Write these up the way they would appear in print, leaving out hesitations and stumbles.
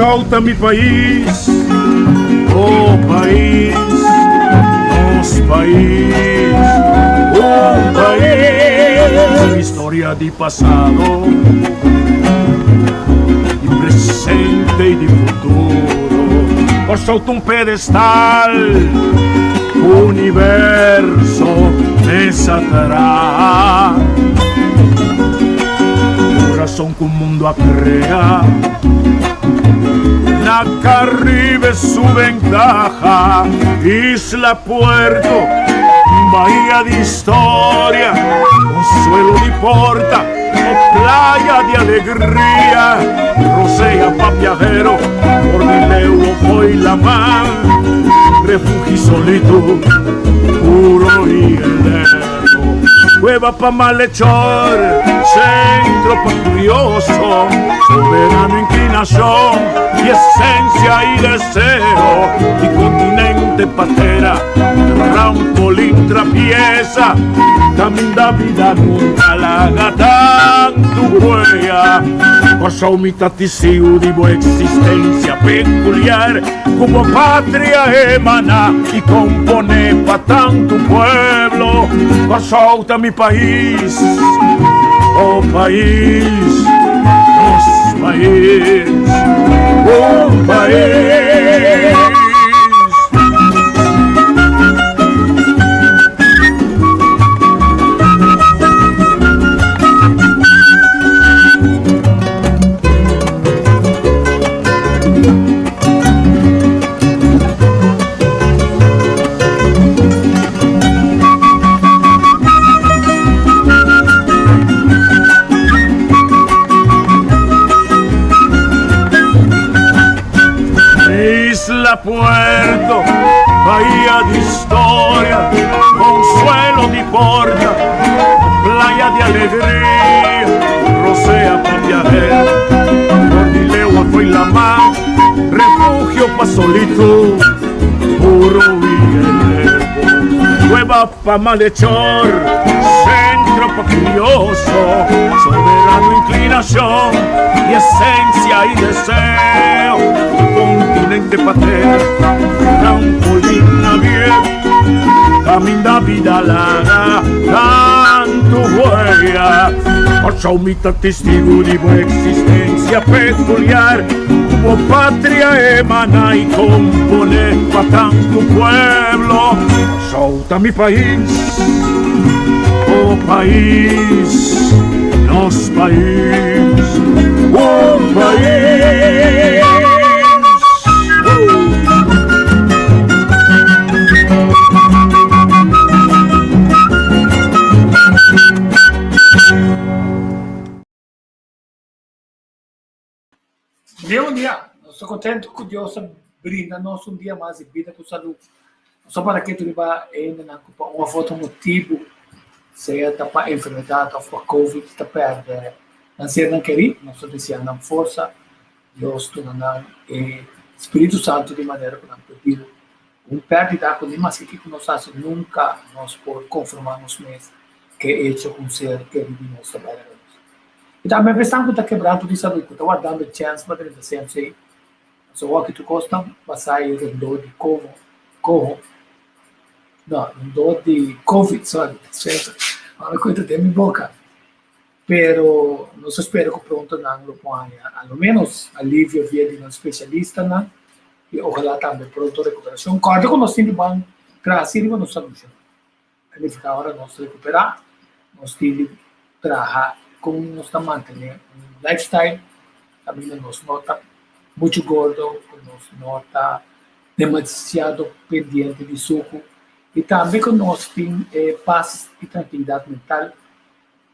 Kòrsou ta mi pais, oh pais, nos pais, un pais. Historia di pasado, di presente i di futuro. Kòrsou ta un pedestal, universo mes a traha. Kurason ku mundu a krea. Na Caribe su ventaha, isla puerto, bahia di historia, consuelo di porta o playa di alegria, rosea pa viajero, for di leu o fo'i laman, refugio y solitud, puro y eterno. Cueva pa malhechor, centro pa curioso, soberano inclinación y esencia y deseo, y continente patera, trampolín trapieza, caminda vida nunca laga tantu huella. Kòrsou mi ta tisiu di bo existencia peculiar. Ku bo patria emaná i komponé pa tantu pueblo. Kòrsou ta mi pais, bo pais, nos pais, un pais. Isla Puerto, bahía de historia, consuelo di porta, playa de alegría, rosea pa viajero, for di lewa fo'i lamá. Refugio pa solitud, puro y eterno. Cueva pa malhechor, centro pa curioso, soberano inclinación y esencia y deseo. Continente patera, trampolín abierto, caminda vida laga, tantu huella. Kòrsou mi ta testigu di bo eksistensia pekuliar, ku bo patria emaná i komponé pa tantu pueblo. Kòrsou ta mi pais, bo pais, nos pais, un pais. Dia un dia, nos ta contento cu Dios a brinda nos un dia mas di bida cu salud. Nos ta para ketu riba e hendenan cu pa un of otro motibu, sea ta pa enfermedad of pa covid, ta perde nan sernan keri. Nos ta desea nan forsa, Dios duna nan e Spiritu Santo di manera cu nan por deal Un pèrdida ku ni maske kiko nos hasi nunka nos por konformá nos mes ku e echo ku un ser keri di nos ta bai laga nos. I tambe esnan ku ta kebranto di salud ku ta wardando chèns pa drenta CMC, pasobra wòki tur kos ta basá e rondó di koho, koho, no, rondó di covid, sorry, ora ku e ta den mi boka. Pero nos ta spera ku pronto nan lo por haña a lo ménos alivio via di nan spesialistanan i ojalá tambe pronto rekuperashon. Kòrda ku nos tin di ban traha así riba nos salushon. Ta nifiká ora nos rekuperá nos tin di traha kon nos ta mantené un lifestyle kaminda nos no ta muchu gordo, ku nos no ta demasiado pendiente di suku i tambe ku nos tin e pas i trankilidat mental.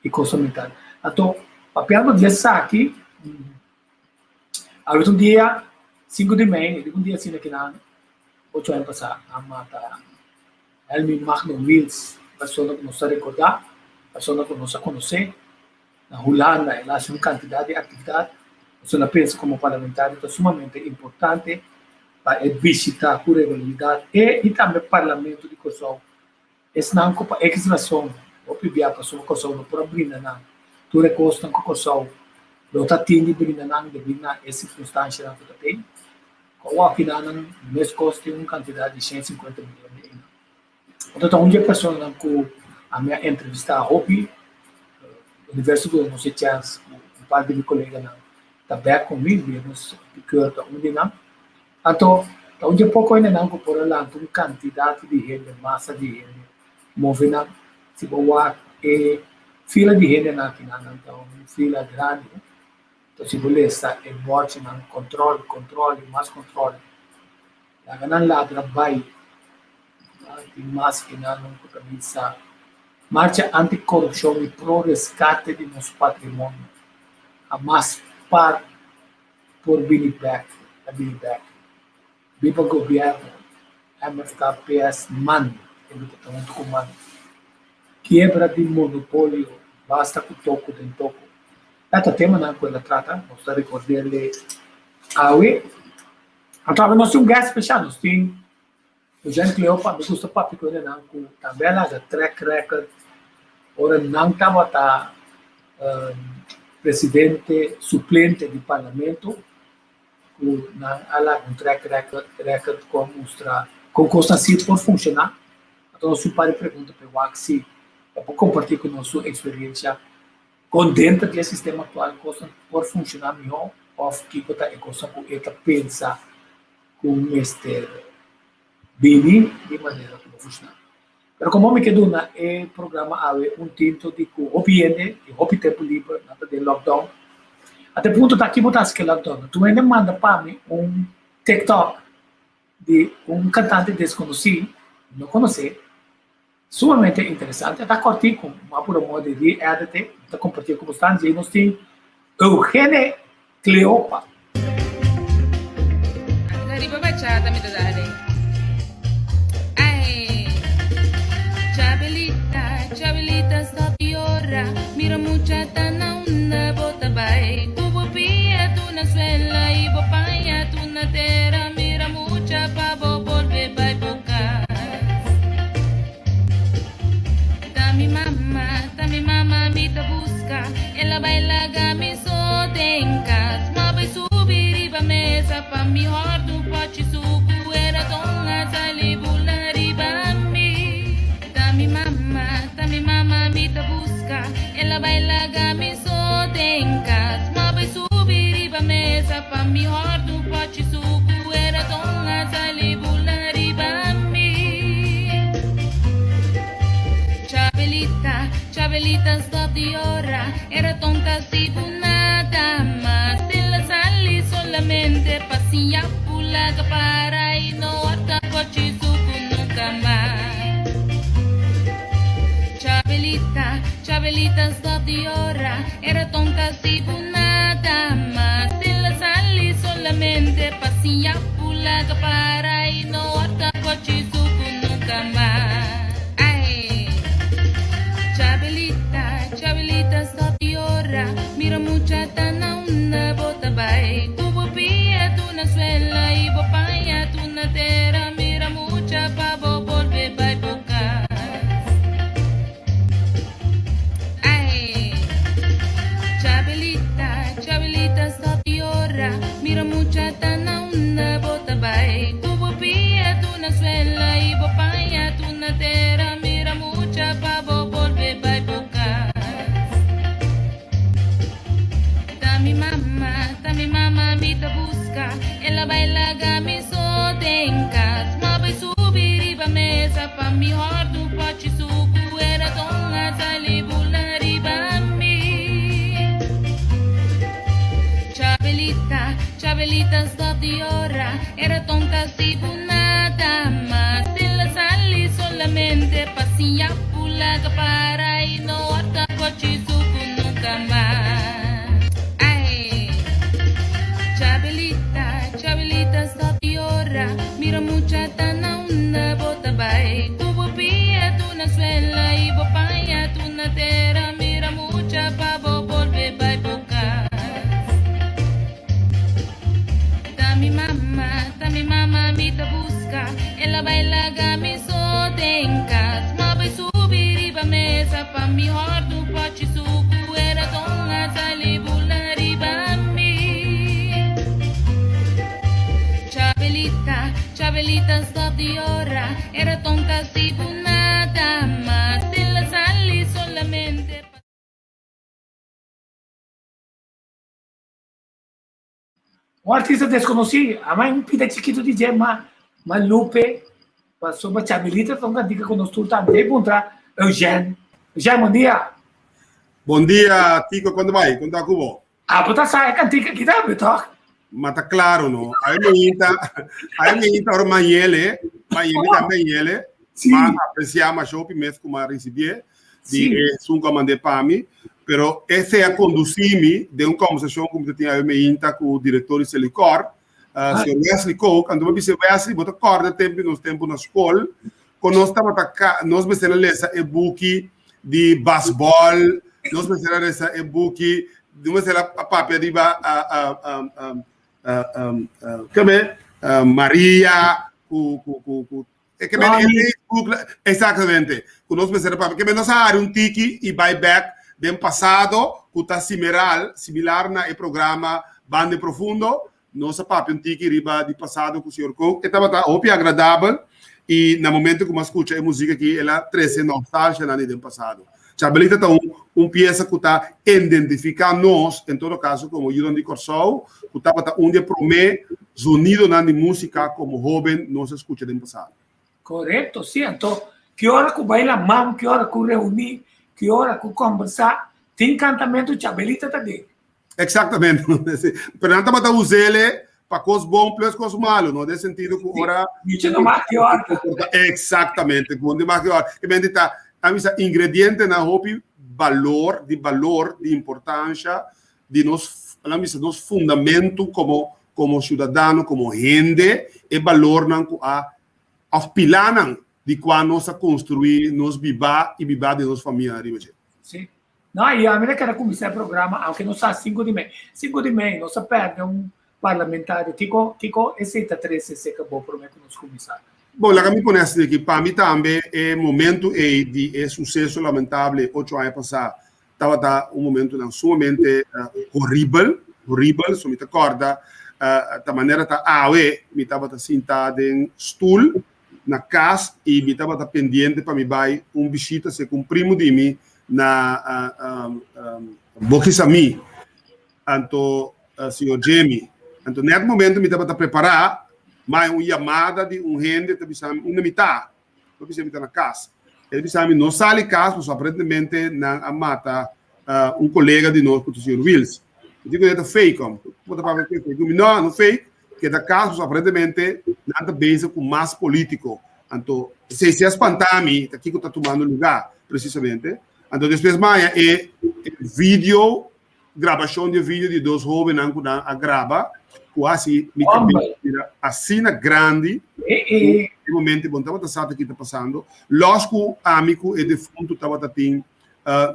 E cosa mental. Anto, papiando di esaki, awor un dia, sinku di mei, riba un dia asina kinan, ocho aña pasá, a mata Helmi Magno Wiels, persona ku nos ta rekordá, persona ku nos a konosé. Na Hulanda el a hasi un kantidat di aktividat. Nos a pensa komo parlamentario ta sumamente importante pa e bishitá ku regularidat e i tambe Parlamento di Kòrsou. Esnan ku pa ekis rason hopi bia pasobra Kòrsou no por a brinda nan tur e kosnan ku Kòrsou Lo ta tin di brinda nan debí na e sirkunstanshanan ku ta tei. Ku awor akinan meskos tin un kantidat di 150 mion di einan. Anto ta un di e personanan ku ami a entrevistá hopi. Universo duna nos e chèns ku un par di mi koleganan ta bèk ku mi, Venus Pikeur ta un di nan. Anto ta un di e poko hendenan ku por a lanta un kantidat di hende, masa di hende, move nan. Si bo wak e fila di hendenan akinan, nan ta un fila grandi. Anto si bo lesa e bòrchinan, kòntròl, kòntròl i mas kòntròl. Laga nan ladra bai. Tin mas kinan ku ta bisa marcha antikorupshon i pro reskate di nos patrimonio. Hamas par por bini bek, ta bini bek. Biba gobièrnu, MFK, PS, man, e lo ta huntu ku man. Kiebra di monopolio, basta ku toko den toko. E ta temanan ku el a trata, nos ta rekord'é awe. Anto awe nos tin un guest special, nos tin Eugène Cleopa, mi gusta papia ku hendenan ku tambe a laga track record ora nan tabata presidente suplente di parlamento, ku nan a laga un track record record ku a mustra kon kosnan si por funshoná. Anto nos tin un par di pregunta pa e wak si e por kompartí ku nos su eksperiencia kon denter di e sistema aktual kosnan por funshoná mihó òf kiko ta e kosnan ku e ta pensa ku mester bini di manera ku no funshoná. Pero komo mi ke duna e programa awe un tinto di ku hopi hende tin hopi tempu liber, nan ta den lockdown. Ata e punto ta ki bo ta hasi ku e lockdown? Tur hende manda pa mi un TikTok di un kantante deskonosí, mi no konosé, sumamente interesante, ta kòrtiku, mi a puru moda di re-edit e, mi ta kompartié ku bosnan, djei nos tin Eugene Cleopa. Riba bachata mi ta dale. Ay, Chabelita, Chabelita, stop di yora. Mira mucha ta na unda bo ta bai. Ku bo pia tu na suela i bo paña tu na tera. Mira mucha pa bo bolbe bai bo kas. Ta mi mama, ta mi mama mi ta buska. El a bai laga mi so den kas. M'a bai subi riba mesa pa mi hòrdu pòchi suku. E raton a sali bula riba mi. Ta mi mama, ta mi mama mi ta buska. El a bai laga mi so den kas. M'a bai subi riba mesa pa mi hòrdu pòchi suku. E raton a sali bula riba mi. Chabelita, Chabelita, stop di yora. E raton ta sibu nada mas. El a sali solamente pa siña bula para i no a pochi suku nunka mas. Chabelita, Chabelita, stop di yora. E raton ta sibu nada mas. El a sali solamente pa siña bula para i no a pochi suku nunka mas. Ay, Chabelita, Chabelita, stop di yora. Mira mucha ta na unda bo ta bai. Ku bo pia tu na suela i bo paña tu na tera. Mira mucha pa bo bolbe bai bo kas. Ay, Chabelita, Chabelita, stop di yora. Mira mucha ta na unda bo ta bai. Ku bo pia tu na suela i bo paña tu na tera. Mira mucha pa bo bolbe bai bo kas. Ta mi mama, ta mi mama mi ta buska. El a bai laga mi so den kas. M'a bai subi riba mesa pa mi hòrdu pòchi suku. E raton a sali bula riba mi. Chabelita, Chabelita, stop di yora. E raton ta sibu nada mas. El a sali solamente pa siña bula para i no a pochi suku nunka mas. Ay, Chabelita, Chabelita, stop di yora. Mira mucha ta na unda bo ta bai. Ku bo pia tu na suela i bo paña tu na tera. Mira mucha pa bo bolbe bai bo kas. Ta mi mama, ta mi mama mi ta buska. El a bai laga mi so den kas. M'a bai subi riba mesa pa mi hòrdu pòchi suku. E raton a sali bula riba. Chabelita stop di yora, era tonta si bu nada mas. El a sali solamente pa. Un artista deskonosí, ama un pida chikitu di dje, ma ma Lupe, pasobra Chabelita ta un kantika ku nos tur ta ante puntra Eugène. Eugène, bon dia. Bon dia, Tico, kon ta bai? Kon ta ku bo? Abo ta sa e kantika aki tambe, tòg? Ma ta klaro, no? Ai mi inta, ai mi inta ora Mayele, Mayele ta Mayele, ma apresiá masha hopi mes ku m'a risibié di e esun ku a mand'é pa mi, pero esei a kondusí mi den un kòmbersashon ku mi ta tin awe meinta ku direktor di Selikor, señor Wesley Kook. Anto mi a bisa, Wesley, bo ta kòrda tempu di nos tempu na skol, kon nos tabata ka, nos mester a lesa e buki di basbòl, nos mester a lesa e buki, nos mester a papia riba keme Maria ku ku ku ku e keme e Facebook exactamente ku nos mester a papia keme nos a hari un tiki i bai bek den pasado ku ta similar similar na e programa Bande Profundo. Nos a papia un tiki riba di pasado ku señor Kook. E tabata hopi agradabel i na momento ku mi a skucha e muzik aki el a trese nostalgianan di den pasado. Chabelita ta un un piesa ku ta identifiká nos, en todo kaso komo yunan di Kòrsou, ku tabata un di e promé zonidonan di músika komo hóben nos a skucha den pasado. Korekto, sí. Anto, ki ora ku bai laman, ki ora ku reuní, ki ora ku kòmbersá, tin kantamentu Chabelita ta den. Exactamente. Pero nan tabata usele pa cos bon plus cos malo, no? Den sentido ku ora Mucho no mas que ora. Exactamente, ku mas que ora. E mente ta, a misa ingrediente na hopi valor, di valor, di importancia, di nos, a misa nos fundamento como como ciudadano, como hende, e valornan ku a of pilanan di kua nos a construi nos biba i biba di nos famia riba dje. Sí. No, i ami ta kere kuminsá e programa, aunke nos sa sinku di mei. Sinku di mei, nos a pèrdè un parlamentario. Kiko, kiko esei ta trese serka bo promé ku nos kuminsá? Bon, laga mi pone asina aki. Pa mi tambe e momentu ei di e suseso lamentable ocho aña pasá tabata un momentunan sumamente horibel, horibel. So mi ta kòrda ta manera ta awe mi tabata sintá den stul na kas i mi tabata pendiente pa mi bai un bishita serka un primu di mi na Bokisami, anto señor Jimmy. Anto net momento mi tabata prepará, mai un yamada di un hende ta bisa mi unda mi ta. Mi bisa mi ta na kas. El bisa mi no sali kas pasobra aparentemente nan a mata un kolega di nos ku ta señor Wills. Mi di ku e ta fake hom. Bo ta papia ku e fake? Mi no, no fake. Keda kas pasobra aparentemente nan ta bezig ku mas politiko. Anto esei si a spanta mi ta kiko ta tumando lugá presisamente. Anto despues maya e video, grabashon di e video di dos hóbennan ku nan a graba ku hasi mi kabes bira asina grandi ku e momento bo no tabata sa ta ki ta pasando. Lòs ku ami ku e defuntu tabata tin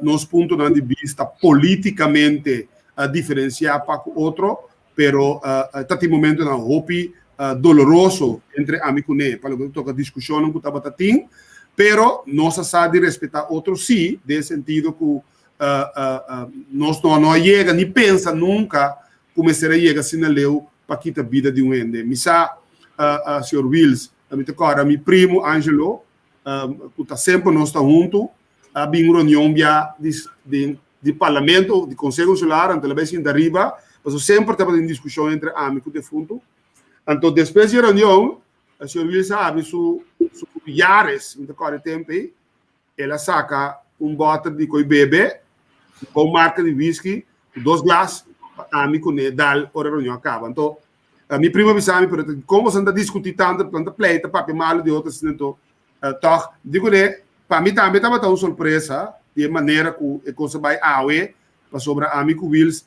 nos puntonan di bista polítikamente diferensiá pa ku otro, pero ta tin momentonan hopi doloroso entre ami ku ne pa loke ta toka diskushonnan ku tabata tin, pero nos a sa di respetá otro sí, den sentido ku nos no no a yega ni pensa nunka ku mester a yega asina leu pa kita bida di un hende. Mi sa, señor Wiels, mi ta kòrda mi primu Angelo, ku ta semper nos ta huntu, a bin un reunion bia di di di parlamento, di Conseho Insular, anto el a bai sinta riba, pasobra semper tabatin diskushon entre ami ku defuntu. Anto despues di e reunion, señor Willis a habri su su Yaris, mi ta kòrda e tempu ei, el a saka un bòter di koi bebe, un bon marka di whisky, ku dos glas, pa ami kuné dal ora e reunion a kaba. Anto mi primo a bisa mi, pero kon boso ta diskutí tantu, tanta pleita, papia malu di otro asina, anto Tòg, di kuné, pa mi tambe tabata un sorpresa di e manera ku e kos a bai awe, pasobra ami ku Wils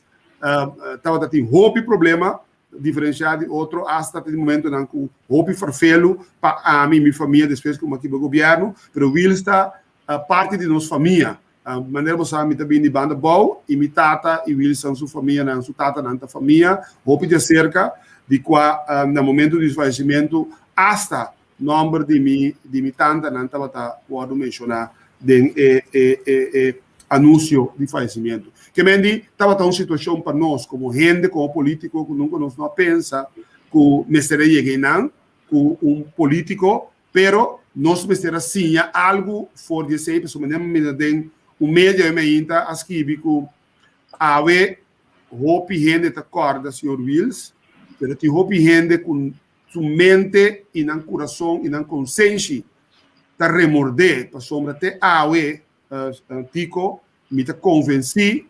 tabata tin hopi problema diferensiá di otro, asta tin momentonan ku hopi ferfelu pa ami i mi famia despues ku mi a kiba gobièrnu, pero Wils ta parti di nos famia. Manera bo sa mi ta bini di banda bou i mi tata i Wilson su famianan, su tatanan ta famia hopi di aserka, di kua na momento di su fayesimentu asta Nomber di mi di mi tantanan tabata wòrdu menshoná den e e e e anuncio di fayecimiento. Ke men di tabata un situashon pa nos komo hende, komo polítiko ku nunka nos no a pensa ku mester a yega einan. ku un polítiko, pero nos mester a siña algu for di esei, pasobra mi mira den un medio mi ainda a skibi ku awe hopi hende ta kòrda señor Wiels, pero tin hopi hende ku su mente i nan kurason i nan konsenshi ta remordé pasobra te awe Tico mi ta konvensí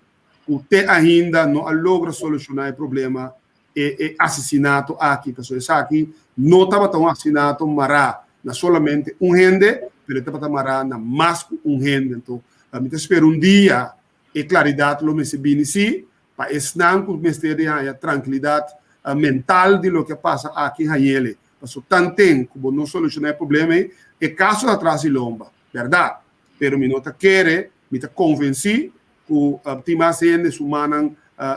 ku te ainda no a logra solushoná e problema e e asesinato aki pasobra esaki no tabata un asesinato mará na solamente un hende pero e tabata mará na mas ku un hende anto mi ta spera un dia e klaridat lo mester bini sí pa esnan ku mester di haña trankilidat mental di loke a pasa aki hañ'ele pasobra tanten ku bo no solushoná e problema ei e kaso ta tras di lomba bèrdat pero mi no ta kere mi ta konvensí ku tin mas hende su mannan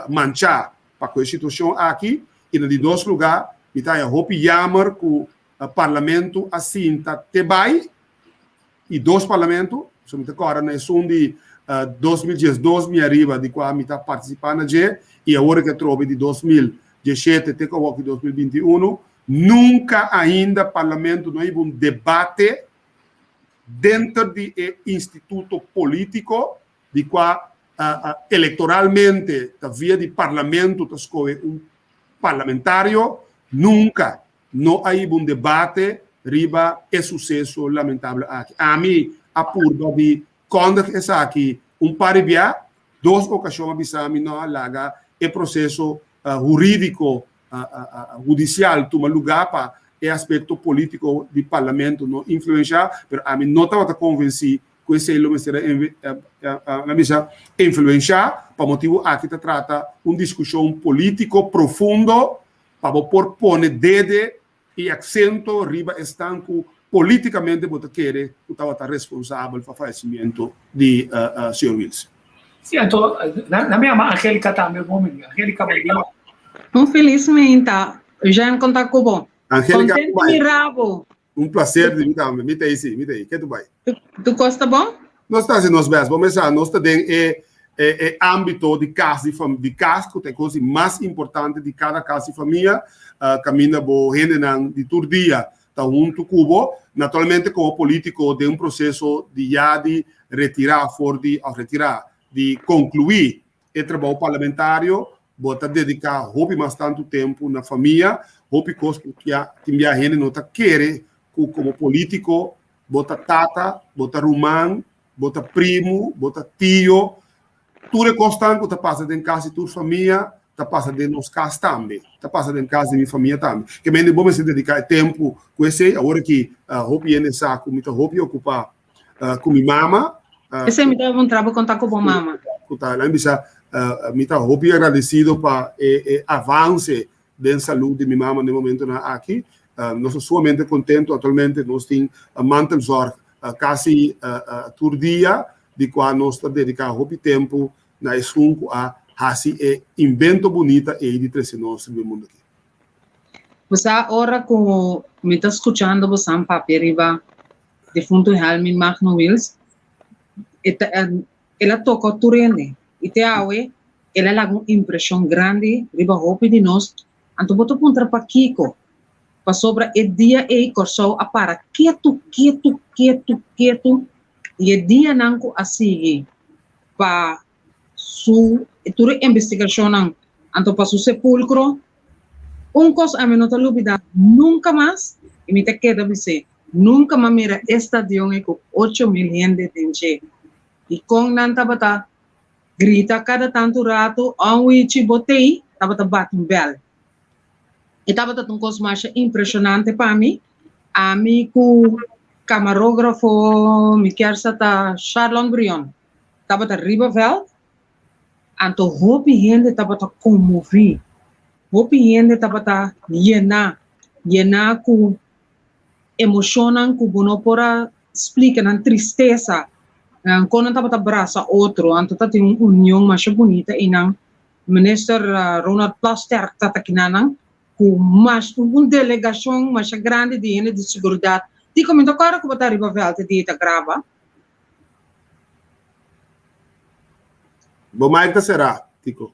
manchá pa ku e situashon aki i na di dos lugá mi ta haña hopi yamer ku parlamento a sinta te bai i dos parlamento so mi ta kòrda na esun di 2012 mi ariba di kua mi ta partisipá na dje i awor ke atrobe di 2017 te ku awor ki 2021 nunka ainda parlamento no a hiba un debate denter di e instituto polítiko di kua elektoralmente ta via di parlamento ta skohe un parlamentario, nunka no a hiba un debate riba e suseso lamentable aki. Ami a purba di kondig esaki un par di bia, dos okashon a bisa mi no a laga e proseso hurídiko hudisial tuma lugá pa e aspekto polítiko di parlamento no influenshá, pero ami no tabata konvensí ku esei lo mester a bisa influenshá, pa motibu aki ta trata un diskushon polítiko profundo pa bo por pone dede i aksento riba esnan ku polítikamente bo ta kere ku tabata responsabel pa fayesimiento di señor Wiels. Sí, anto nan mi yama Angelica tambe un momento. Angelica, bon dia. Un felis meinta. Eugène, konta ku bo. Angelica, Kontentu mira bo. Un placer di mi tambe. Mi ta ei sí, mi ta ei. Ke tu bai? Tu kos ta bon? Nos ta hasi nos best. Bo mesa, nos ta den e e e ámbito di kas di fam di kas ku ta e kos di mas importante di kada kas di famia, kaminda bo hendenan di tur dia ta huntu ku bo. Naturalmente komo polítiko den un proseso di ya di retirá for di òf retirá, di konkluí e trabou parlamentario, bo ta dediká hopi mas tantu tempu na famia, hopi kos ku kia tin bia hende no ta kere ku komo polítiko bo ta tata, bo ta ruman, bo ta primu, bo ta tio, tur e kosnan ku ta pasa den kas di tur famia ta pasa den nos kas tambe, ta pasa den kas di mi famia tambe. Ke mende bo mester dediká e tempu ku esei, awor aki hopi hende sa ku mi ta hopi okupá ku mi mama. Esei mi ta puntra bo kon ta ku bo mama. Ku ta, laga mi bisa, mi ta hopi agradesido pa e e avanse den salud di mi mama den momentonan aki. Nos ta sumamente contento. Actualmente nos tin mantelzorg casi tur dia, di cua nos ta dedica hopi tempo na esun cu a haci e invento bunita ey di trece nos riba e mundo aki. Bo sa ora cu mi ta scuchando bosan papia riba difunto Helmin Magno Wiels, e ta El a toka tur hende i te awe el a laga un impreshon grandi riba hopi di nos. Anto bo ta puntra pakiko? Pasobra e dia ei Kòrsou a para ketu, ketu, ketu, ketu i e dianan ku a sigui pa su tur e investigashonnan anto pa su sepulkro, un kos ami no ta lubidá nunka mas i mi ta keda bis'é, Nunka m'a mira e stadion ei ku 8000 hende den dje. I kon nan tabata grita kada tantu ratu, Onwichi bo t'ei? Tabata bati un bèl. E tabata un kos masha impreshonante pa mi. Ami ku kamarógrafo mi kier sa ta Sharlon Brion tabata riba vèlt, anto hopi hende tabata konmoví, hopi hende tabata yená, yená ku emoshonnan ku bo no por a splika, nan tristesa, kon nan tabata brasa otro, anto ta tin un union masha bunita i nan Minister Ronald Plasterk ta ta kinanan ku mas un delegashon masha grandi di hende di seguridat. Dikon mi ta kòrda ku bo ta riba vèlt di ta graba? Bo mic ta será, Tico.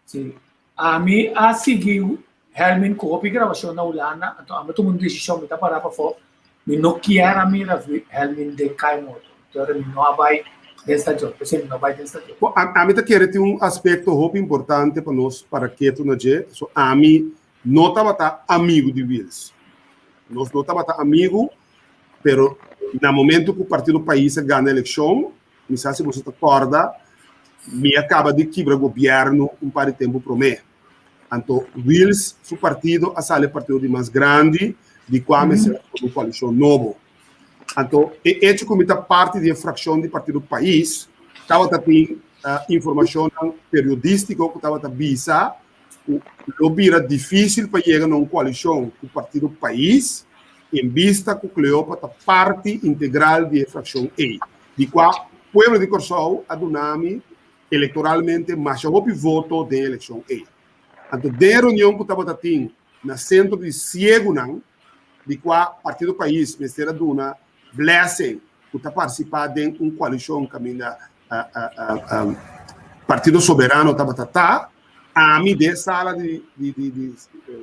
Sí. Ami a sigui. Helmin ku hopi grabashon na Hulanda, anto ami a tuma un desishon, mi ta para pafó, mi no kier a mira Helmin den kai moto, entonces mi no a bai den stadion, p'esei mi no a bai den stadion. Bo, ami ta kere tin un aspekto hopi importante pa nos para ketu na dje, so ami no tabata amigu di Wiels, nos no tabata amigu, pero na momento ku Partido Pais a gana elekshon, mi sa si boso ta kòrda, mi a kaba di kibra gobièrnu un par di tempu promé. Anto Wiels su partido a sali e partido di mas grandi di kua mester a forma un koalishon nobo. Anto e echo ku mi ta parti di e frakshon di Partido Pais tabata tin informashonnan periodístiko ku tabata bisa ku lo bira difísil pa yega na un koalishon ku Partido Pais en bista ku Cleopa ta parti integral di e frakshon ei, di kua pueblo di Kòrsou a duna mi Electoralmente masha hopi voto den eleccion ey. Anto den e reunion cu tabata tin na centro di ciegunan, di cua Partido Pais mester a duna blessing cu ta participa den un coalicion caminda Partido Soberano tabata ta, ami den e sala di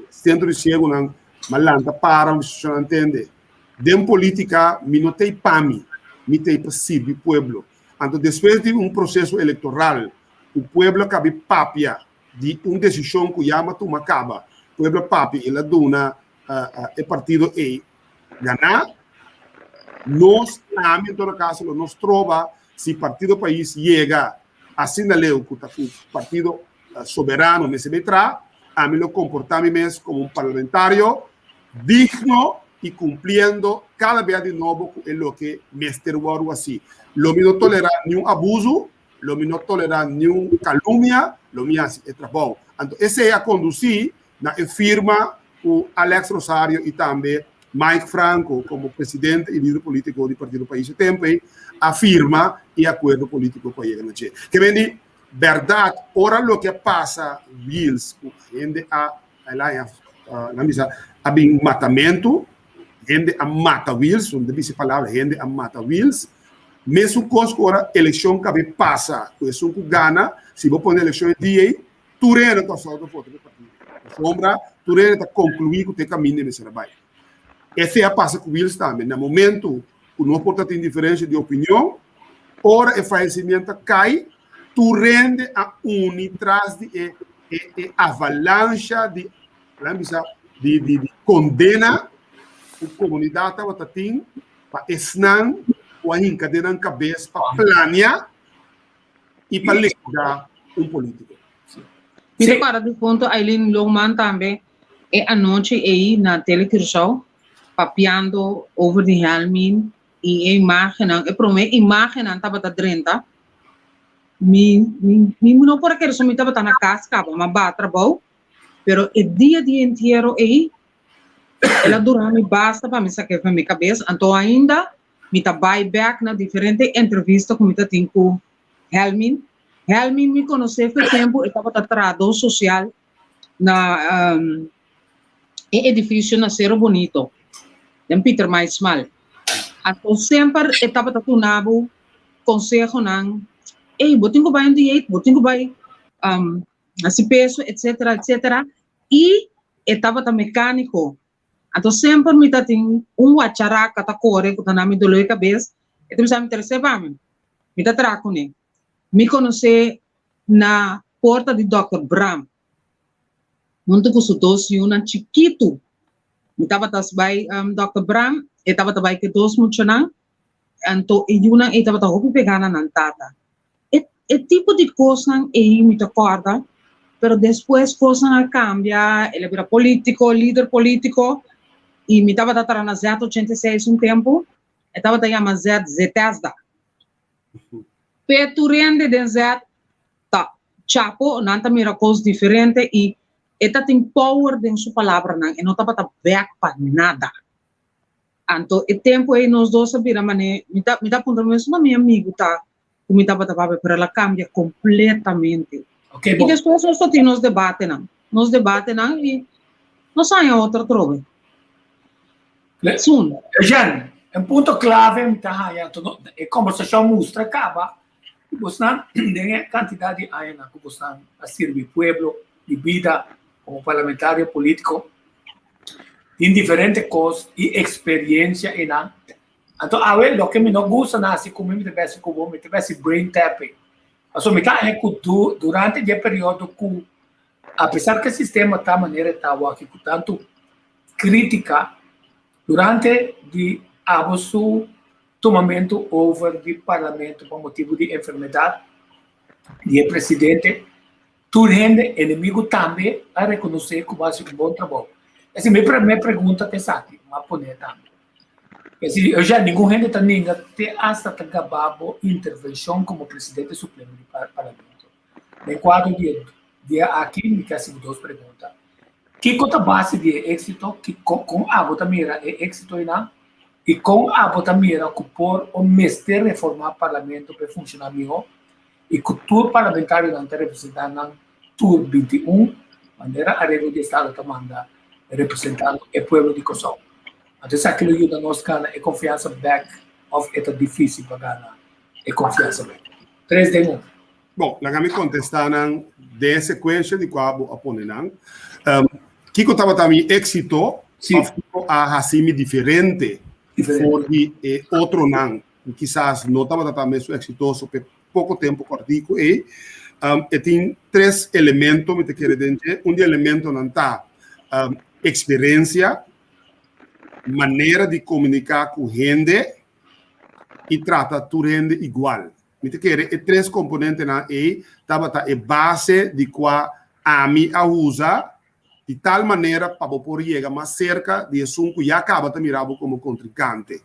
centro di ciegunan m'a lanta para un discusion tende. Den politica mi no t'ey pa mi, mi t'ey pa sirbi pueblo. Anto despues di un proseso elektoral ku pueblo a kabi papia di un desishon ku ya a tuma kaba, pueblo a papia i el a duna e partido ei ganá, nos, ami en todo kaso lo no stroba si Partido Pais yega asina leu ku ta ku Partido Soberano mester bay traha, ami lo komportá mi mes komo un parlamentario digno i kumpliendo kada bia di nobo ku e loke mester wòrdu hasí. Lo mi no tolerá niun abusu, lo mi no tolerá niun kalumnia, lo mi hasi e trabou. Anto esei a kondusí na e firma ku Alex Rosario i tambe Mike Franco komo presidente i lider polítiko di Partido Pais e tempu ei a firma e akuerdo polítiko ku a yega na dje. Ke men di bèrdat ora loke a pasa Wiels ku hende a nan bisa a bin matamentu, hende a mata Wiels, no ta bisa e palabra hende a mata Wiels, mesun kos ku ora elekshon kabe pasa ku esun ku gana, si bo pone elekshon e dia ei, tur hende ta sòrg pa vota pa e partido. Pasobra tur hende ta konkluí ku ta e kaminda e mester a bai. Esei a pasa ku Wiels tambe. Na momentu ku no por ta tin diferensia di opinion, ora e fayesimiento a kai, tur hende a uni tras di e e e avalansha di laat bisa di di di kondena ku komunidat tabata tin pa esnan ku a hinka den nan kabes pa plania i pa likidá un polítiko. Mi ta para di punto Aileen Lohman tambe e anochi ei na Tele Curaçao papiando over di Helmin i e imagennan, e prome imagennan tabata drenta. Mi mi mi no por a kere so mi tabata na kas kaba, m'a baha trabou, pero e dia di entiero ei el a dura mi basta pa mi sak'é for mi kabes, anto ainda mi ta bai bek na diferente entrevista ku mi ta tin ku Helmin. Helmin mi konosé for tempu e tabata trahadó sosial na e edifisio na Sero Bonito, den Pietermaai Smal. Anto semper e tabata duna bo konsehonan, ey, bo tin ku bai un dieet, bo tin ku bai hasi peso, etcetera, etcetera. I e tabata mekániko. Anto semper mi ta tin un wacharaka ta kore ku ta na mi doló di kabes, e ta bisa mi trese pa mi, mi ta traha kuné. Mi konosé na porta di dòkter Bram huntu ku su dos yunan chikitu. Mi tabata bai dòkter Bram, e tabata bai ku e dos muchanan, anto e yunan ei tabata hopi pegá na nan tata. E e tipo di kosnan ei mi ta kòrda, pero despues kosnan a kambia, el a bira polítiko, lider polítiko, i mi tabata traha na Z 86 un tempu, e tabata yama Z Zetesda. P'e tur hende den Z ta chapo, nan ta mira kos diferente i e ta tin power den su palabranan, e no tabata bèk pa nada. Anto e tempu ei nos dos a bira manera, mi ta mi ta puntra mi mes, ma mi amigu ta ku mi tabata papia, pero el a kambia kompletamente. Okay, I bon. despues nos ta tin nos debatenan, nos debatenan i nos haña otro atrobe. Soon. Eugène, un punto klave mi ta haña, anto no, e kombersashon mustra kaba ku bosnan den e kantidat di añanan ku bosnan a sirbi pueblo di bida. komo parlamentario polítiko tin diferente kos i eksperiencia einan. Anto awe loke mi no gusta na hasi ku mi, mi ta besi ku bo, mi ta besi brain tapping. Pasobra mi ta haña ku durante di e periodo ku apesar ku e sistema ta manera e ta awor aki ku tantu krítika, durante di abo su tumamentu over di parlamento pa motibu di enfermedat di e presidente, tur hende, enemigu tambe, a rekonosé ku bo a hasi un bon trabou. Esei mi promé pregunta ta esaki, mi a pone tambe. Esei, osea, ningun hende ta ninga te asta ta gaba bo intervenshon komo presidente supremo di parlamento. Den kuadro di e dia aki mi ke hasi bo dos pregunta. Kiko ta base di e éksito? Kiko, kon abo ta mira e éksito einan? I kon abo ta mira ku por o mester reformá parlamento pa e funshoná mihó i ku tur parlamentarionan ta representá nan tur 21 manera areglo di estado ta manda representando e pueblo di Kòrsou? Anto esaki lo yuda nos gana e konfiansa bèk òf e ta difísil pa gana e konfiansa bèk? Tres den un. Bon, laga mi kontestá nan den e sekuensha di kua bo a pone nan. Kiko tabata mi éksito òf kiko a hasi mi diferente for di e otronan ku kisas no tabata ta mesun eksitoso p'e poko tempu kòrtiku ei? E tin tres elemento mi ta kere den dje. Un di e elementonan ta eksperensia, manera di komuniká ku hende i trata tur hende igual. Mi ta kere e tres komponentenan ei tabata e base di kua ami a usa di tal manera pa bo por yega mas serka di esun ku ya kaba ta mira bo komo kontrinkante.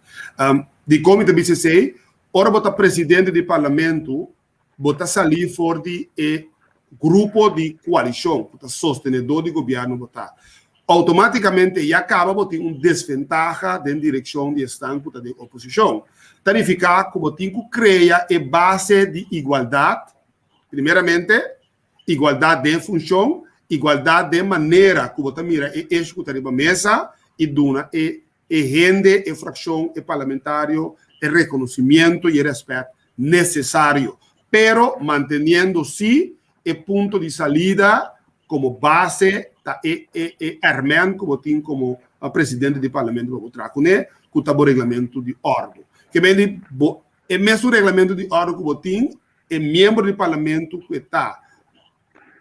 Dikon mi ta bisa esei? Ora bo ta presidente di parlamento, bo ta salí for di e grupo di koalishon ku ta sostenedó di gobièrnu bo ta. Outomátikamente ya kaba bo tin un desventaha den direkshon di esnan ku ta den oposishon. Ta nifiká ku bo tin ku krea e base di igualdat, primeramente, igualdat den funshon, igualdat den manera ku bo ta mira e eshu ku ta riba mesa i duna e e hende, e frakshon, e parlamentario e rekonosimiento i e rèspèt nesesario, pero manteniendo sí e punto di salida komo base ta e e e èrmèn ku bo tin komo presidente di parlamento pa bo traha kuné, ku ta bo reglamentu di òrdu. Ke men di bo e mesun reglamentu di òrdu ku bo tin, e miembro di parlamento ku e ta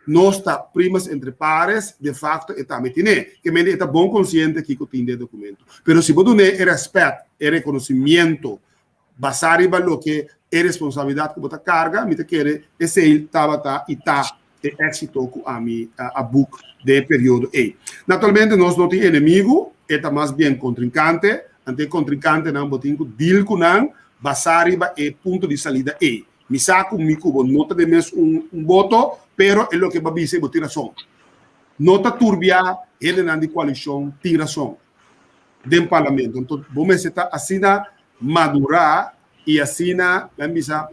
nos ta primas entre pares, de facto e tambe tine. Ke men di e ta bon konsiente kiko tin den e dokumento. Pero si bo dun'é e rèspèt, e rekonosimiento Basá riba loke e responsabilidat ku bo ta karga, mi ta kere esei tabata i ta e éksito ku ami a buk den e periodo ei. Naturalmente nos no tin enemigu, e ta mas bien kontrinkante, anto e kontrinkantenan bo tin ku dil ku nan basá riba e punto di salida ei. Mi sa ku mi ku bo no ta den mes un boto, pero e loke bo a bisa ei bo tin rason. No ta turbia hendenan di koalishon tin rason. den parlamento. Anto bo mester ta asina madurá i asina, laga mi bisa,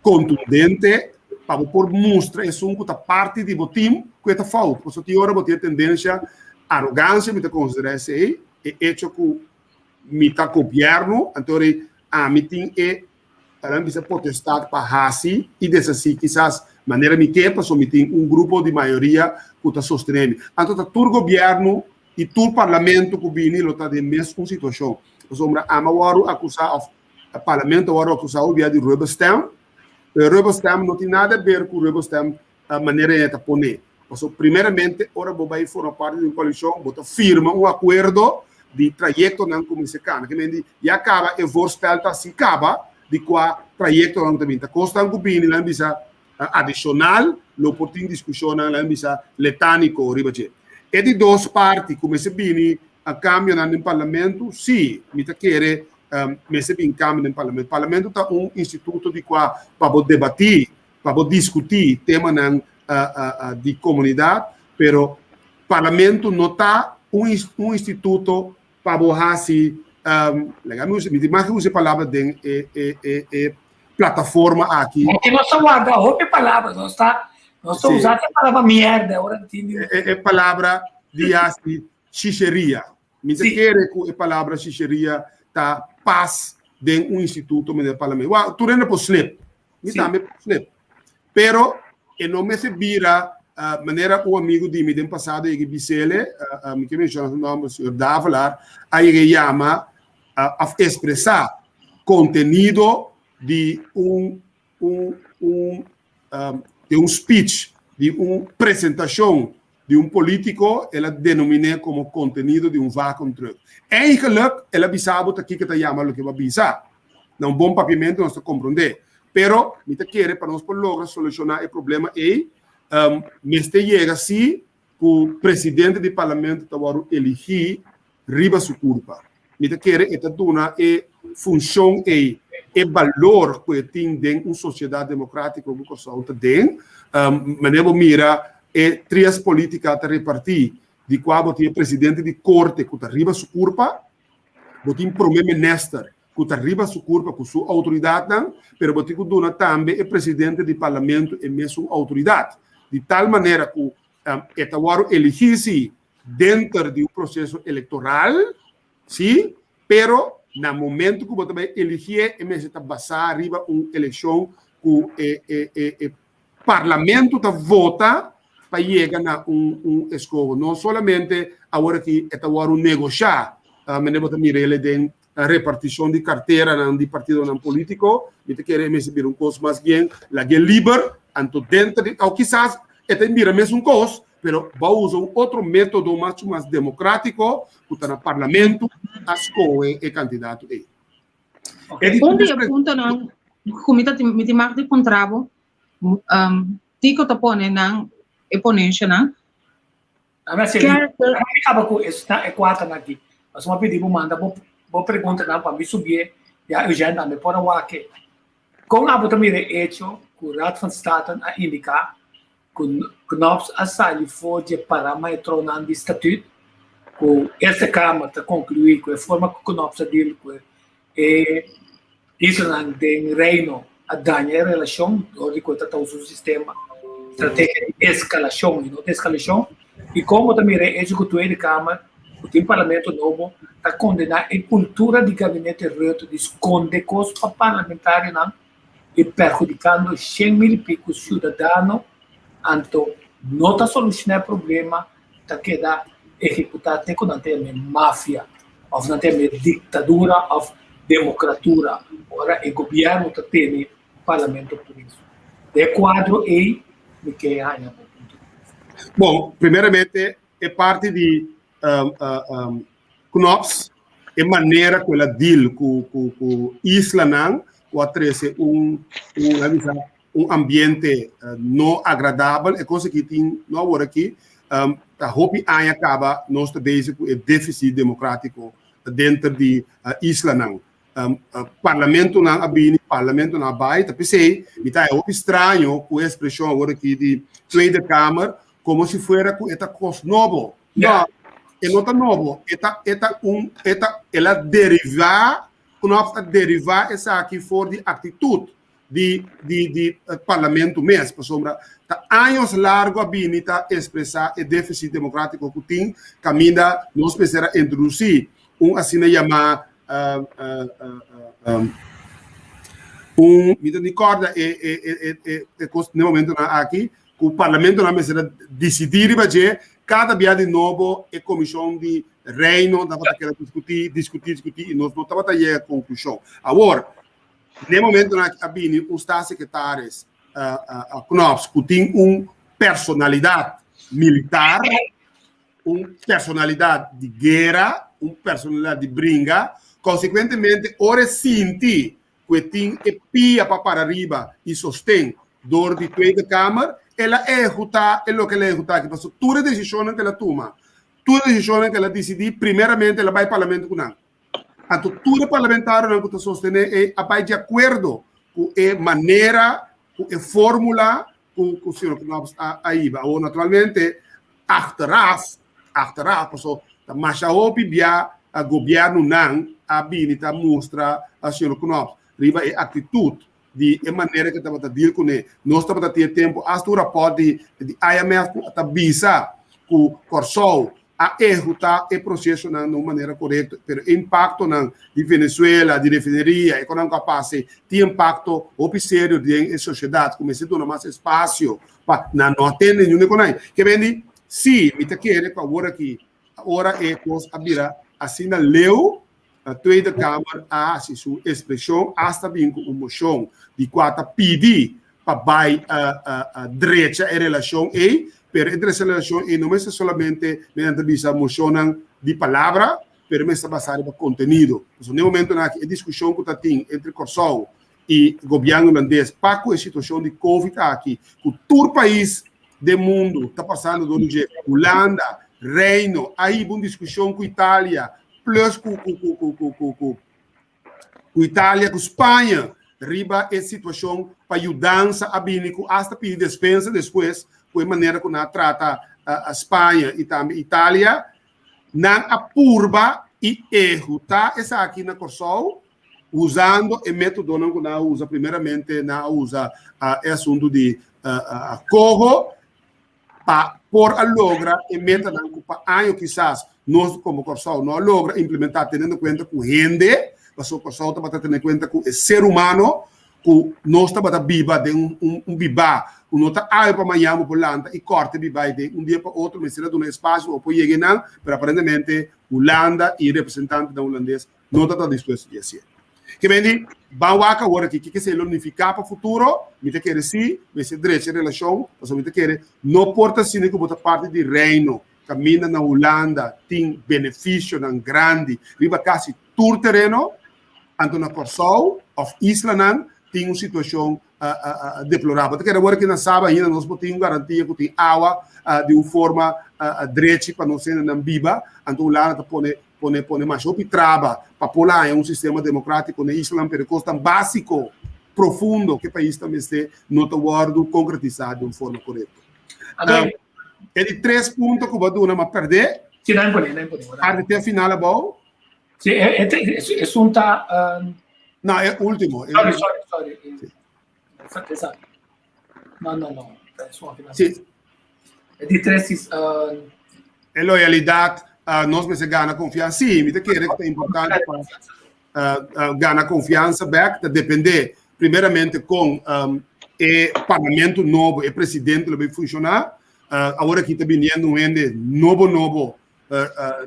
kontundente pa bo por mustra esun ku ta parti di bo tim ku e ta fout. Pasobra tin ora bo tin e tendensia, arogansia mi ta konsiderá esei, e echo ku mi ta gobièrnu, anto ora ami tin e Laga mi bisa potestad pa hasi i deshasí kisas manera mi ke, pasobra mi tin un grupo di mayoria ku ta sostené mi. Anto ta tur gobièrnu i tur parlamento ku bini lo ta den mes un situashon. Pasobra ami a wòrdu akusá òf parlamento a wòrdu akusá hopi bia di rubber stamp, pero rubber stamp no tin nada ber ku rubber stamp manera e ta poné. Pasobra primeramente ora bo bai forma parti di un koalishon bo ta firma un akuerdo di trayektonan ku mester kana. Ke men di ya kaba e voorspel ta si kaba di kua trayektonan ta bini. Ta kosnan ku bini nan bisa adishonal lo por tin diskushonnan nan bisa letaniko riba dje. E di dos parti ku mester bini kambionan den parlamento si mi ta kere mester bin kambio den parlamento. Parlamento ta un instituto di kua pa bo debatí pa bo diskutí temanan di komunidat, pero parlamento no ta un un instituto pa bo hasi, laga mi usa, mi tin mas ke usa e palabra den e e e e plataforma aki. E nos ta warda hopi palabra, nos ta nos ta usa e palabra mierda ora tin di. E palabra di hasi shisheria. Mi ta kere ku e palabra shisheria ta pas den un instituto manera parlamento. Wak, tur hende por slip. Mi tambe por slip. Pero e no mester bira Manera un amigu di mi den pasado yega bisele, mi ke menshona su nòmber, señor Davelaar, a yega yama òf ekspresá kontenido di un un un di un speech, di un presentashon di un polítiko, el a denomin'é komo kontenido di un vacuumtruck. Eigenlijk el a bisa bo ta kiko ta yama loke bo a bisa. Na un bon papiamentu nos ta komprondé. Pero mi ta kere pa nos por logra solushoná e problema ei, mester yega si ku presidente di parlamento ta wòrdu eligí riba su kurpa. Mi ta kere e ta duna e funshon ei e balor ku e tin den un sosiedat demokrátiko ku Kòrsou ta den. Manera bo mira e trias polítika ta repartí di kua bo tin e presidente di korte ku ta riba su kurpa, bo tin prome minister ku ta riba su kurpa ku su outoridatnan, pero bo tin ku duna tambe e presidente di parlamento e mesun outoridat, di tal manera ku e ta wòrdu eligí si denter di un proseso elektoral, si, pero na momento ku bo ta bai eligié e mester ta basá riba un elekshon ku e e e e parlamento ta vota pa yega na un un eskoho. No solamente awor aki e ta wòrdu negoshá, manera bo ta mira el den repartishon di karteranan di partidonan polítiko, mi ta kere e mester bira un kos mas bien lag'é liber, anto denter di, o kisas e ta bira mesun kos, pero bo a usa un otro método machu mas demokrátiko ku ta na parlamento a skohe e kandidato ei. Un di e puntonan ku mi ta mi tin mag di puntra bo, Tico ta pone nan e ponenshanan. Character. Mi kaba ku e kuaternan aki. Pasobra mi a pidi bo manda bo bo preguntanan pa mi subié ya Eugène tambe por a wak. Kon abo ta mira e echo ku Raad van State a indiká ku Knops a sali for dje parametronan di statuut ku Eerste Kamer ta konkluí ku e forma ku Knops a deal ku e islanan den Reino a daña e relashon dor di ku e ta ta usa un sistema strategia di eskalashon i no deskalashon i kon bo ta mira e echo ku Tweede Kamer ku tin parlamento nobo ta kondená e kultura di gabinete Rutte di skonde kos pa parlamentarionan i perhudikando 100,000 i piku siudadano anto no ta solushoná e problema ta keda ehekutá te ku nan ta yam'é mafia òf nan ta yam'é diktadura òf demokratura ora e gobièrnu ta tene parlamento preso. Den e kuadro ei mi ke haña bo punto di bista. Bon, primeramente e parti di Knops, e manera ku el a deal ku ku ku islanan ku a trese un un a bisa un ambiente no agradabel, e kos aki tin no awor aki, ta hopi aña kaba nos ta bezig ku e defisit demokratiko denter di islanan. Parlamentonan a bini, parlamentonan a bai, ta p'esei mi ta haña hopi straño ku e ekspreshon awor aki di Tweede Kamer komo si fuera ku e ta kos nobo. No, e no ta nobo, e ta e ta un e ta el a derivá, Knops a derivá esaki for di aktitut di di di parlamento mes, pasobra ta años largo a bini ta expresa e deficit democratico cu tin caminda nos mester a introduci un asina yama un mi ta ni corda e e e e e cos ne momentonan aki cu parlamentonan mester a dicidi riba dje cada bia di nobo e comision di reino tabata keda discuti discuti discuti y nos no tabata yega conclusion. Awor N'e momentonan aki a bini un staatssecretaris Knops ku tin un personalidat militar, un personalidat di guera, un personalidat di bringa. Konsekuentemente ora e sinti ku e tin e pia pa para riba i sosten dor di Tweede Kamer, el a ehekutá e loke el a ehekutá aki. Pasobra tur e desishonnan ku el a tuma, tur e desishonnan ku el a disidí, primeramente el a bai parlamento ku nan. Anto tur e parlamentarionan ku ta sostené e a bai di akuerdo ku e manera, ku e fórmula ku ku señor Knops a a hiba. Awor naturalmente achteraf, achteraf, paso ta masha hopi bia gobièrnunan a bini ta mustra a señor Knops riba e aktitut di e manera ku e tabata deal kuné. Nos tabata tin e tempu asta un rapòrt di di IMF ku ta bisa ku Kòrsou. A ehekutá e prosesonan na un manera korekto, pero e impaktonan di Venezuela, di refineria, e konan ku a pasa ei, tin impakto hopi serio den e sosiedat ku mester duna mas espasio pa nan no a tende niun e konan ei. Ke ben di, si, mi ta kere ku awor aki, ora e kos a bira asina leu, Tweede Kamer a hasi su ekspreshon, asta bin ku un moshon di kua ta pidi pa bai drecha e relashon ei, pero e drecha relashon ei no mester solamente mediante bisa moshonnan di palabra, pero mester basá riba kontenido. Pasobra na e momentonan aki e diskushon ku ta tin entre Kòrsou i gobièrnu hulandes pa ku e situashon di covid aki ku tur pais den mundu ta pasando dor di dje, Hulanda, Reino, a hiba un diskushon ku Italia plus ku ku ku Italia ku Spaña riba e situashon pa yudansa a bini ku asta pidi despensa despues ku e manera ku nan a trata Spaña i tambe Italia. Nan a purba i ehutá esaki na Kòrsou usando e métodonan ku nan a usa. Primeramente nan a usa e asuntu di koho pa por a logra e metanan ku pa año kisas nos komo Kòrsou no a logra implementá teniendo kuenta ku hende, pasobra Kòrsou tabata tene kuenta ku e ser humano ku nos tabata biba den un bibá ku no ta awe pa mañan bo por lanta i kòrta e bibá ei den un dia pa otro mester a duna espasio pa bo por yega einan, pero aparentemente Hulanda i representantenan hulandes no ta ta dispuesto di hasié. Ke men di, ban wak awor aki kiko esei lo nifiká pa futuro, mi ta kere sí, mester drecha e relashon, pasobra mi ta kere no por ta asina ku bo ta parti di Reino kaminda na Hulanda tin benefisionan grandi riba kasi tur tereno, anto na Kòrsou òf islanan tin un situashon deplorabel. Ta kere awor aki na Saba ainda nos por tin un garantia ku tin awa di un forma drechi pa nos hendenan biba, anto Hulanda ta pone pone pone masha hopi traba pa por haña un sistema demokratiko na e islanan, pero e kosnan básiko, profundo ku e pais ta mester no ta wòrdu konkretisá di un forma korekto. E di tres punto ku bo a duna mi a pèrdè. Sí, nan pone, nan pone. Parti te final abou. Sí, esun ta. No, e último. Sorry, sorry, sorry. Esaki, esaki. No, no, no. Sí. E di tres is. E loyalidat, nos mester gana konfiansa. Sí, mi ta kere ku ta importante pa gana konfiansa bèk. Ta dependé primeramente kon e parlamento nobo, e presidente lo bai funshoná. Awor aki ta biniendo un hende nobo nobo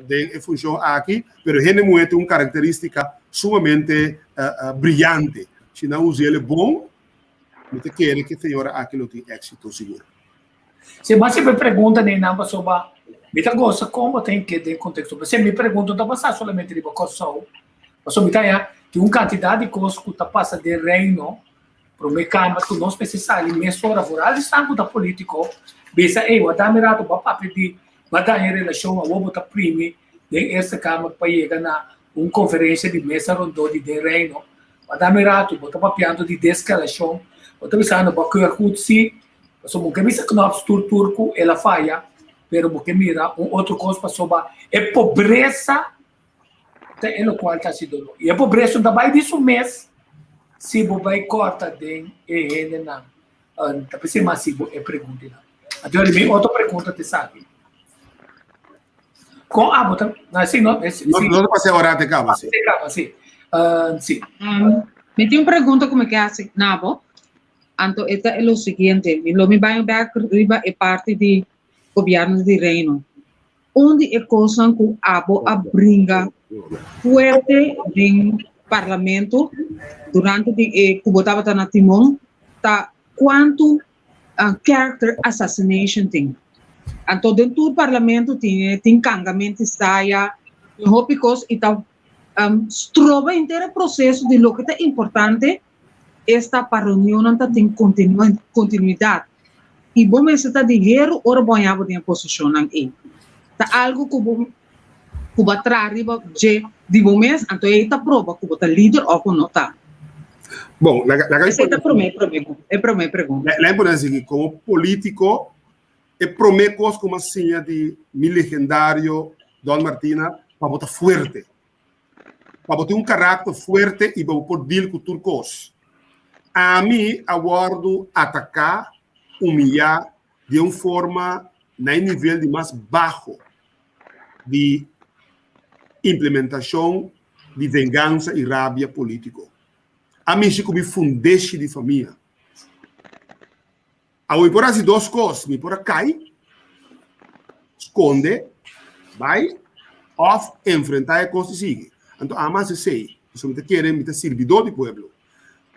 den e funshon aki, pero hende muhé tin un karakterístika sumamente briyante. Si nan usa el bon, mi ta kere ku e señora aki lo tin éksito sigur. Si, mas siempre pregunta den nan pasobra mi ta gosa kon bo ta hinke den konteksto. P'esei mi pregunta no ta basá solamente riba Kòrsou, pasobra mi ta haña tin un kantidat di kos ku ta pasa den Reino, Prome Kamer ku nos mester sali mesora foral di esnan ku ta polítiko bisa ey wak dami rato bo a papia di bo a daña relashon awor bo ta primi den Eerste Kamer pa yega na un konferensha di mesa rondó di den Reino wak dami rato bo ta papiando di deskalashon bo ta bisando bo a keur goed si pasobra bo ke bisa Knops tur tur ku el a faya pero bo ke mira un otro kos pasobra e pobresa ta e lokual ta hasi doló. I e pobresa no ta bai di su mes si bo bai kòrta den e hendenan. Ta p'esei mas si bo e preguntanan. Anto mi otro pregunta ta esaki. Kon abo ta, no, si no, si. No, no ta pasa ora te kaba, si. Te kaba, si. Si. Mi tin un pregunta ku mi ke hasi na bo. Anto e ta e lo siguiente. Mi lo mi bai bèk riba e parti di gobièrnu di Reino. Un di e kosnan ku abo a bringa fuerte den parlamento durante di e ku bo tabata na timon ta kuantu character assassination tin. Anto den tur parlamento tin tin kangamento saya, tin hopi kos i ta stroba henter e proseso di loke ta importante esta pa reunionnan ta tin kontinuidat i bo mester ta di heru ora bo haña bo den e posishonnan ei. Ta algu ku bo ku bo a traha riba dje di bo mes, anto ei ta proba ku bo ta lider òf bo no ta. Bon, laga laga mi Esei ta promé e promé pregunta. Laga mi pone así, komo polítiko e promé kos ku mi a siña di mi legendario Don Martina pa bo ta fuerte. Pa bo tin un karakter fuerte i pa bo por deal ku tur kos. Ami a wòrdu ataká, humiyá di un forma na e nivel di mas baho. di implementashon di vengansa i rabia polítiko. A mishi ku mi fundeshi di famia. Awo mi por hasi dos kos, mi por a kai, skonde, bai, òf enfrentá e kos i sigui. Anto ami a hasi esei, pasobra mi ta kere mi ta sirbidó di pueblo.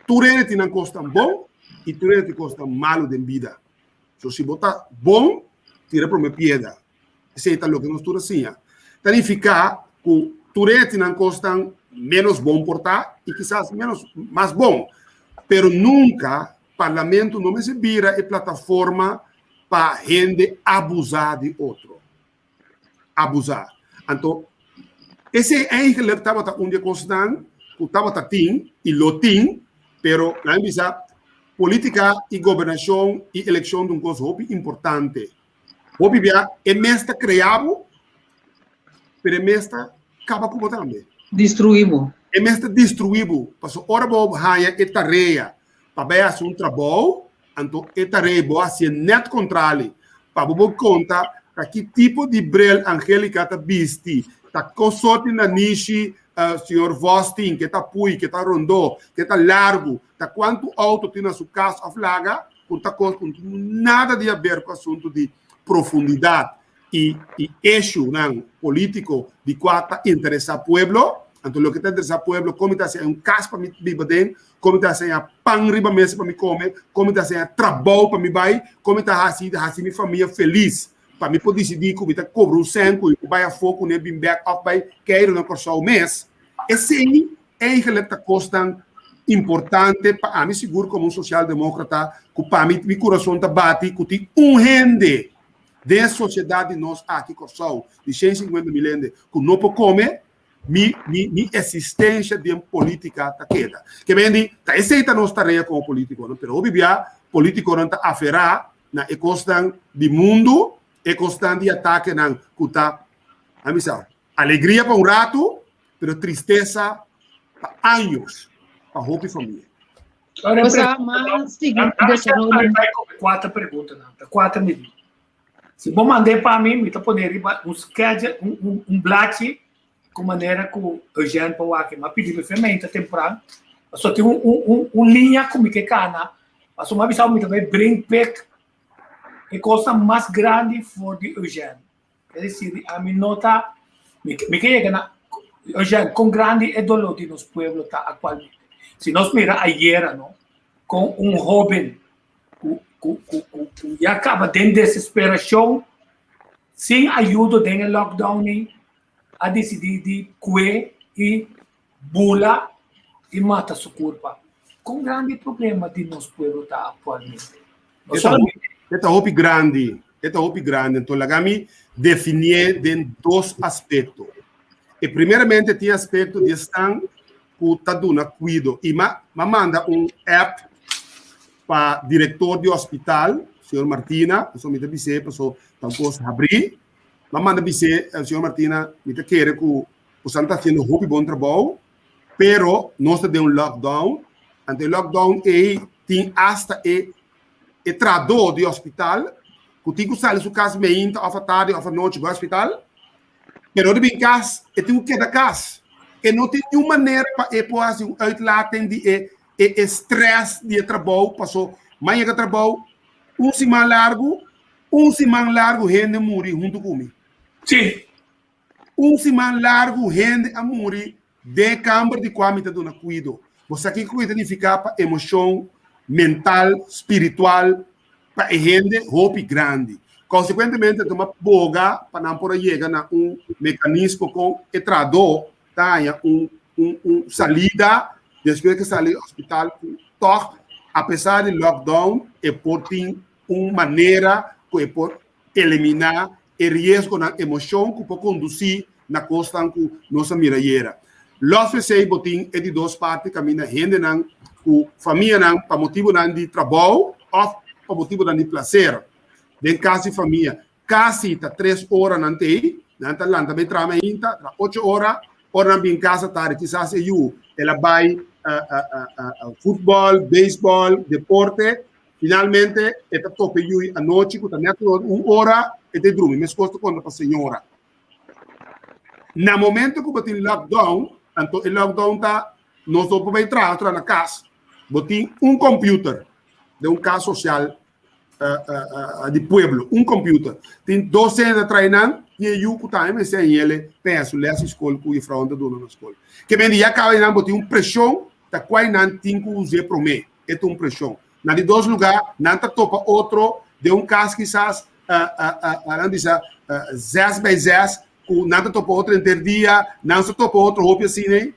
Tur hende tin nan kosnan bon i tur hende tin kosnan malu den bida. So si bo ta bon, tira promé piedra. Esei ta loke nos tur a siña. Ta nifiká ku tur hende tin nan kosnan ménos bon por ta i kisas ménos mas bon. Pero nunka parlamento no mester bira e plataforma pa hende abusá di otro. Abusá. Anto esei eigenlijk tabata un di e kosnan ku tabata tin i lo tin, pero nan bisa polítika i gobernashon i elekshon ta un kos hopi importante. Hopi bia e mes ta krea bo, pero e mes ta kaba ku bo tambe. Destruí bo. E mes ta destruí bo. Pasobra ora bo haña e tarea pa bai hasi un trabou, anto e tarea bo hasié nèt kontrali. Pa bo por konta ta ki tipo di bril Angelica ta bisti, ta kon sorti nanishi señor Vos tin, ke ta pui, ke ta rondó, ke ta largu, ta kuantu outo tin na su kas òf laga. ku ta kos ku no tin nada di haber ku asuntu di profundidat i i issuenan polítiko di kua ta interesá pueblo. Anto loke ta interesá pueblo, kon mi ta hasi un kas pa mi biba den, kon mi ta hasi haña pan riba mesa pa mi kome, kon mi ta hasi haña trabou pa mi bai, kon mi ta hasi hasi mi famia felis, pa mi por disidí ku mi ta kobra un sèn ku mi por bai afó kuné bin bèk òf bai keiru na Kòrsou mes. Esei Eigenlijk ta kosnan importante pa ami sigur komo un sosialdemókrata ku pa mi mi kurason ta bati ku tin un hende den e sosiedat di nos aki Kòrsou di 150 mil hende ku no por kome mi mi mi eksistensha den polítika ta keda. Ke men di ta esei ta nos tarea komo polítikonan pero hopi bia polítikonan ta aferá na e kosnan di mundu e kosnan di atakenan ku ta ami sa alegria pa un ratu pero tristesa pa años pa hopi famia. Osa, ma sigui desaroyo. Kuater preguntanan, ta kuater minuut. Si bo mand'é pa mi, mi ta pone riba un schedule, un, un, un blachi, ku manera ku Eugène por wak. Mi a pidi mi fe meinta tempran, pasobra tin un, un, un, un liña ku mi ke kana, pasobra mi a bisa bo mi ta bai bring pick e kosnan mas grandi for di Eugène. Es decir, ami no ta, mi, mi ke yega na, Eugène, kon grandi e dolor di nos pueblo ta aktualmente? Si nos mira ayera, no, kon un hóben ku, ku, ku, ku, ku ya kaba den desesperashon, sin ayudo den e lockdown ei, a disidí di kue i bula i mata su kurpa. Kon grandi e problema di nos pueblo ta aktualmente? No solamente. E ta hopi grandi, e ta hopi grandi. Anto laga mi definié den dos aspekto. E primeramente tin aspekto di esnan ku ta duna kuido. I m'a m'a manda un app pa direktor di hospital, señor Martina, pasobra mi ta bis'é pasobra ta un kos habrí. M'a manda bis'é, señor Martina, mi ta kere ku Bosan ta haciendo hopi bon trabou, pero nos ta den un lockdown. Anto e lockdown ei tin hasta e e trahadó di hospital ku tin ku sali su kas meinta òf atardi òf anochi bai hospital, pero ora bin kas e tin ku keda kas. E no tin niun manera pa e por hasi un uitlating di e e e stress di e trabou paso maña yega trabou un siman largu, un siman largu hende muri huntu ku mi. Sí. Un siman largu hende a muri den e kamber di kua mi ta duna kuido. Bo sa kiko ku e ta nifiká pa emoshon, mental, spiritual pa e hende? Hopi grandi. Konsekuentemente a tuma boga pa nan por a yega na un mekanismo kon e trahadó ta haña un un un salida despues ke sali hospital ku tòg apesar di lockdown e por tin un manera ku e por eliminá e riesgonan emoshon ku por kondusí na kosnan ku nos a mira ayera. Lòs esei bo tin e di dos parti kaminda hendenan ku famianan pa motibunan di trabou òf pa motibunan di plaser den kas di famia kasi ta tres ora nan ta ei, nan ta lanta bai traha mainta tra ocho ora, ora nan bin kas atardi kisas e yu el a bai futbòl, beisbòl, deporte. Finalmente e ta topa e yui anochi ku ta nèt un ora e ta drumi. Meskos ta konta pa señora. Na momento ku bo tin lockdown, anto e lockdown ta nos no por bai traha traha na kas. Bo tin un computer den un kas sosial di pueblo, un computer. Tin docente ta trae nan i e yu ku tambe mester hañ'ele pa su les di skol ku juffrouwen ta duna na skol. Ke men di ya kaba nan bo tin un preshon ta kual nan tin ku us'é promé. E ta un preshon. Na di dos lugá, nan ta topa otro den un kas kisas, nan bisa zes bij zes, ku nan ta topa otro henter dia, nan sa topa otro hopi asina ei.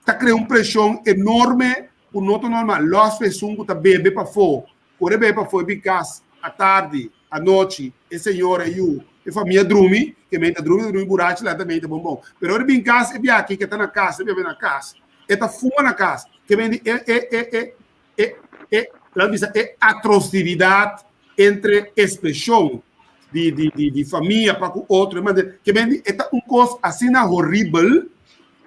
Ta krea un preshon enorme ku no ta normal. Lòs pa esun ku ta bebe pafó, kore bebe pafó e bin kas atardi, anochi, e señora, e yu, e famia drumi, ke men ta drumi, ta drumi burachi, lanta men ta bon bon. Pero ora e bin kas, e biaha aki ke ta na kas, e bebe na kas, e ta fuma na kas, ke men di e e e e e e laat bisa e atrosividad entre expresion di di di di famia pa ku otro e manera ke men di e ta un kos asina horibel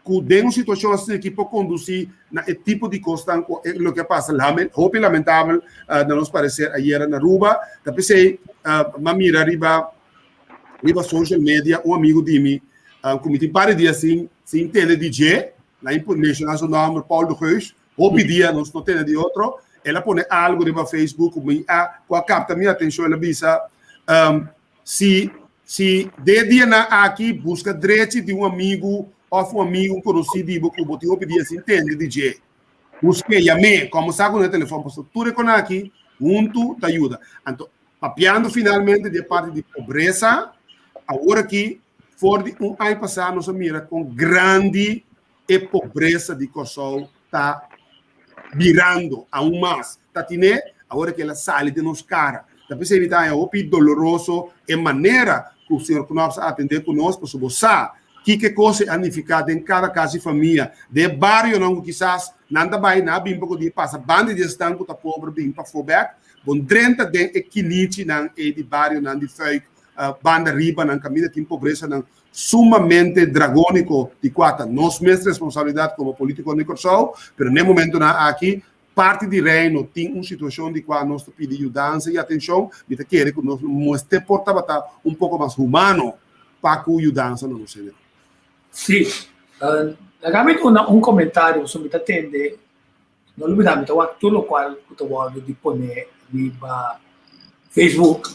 ku den un situashon asina aki por kondusí na e tipo di kosnan ku e loke a pasa lamen hopi lamentabel na nos pareser ayera na Aruba ta p'esei m'a mira riba riba social media un amigu di mi ku mi tin par di dia sin sin tende di dje na menshoná su nòmber Paul de Geus Hopi dia nos no tene di otro. El a pone algo riba Facebook ku mi a ku a kapta mi atenshon. El a bisa, Si si den e dianan aki buska drechi di un amigu òf un amigu, un konosí di bo ku bo tin hopi dia sin tende di dje, busk'é, yam'é, kòmbersá ku nan telefòn, pasobra tur e konan aki huntu ta yuda. Anto, papiando finalmente di e parti di pobresa, awor aki for di un aña pasá nos a mira kon grandi E pobresa di Kòrsou ta birando aun mas. Ta tine awor ku el a sali den nos kara. Ta p'esei mi ta haña hopi doloroso e manera ku señor Knops a atendé ku nos, pasobra bo sa kiko e kos ei a nifiká den kada kas di famia, den e barionan ku kisas nan ta bai, nan a bin poko di pasa banda di esnan ku ta pober bin pafó bèk. Bo drenta den e kinichinan ei di barionan di Fuik, banda riba nan kaminda tin pobresanan sumamente dragóniko di kua ta nos mes responsabilidat komo polítikonan di Kòrsou, pero n'e momentunan aki parti di Reino tin un situashon di kua nos ta pidi yudansa i atenshon, mi ta kere ku nos mester por tabata un poko mas humano pa ku yudansa na nos hendenan. Sí, laga mi duna un komentario pasobra mi ta tende, no lubida mi ta wak tur lokual ku ta wòrdu di pone riba Facebook.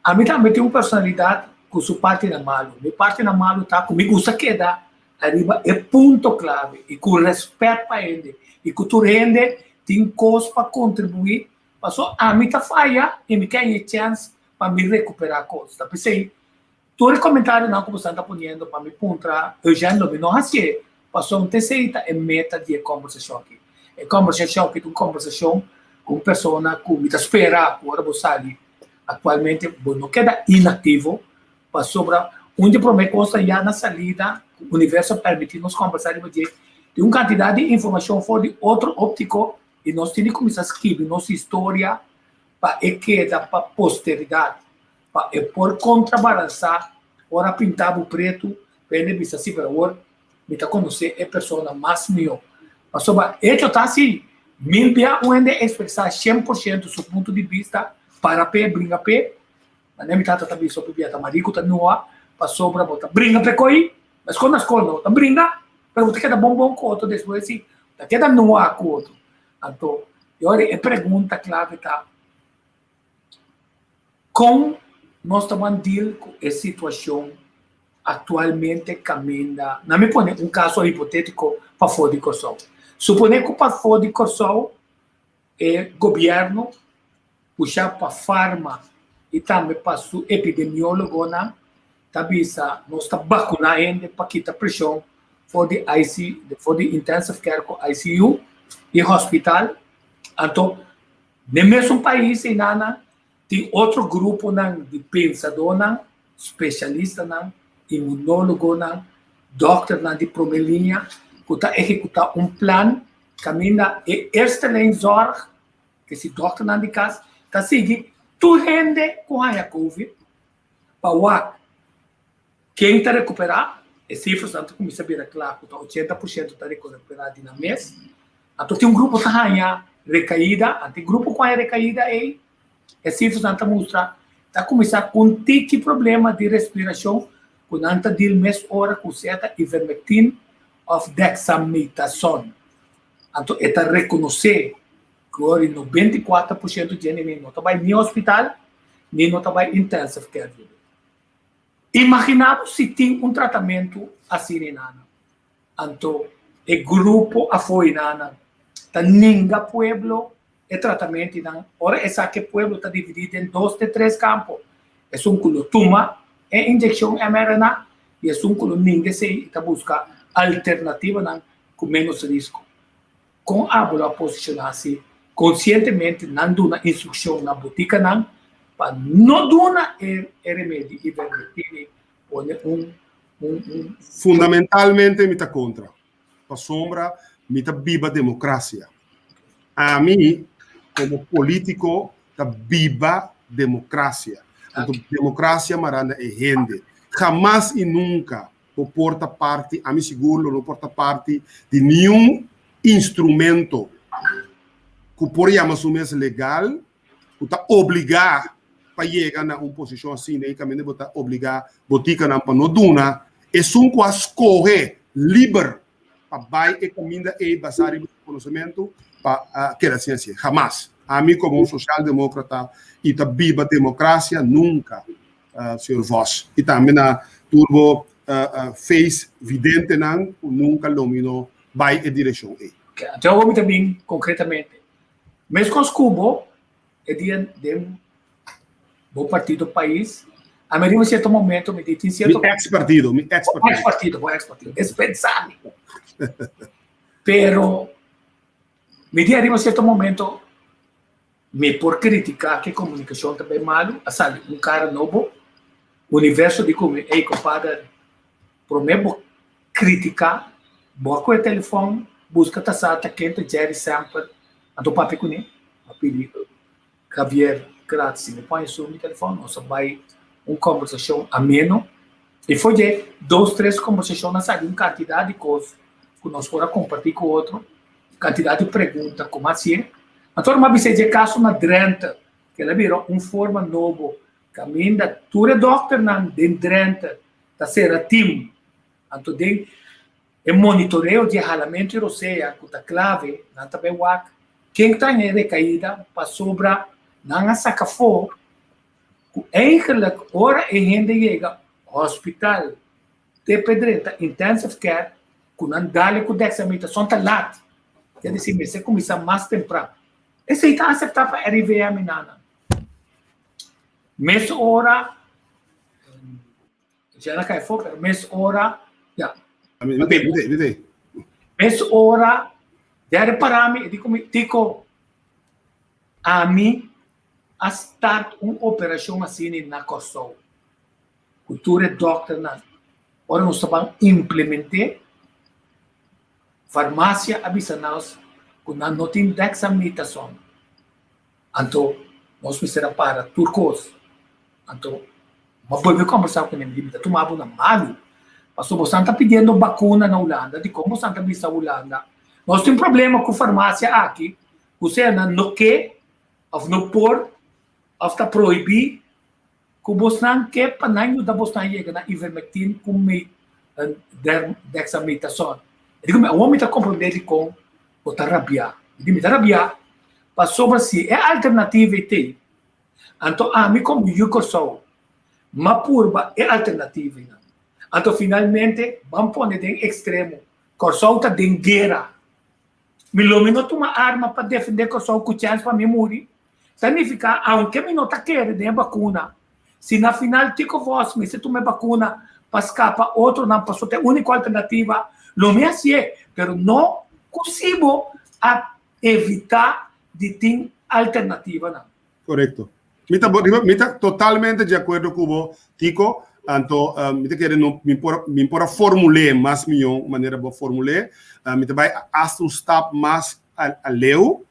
Ami tambe tin un personalidad cu su partinan malu. Mi partinan malu ta cu mi gusta keda ariba e punto clave y cu respet pa hende y cu tur hende tin cos pa contribui paso ami ta faya y mi ke haña chens pa mi recupera cos. Ta p'esey tur e comentarionan cu boso ta poniendo pa mi puntra Eugène lo mi no hacié paso un t'esey ta e meta di e combersacion aki. E combersacion aki ta un combersacion cu un persona cu mi ta spera cu ora bo sali Aktualmente bo no keda inaktivo pasobra un di promé kos ta ya na salida ku universo a permití nos kòmbersá riba dje tin un kantidat di informashon for di otro óptiko i nos tin di kuminsá skibi nos historia pa e keda pa posteridat pa e por kontrabalansá ora pinta bo pretu pa hende bisa si pero awor mi ta konosé e persona mas mihó pasobra echo ta si mil bia un hende ekspresá 100% su punto di bista para p'e bringa p'e manera mi tata ta bisa hopi bia ta mariku ta noa pasobra bo ta bringa p'e koi meskos na skol no bo ta bringa pero bo ta keda bon bon ku otro despues si bo ta keda noa ku otro anto e ora e pregunta klave ta Kon nos ta ban deal ku e situashon aktualmente kaminda? Na mi pone un kaso hipotétiko pafó di Kòrsou. Suponé ku pafó di Kòrsou e gobièrnu pushá pa farma i tambe pa su epidemiólogonan ta bisa nos ta bakuná hende pa kita preshon for di IC, for di intensive care ku ICU i hospital. Anto Den mesun pais einanan tin otro gruponan di pensadónan, spesialistanan, inmunólogonan, dòkternan di promé liña ku ta ehekutá un plan kaminda e eerste lijn zorg, ke si dòkternan di kas, ta sigui tur hende ku haña covid pa wak ken ta rekuperá. E sifrasnan ta kuminsá bira kla ku ta 80% ta rekuperá di nan mes. Anto tin un grupo ta haña rekaida, anto e grupo ku haña rekaida ei, e sifrasnan ta mustra, ta kuminsá ku un tiki problema di respirashon. ku nan ta deal mes ora ku sea ta ivermectin òf dexamethasone. Anto e ta rekonosé ku ora 94% di hende no ta bai ni hospital ni no ta bai intensive care unit. Imaginá bo si tin un tratamentu asina einan. Anto e grupo afó einan ta ninga pueblo e tratamentunan. Ora e sa ku e pueblo ta dividí den dos te tres kampo, esun ku lo tuma e inyekshon mRNA i esun ku lo ninga esei i ta buska alternativanan ku ménos risko. Kon abo lo a posishoná si konsientemente nan duna instrukshon na botikanan pa no duna e remedi ivermectine pone un un un. Fundamentalmente mi ta kontra, pasobra mi ta biba demokrasia. Ami komo politiko ta biba demokrasia. Anto demokrasia mará na e hende. Hamas i nunka bo por ta parti, ami sigur lo no por ta parti di niun instrumento ku por yama su mes legal, ku ta obligá pa yega na un posishon asina i kaminda bo ta obligá botikanan pa no duna esun ku a skohe liber pa bai e kaminda ei basá riba su konosementu pa keda sin hasié. Hamas. Ami komo un sosialdemókrata i ta biba demokrasia nunka Señor Vos y tambe na tur bo face videntenan cu nunca lo mi no bay e direccion ey. Anto awor mi ta bin concretamente. Mescos cu bo e dia den bo partido Pais, a mi riba cierto momento mi di tin cierto. Mi ex partido, mi ex partido. Bo ex partido, bo ex partido. Dispensami. Pero mi di ariba cierto momento Mi por critica cu e comunicacion ta bay malu, a sali un cara nobo, universo di cu mi, ey compadre, prome bo critica, bo a coge telefon, busca ta sa ta ken ta Jerry Semper, anto papia cune, a pidi Javier Kratz si mi pon esun mi telefon, nos a bay un conversacion ameno, y for dje dos tres conversacion a sali un cantidad di cos cu nos por a comparti cu otro, cantidad di pregunta cu mas hacié. Anto mi a bisa dje caso na Drenthe, cu el a bira un forma nobo caminda tur e dokternan den Drenthe ta cera team. Anto den e monitoreo dje halamento y rosea cu ta clave, nan ta bay wak ken ta en recaida pasobra nan a saca afo cu eigenlijk ora e hende yega hospital te pe drenta intensive care ku nan dale ku dexamethasone ta lat. Ke disi mester kuminsá mas tempran. Esei ta aseptá pa RIVM nana. Mes ora ya na kai afó pero mes ora ya. Mes ora derde para mi e di ku mi Tico ami a start un operashon asina na Kòrsou. Ku tur e dòkternan. Ora nos ta ban implement'é, farmasia a bisa nos ku nan no tin dexamethasone. Anto nos mester a para tur kos. Anto mi a bolbe kòmbersá ku nan, mi di, mi ta tuma bo na malu, pasobra bosan ta pidiendo bakuna na Hulanda, dikon bosan ta bisa Hulanda nos tin problema ku farmasia aki, ku sea nan no ke òf no por òf ta prohibí Ku bosnan ke pa nan yuda bosnan yega na ivermectin ku dexamethasone. E di ku mi, awor mi ta komprondé dikon bo ta rabiá. Mi di, mi ta rabiá pasobra si e alternativa ei t'ei, anto ami komo yu Kòrsou m'a purba e alternativa einan. Anto finalmente ban pone den ekstremo, Kòrsou ta den guera. Mi lo mi no tuma arma pa defendé Kòrsou ku chèns pa mi muri. Ta nifiká aunke mi no ta kere den e bakuna, si na final Tico Vos mester tuma e bakuna pa skapa otronan pasobra ta e úniko alternativa, lo mi hasié, pero no ku si bo a evitá di tin alternativanan. Korekto. Mi ta mi ta totalmente di akuerdo ku bo, Tico. Anto mi ta kere no mi por mi por a formul'é mas mihó manera bo a formul'é. Mi ta bai hasta un stap mas aleu.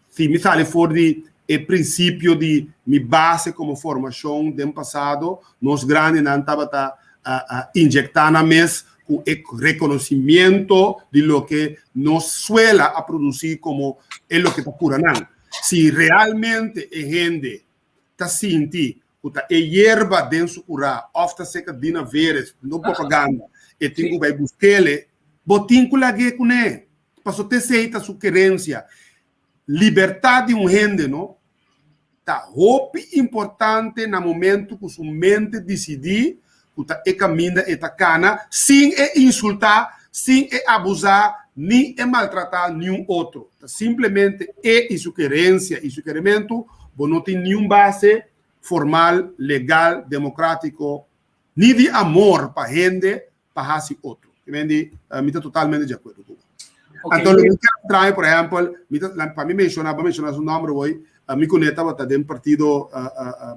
Si mi sali for di e prinsipio di mi base komo formashon den pasado, nos grandinan tabata injektá nan mes ku e rekonosimiento di loke nos suela a produsí komo e loke ta kura nan. Si realmente e hende ta sinti. ku ta e yerba den su kurá òf ta seka Dina Veres, no propaganda, e tin ku bai busk'ele, bo tin ku lag'é kuné, pasobra t'esei ta su kerensia. Libertat di un hende no ta hopi importante na momento ku su mente disidí ku ta e kaminda e ta kana sin e insultá, sin e abusá ni e maltratá niun otro. Ta simplemente e i su kerensia i su kerementu, bo no tin niun base formal, legal, demokratiko ni di amor pa hende pa hasi otro. Te men di, mi ta totalmente di akuerdo ku bo. Okay. Anto, lo mi kier trae, por ehempel, mi ta, pa mi menshoná, bo menshoná su nomber hoy, mi kuné tabata den partido,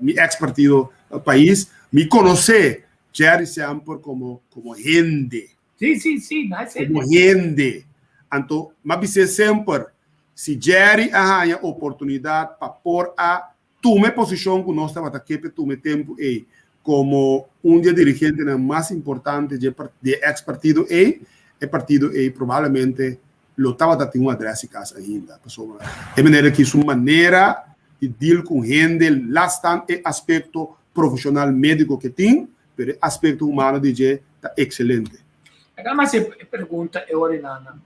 mi ex partido Pais, mi konosé Jerry Semper komo, komo hende. Sí, sí, sí, nice hende. Komo hende. Anto, m'a bis'é semper, si Jerry a haña oportunidat pa por a Tuma e posishon ku nos tabata ke p'e tuma e tempu ei komo un di e dirigentenan mas importante dje di e eks partido ei, e partido ei probablemente lo tabata tin un adrès di kas ainda. Pasobra e manera aki su manera di deal ku hende, lastan e aspekto profeshonal médiko ke tin, pero e aspekto humano di dje ta ekselente. Laga mi hasi e pregunta e ora inana.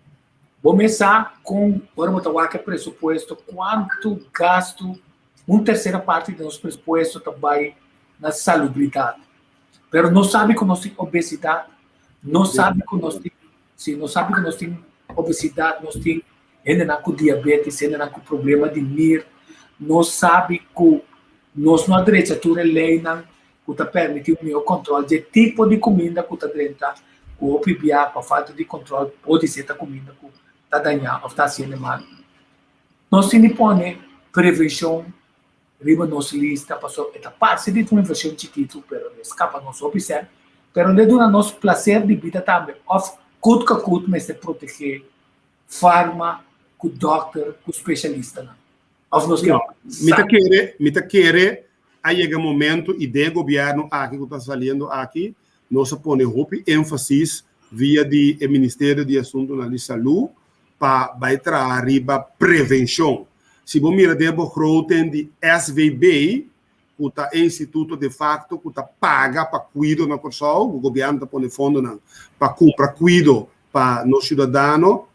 Bo mes sa kon ora bo ta wak e presupuesto kuantu gastu, un tersera parti di nos presupuesto ta bai na salubridat. Pero nos sabi ku nos tin obesidat, nos sabi ku nos tin, si nos sabi ku nos tin obesidat, nos tin hendenan ku diabetes, hendenan ku problema di nir, nos sabi ku nos no a drecha tur e leinan ku ta permití un mihó kòntròl dje tipo di kuminda ku ta drenta ku hopi bia pa falta di kòntròl por di ser ta kuminda ku ta dañá òf ta hasiendo mal. Nos tin di pone prevenshon riba nos lista pasobra e ta parse di ta un invershon chikitu pero lo skapa nos hopi sèn pero lo e duna nos plaser di bida tambe òf kut ka kut mester protegé farma ku dòkter ku spesialistanan. Òf nos ke Mi ta kere, mi ta kere a yega momento y den e gobierno aki cu ta saliendo aki, nos a pone hopi enfasis via di e Ministerio di Asuntonan di Salud pa bay traha riba prevencion. Si bo mira den e begroting di SVB, cu ta e instituto de facto cu ta paga pa cuido na Corsou, cu gobierno ta pone fondonan pa cumpra cuido pa nos ciudadano,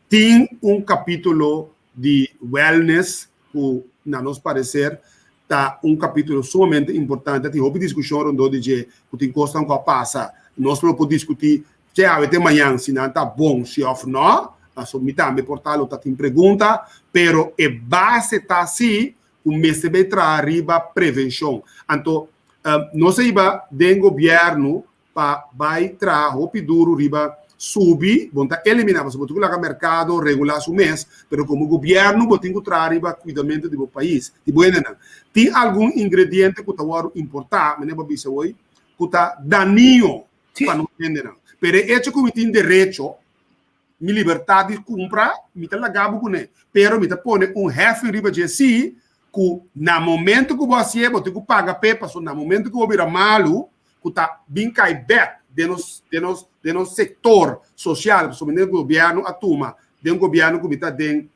tin un capitulo di wellness cu na nos parecer ta un capitulo sumamente importante. Tin hopi discusion rondó di dje cu tin cosnan cu a pasa. Nos lo por discuti te awe te mañan si nan ta bon si of no. Paso mi tambe por ta lo ta tin pregunta, pero e base ta si cu mester bay traha riba prevencion. Anto nos a hiba den gobierno pa bai traha hopi duru riba subi, bo no ta eliminá pasobra bo tin ku laga merkado regulá su mes, pero komo gobièrnu bo tin ku traha riba kuidamentu di bo pais, di bo hendenan. Tin algun ingrediente ku ta wòrdu importá, manera bo a bisa hoy, ku ta dañino pa nos hendenan. Pero e echo ku mi tin derecho, mi libertat di kumpra, mi ta laga bo kuné, pero mi ta pone un heffing riba dje sí, ku na momento ku bo hasié bo tin ku paga p'e, pasobra na momento ku bo bira malu, ku ta bin kai bek den nos den nos den nos sektor sosial, pasobra den gobièrnu a tuma, den gobièrnu ku mi ta den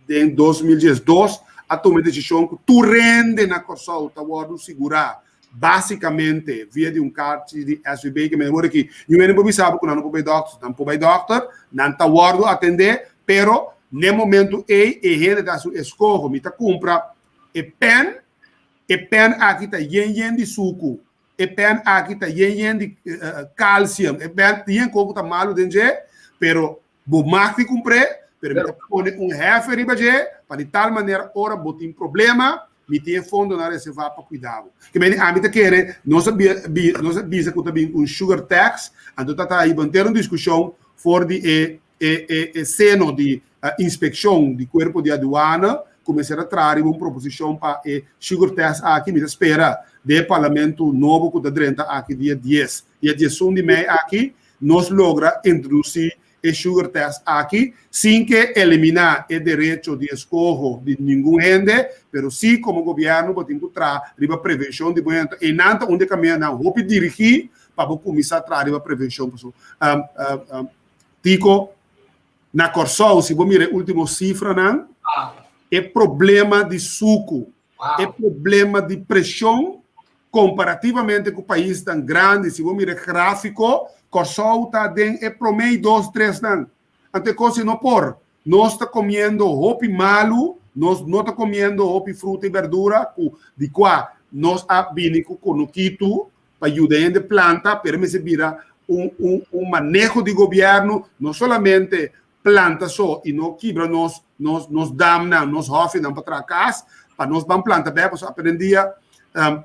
den 2012 a tuma e desishon ku tur hende na Kòrsou ta wòrdu sigurá básikamente via di un karchi di SVB ke mester aki. Niun hende por bisa bo ku nan no por bai dòkter, nan por bai dòkter, nan ta wòrdu atendé, pero n'e momentu ei e hende ta hasi un eskoho, mi ta kumpra e pèn, e pèn aki ta yen yen di suku, e pèn aki ta yen yen di kalsium, e pèn yen kos ku ta malu den dje, pero Bo mag di kumpr'é, pero mi ta pone un hefe riba dje pa di tal manera ora bo tin problema, mi tin e fondonan reservá pa kuida bo. Ke mende ami ta kere nos a nos a bisa ku ta bin un sugar tax, anto ta ta hiba henter un diskushon for di e e e e seno di inspekshon di kuerpo di aduana ku mester a traha riba un proposishon pa e sugar tax aki. Mi ta spera den e parlamento nobo ku ta drenta aki dia dies, dia diesun di mei aki, Nos logra introduci e sugar tax aki sin ke elimina e derecho di escoho di ningun hende, pero si como gobierno bo tin cu traha riba prevencion di bo hende. Eynan ta un di e camindanan hopi dirigi pa bo cuminsa traha riba prevencion. Pasobra Tico, na Corsou si bo mira e ultimo cifranan, e problema di sucu. E problema di preshon komparativamente ku paisnan grandi, si bo mira e gráfiko, Kòrsou ta den e promé i dos, tresnan. Anto e kos ei no por. Nos ta komiendo hopi malu, nos no ta komiendo hopi fruta i bèrdura ku di kua nos a bini ku konokitu pa yuda hende planta, pero mester bira un un un maneho di gobièrnu, no solamente planta so i no kibra nos nos nos damnan, nos hòfinan pa traha kas, pa nos ban planta bèk, pasobra aperendia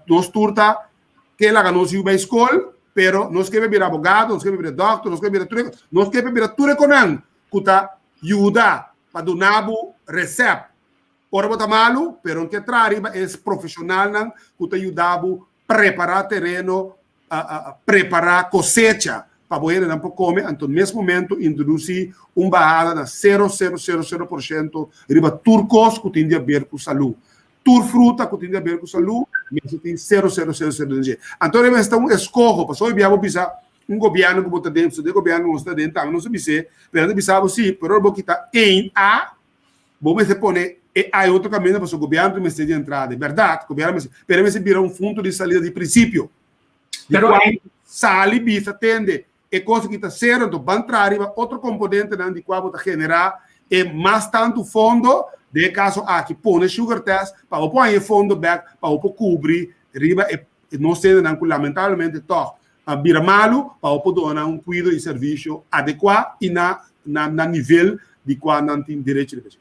nos tur ta ke laga nos yu bai skol, pero nos ke bira abogado, nos ke bira dòkter, nos ke bira tur e nos ke bira tur e konan ku ta yuda pa duna bo resèpt ora bo ta malu, pero no ke traha riba e profeshonalnan ku ta yuda bo prepará tereno, prepará kosecha pa bo hendenan por kome, anto mes momento introdusí un bahada na sero sero sero sero por shento riba tur kos ku tin di aber ku salú. Tur fruta ku tin di aber ku salú mester tin sero sero sero sero den dje. Anto riba esta un eskoho, pasobra hoy bia bo bisa un gobièrnu ku bo ta den, pasobra den gobièrnu ku nos ta den tambe nos ta bis'é, pero nan ta bisa bo si, pero ora bo kita ein a, Bo mester pone e ai otro caminda pasobra gobierno tin mester di entrada. E berdad, gobierno mester, pero e mester bira un punto di salida di principio. Di Pero cual ei sali bisa tende e cosa ki ta cero, enton ban traha riba otro componentenan di cua bo ta genera e mas tanto fondo, den e caso aki pone sugar tax pa bo por haña e fondo bek pa bo por cubri riba e nos tendenan cu lamentablemente toch a bira malu pa bo por duna nan un kuido i servisio adekuá i na na na nivel di kua nan tin derecho riba dje.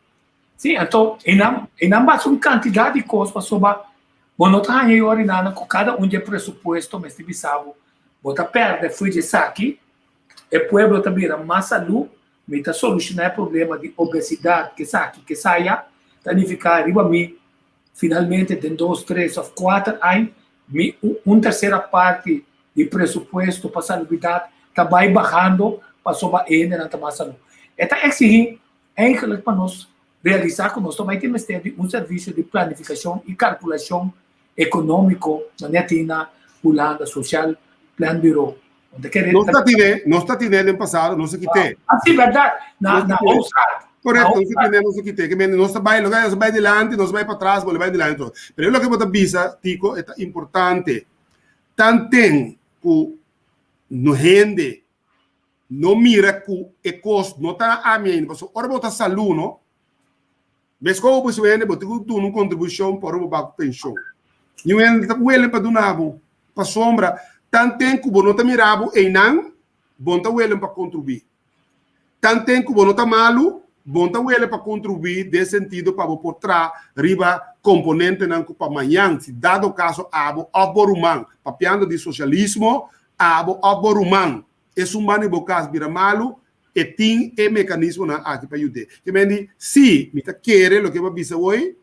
Sí, anto einan einan basa un kantidat di kos pasobra bo no ta haña e orinanan ku kada un dje presupuesto mester bisa bo, bo ta pèrdè fo'i dje esaki, e pueblo ta bira mas salú, mi ta solushoná e problema di obesidat, kesaki, kesaya, ta nifiká riba mi finalmente den dos, tres òf kuater aña Mi un tersera parti di presupuesto pa salubridat ta bai bahando pasobra e hendenan ta mas salú. E ta eksigí eigenlijk pa nos realisá ku nos ta bai tin mester di un servisio di planifikashon i kalkulashon ekonómiko manera tin na Hulanda, Sociaal Planbureau. Bo ta kere. Nos ta tine, nos ta tine den pasado, nos a kite. Ah, sí, bèrdat. Na, na Hoofdstraat. Korekto, nos a tine, nos a kite. Ke mende nos ta bai, loke nos ta bai dilanti, nos ta bai patras, bo lo bai dilanti otro. Pero loke bo ta bisa, Tico, e ta importante. Tanten ku no hende no mira ku e kos no ta na ami ainda, pasobra ora bo ta salú no, Meskos bo su hende bo tin ku duna un kontribushon pa ora bo bai ku penshon. Niun hende ta wele pa duna bo pasobra tanten ku bo no ta mira bo einan bo no ta wele pa kontribuí. Tanten ku bo no ta malu bo no ta wele pa kontribuí den sentido pa bo por traha riba komponentenan ku pa mañan si dado kaso abo òf bo ruman, papiando di sosialismo, abo òf bo ruman esun banda di bo kas bira malu E tin e mekanismonan aki pa yud'é. Ke men di, si mi ta kere loke bo a bisa hoy,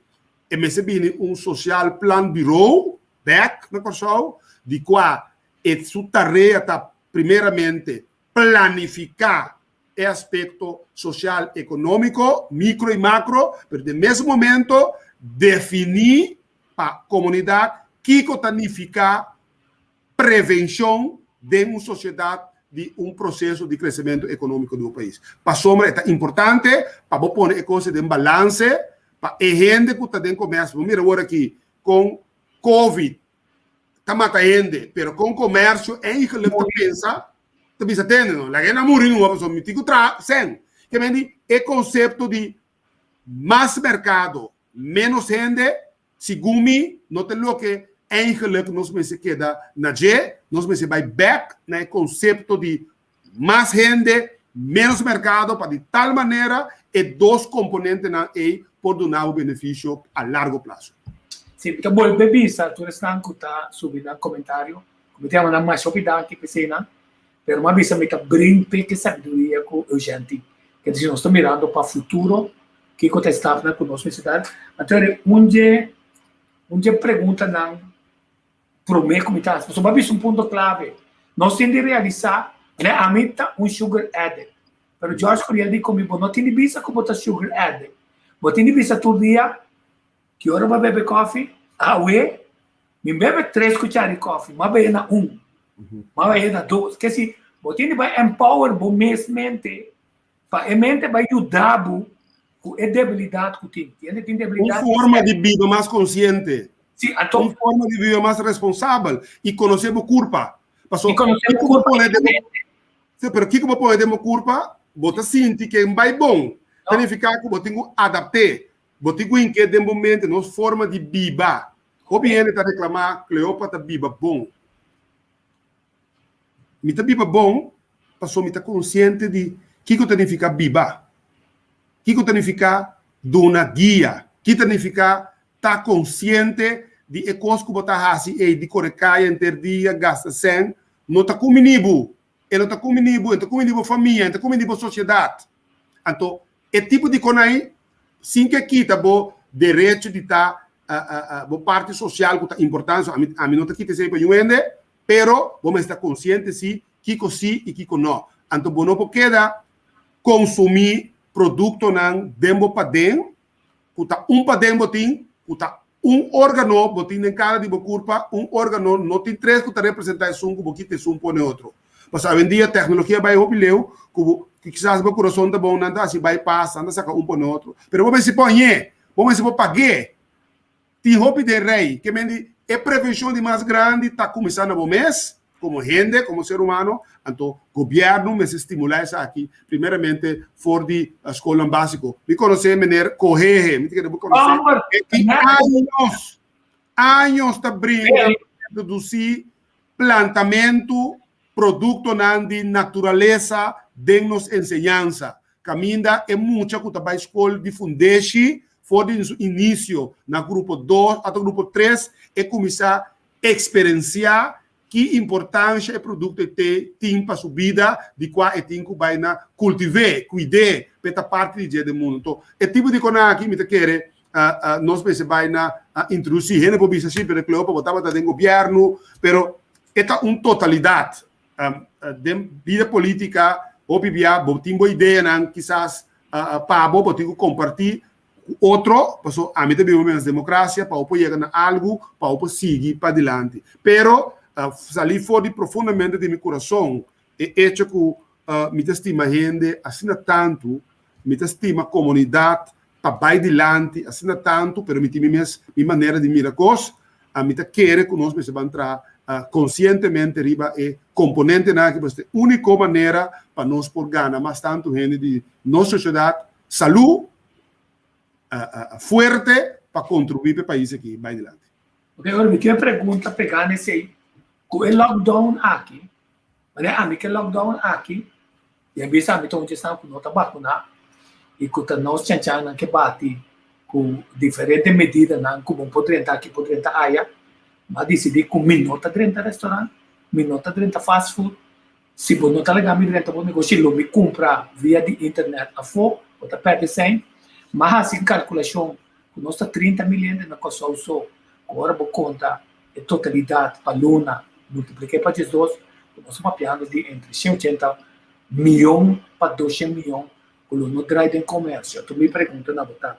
e mester bini un Sociaal Plan Bureau bek na Kòrsou, di kua e su tarea ta primeramente planifiká e aspekto sosial ekonómiko, mikro i makro, pero den mes momento definí pa komunidat kiko ta nifiká prevenshon den un sosiedat di un proseso di kresementu ekonómiko di bo pais. Pasobra e ta importante pa bo pone e kos den balanse pa e hende ku ta den komersio. Bo mira awor aki kon covid ta mata hende, pero kon komersio eigenlik ta pensa, ta bisa tende no, laga e nan muri numa pasobra mi tin ku traha sèn. Ke men di e konsepto di mas merkado, ménos hende Segun mi, no ta loke eigenlijk nos mester keda na dje, nos mester bai bek na e konsepto di mas hende, menos merkado pa di tal manera e dos komponentenan ei por duna bo benefisio a largo plaso. Si, mi ta bolbe bisa tur esnan ku ta subi nan komentario, ku mi ta yama nan masha hopi danki pa eseinan, pero mi a bisa mi ta brin p'e sabiduria ku Eugène tin. Ke ta disi nos ta mirando pa futuro Kiko ta e stapnan ku nos mester dal? Anto eri un dje un dje preguntanan promé ku mi ta hasi. Pasobra bo a bisa un punto klave. Nos tin di realisá, manera ami ta un sugar addict, pero George Curiel di ku mi, bo no tin di bisa ku bo ta sugar addict. Bo tin di bisa tur dia ki ora bo a bebe kòfi, awe mi bebe tres kuchara di kòfi, mi a bebe na un, mi a bebe na dos. Kesi bo tin di bai empower bo mes mente Pa e mente bai yuda bo Ku e debilidat ku tin. Tiene tin debilidat. Un forma di biba mas konsiente. Sí, anto. Un forma di biba mas responsabel i konosé bo kurpa. Paso, I konosé bo kurpa. Sí, pero kiko bo pone den bo kurpa, bo ta sinti ke bai bon. Ta nifiká ku bo tin ku adapt'é. Bo tin ku hink'é den bo mente nos forma di biba. Hopi hende ta reklamá Cleopa ta biba bon. Mi ta biba bon pasobra mi ta konsiente di kiko ta nifiká biba, kiko ta nifiká duna guia, ki ta nifiká ta konsiente di e kos ku bo ta hasi ei di kore kaya henter dia, gasta sèn, no ta kumini bo, e no ta kumini bo, e no ta kumini bo famia, e no ta kumini bo sosiedat. Anto e tipo di konai sin ke kita bo derecho di ta bo parti sosial ku ta importante, ami ami no ta kita esei pa niun hende, Pero bo mester ta konsiente si kiko si i kiko no. Anto bo no por keda konsumí produktonan den bo paden ku ta un paden bo tin, ku ta un órgano bo tin den kada di bo kurpa, un órgano no tin tres ku ta representá esun ku bo kita esun pone otro. Pasobra awendia teknologia bai hopi leu ku bo kisas bo kurason ta bon nan ta hasi bypass, nan ta saka un pone otro. Pero bo mester pòñ'é, bo mester por pag'é. Tin hopi den rei ke men di e prevenshon di mas grandi ta kuminsá na bo mes komo hende, komo ser humano, anto gobièrnu mester stimulá esaki primeramente for di skolnan básiko. Mi konosé mener Kohehe, mi ta kere bo konosé, e tin años, años ta bringa pa introdusí plantamentu produktonan di naturalesa den nos enseñansa, kaminda e mucha ku ta bai skol di fundeshi for di su inisio na grupo dos ata grupo tres e kuminsá eksperensiá ki importansha e produkto e tin pa su bida, di kua e tin ku bai na kultiv'é, kuid'é, pa e ta parti di dje den mundu. Anto, e tipo di konan aki mi ta kere nos mester bai na introdusí. Hende por bisa si, pero Cleopa bo tabata den gobièrnu, pero E ta un totalidat. Den bida polítika hopi bia bo tin bo ideanan kisas pa bo, bo tin ku kompartí ku otro, paso ami ta biba mes demokrasia pa bo por yega na algu pa bo por sigui padilanti. Pero salí for di profundamente di mi kurason e echo ku mi ta stima hende asina tantu, mi ta stima komunidat pa bai dilanti asina tantu, pero mi tin mi mes mi manera di mira kos, mi ta kere ku nos mester ban traha konsientemente riba e komponentenan aki, pasobra ta e úniko manera pa nos por gana mas tantu hende di nos sosiedat salú, fuerte pa kontribuí pa e pais aki bai dilanti. Ok, ora mi tin un pregunta pegá na esei, ku e lockdown aki, manera ami ku e lockdown aki, I a bisa mi ta un djesnan ku no ta bakuná i ku ta nos chanchannan ke bati ku diferente medidanan ku bo por drenta aki por drenta aya. Mi a disidí ku mi no ta drenta restaurant, mi no ta drenta fast food. Si bo no ta laga mi drenta bo negoshi lo mi kumpra via di internet afó, bo ta pèrdè sèn. Mi a hasi kalkulashon ku nos ta 30 mil hende na Kòrsou so, ku ora bo konta e totalidat pa luna multipliké pa 12, ku nos ta papiando di entre 180 mion pa 200 mion ku lo no drai den komersio. Anto mi pregunta na bo ta,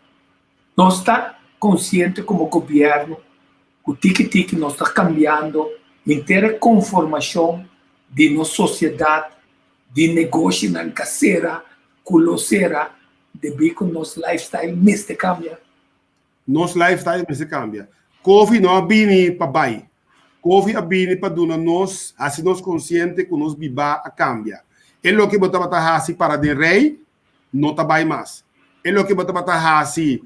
nos ta konsiente komo gobièrnu ku tiki tiki nos ta kambiando henter e konformashon di nos sosiedat di negoshinan kasera ku lo sera debí ku nos lifestyle mester kambia? Nos lifestyle mester kambia. Covid no a bini pa bai. Covid a bini pa duna nos, hasi nos konsiente ku nos bibá a kambia. E loke bo tabata hasi para den rei no ta bai mas. E loke bo tabata hasi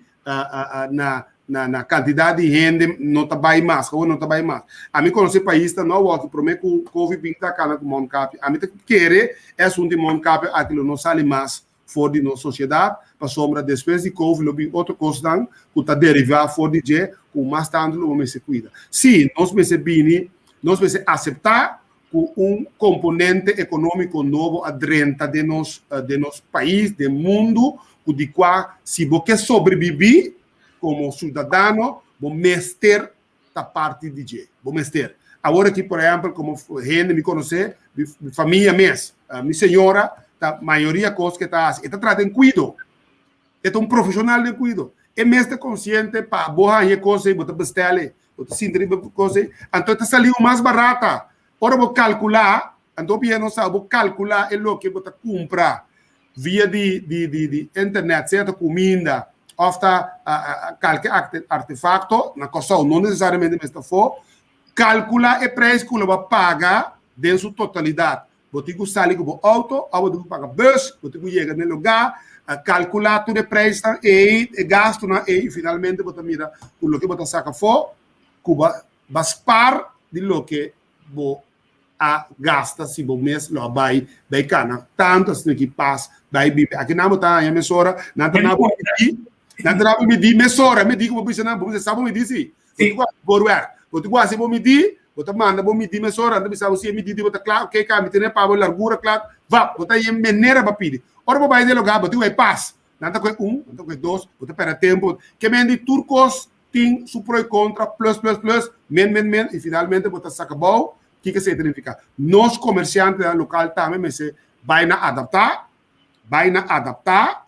na na na kantidat di hende no ta bai mas, awor no ta bai mas. Ami konosé paisnan no awor promé ku Covid bin ta kana ku mondkapje. Ami ta kere e asuntu di mondkapje aki lo no sali mas for di nos sosiedat, pasobra despues di Covid lo bin otro kosnan ku ta derivá for di dje ku mas tantu lo bo mester kuida. Sí, nos mester bini, nos mester aseptá ku un komponente ekonómiko nobo a drenta den nos den nos pais, den mundu, ku di kua si bo ke sobrebibí komo siudadano bo mester ta parti di dje. Bo mester. Awor aki, por ehèmpel, komo hende mi konosé, mi famia mes, mi señora ta mayoria kos ke ta hasi, e ta traha den kuido. E ta un profeshonal den kuido. E mes ta konsiente pa bo haña e kos ei, bo ta bestèl ei, bo ta sinta riba e kos ei, anto e ta sali un mas barata. Ora bo kalkulá, anto hopi hende no sa, bo kalkulá e loke bo ta kumpra. via di di di di internet, sea ta kuminda òf ta kalke artefakto na Kòrsou, no nesesariamente mester afó, kalkulá e preis ku lo bo a paga den su totalidat. Bo tin ku sali ku bo outo òf bo tin ku paga bus, bo tin ku yega na e lugá, kalkulá tur e preisnan ei, e gastunan ei i finalmente bo ta mira ku loke bo ta saka afó ku bo a spar di loke bo a gasta si bo mes lo a bai bai kana tantu asina ki pas bai bibi. Aki nan bo ta haña mesora, nan ta na bo midi, nan ta na bo midi mesora, midi ku bo bisa nan, bo bisa sa bo midi si. Bo tin ku hasi voorwerk, bo tin ku hasi bo midi, bo ta manda bo midi mesora, nan ta bisa bo si e midi di bo ta kla, oke ka mi tene pa bo largura kla, vap, bo ta haña manera pa pidi. Ora bo bai den lugar bo tin ku bai pas, nan ta kohe un, nan ta kohe dos, bo ta pèrdè tempu, ke men di tur kos tin su pro y contra, plus, plus, plus, min, min, min, y finalmente bo ta saca bou, kiko esey ta nifica? Nos comerciantenan local tambe mester bay na adapta, bay na adapta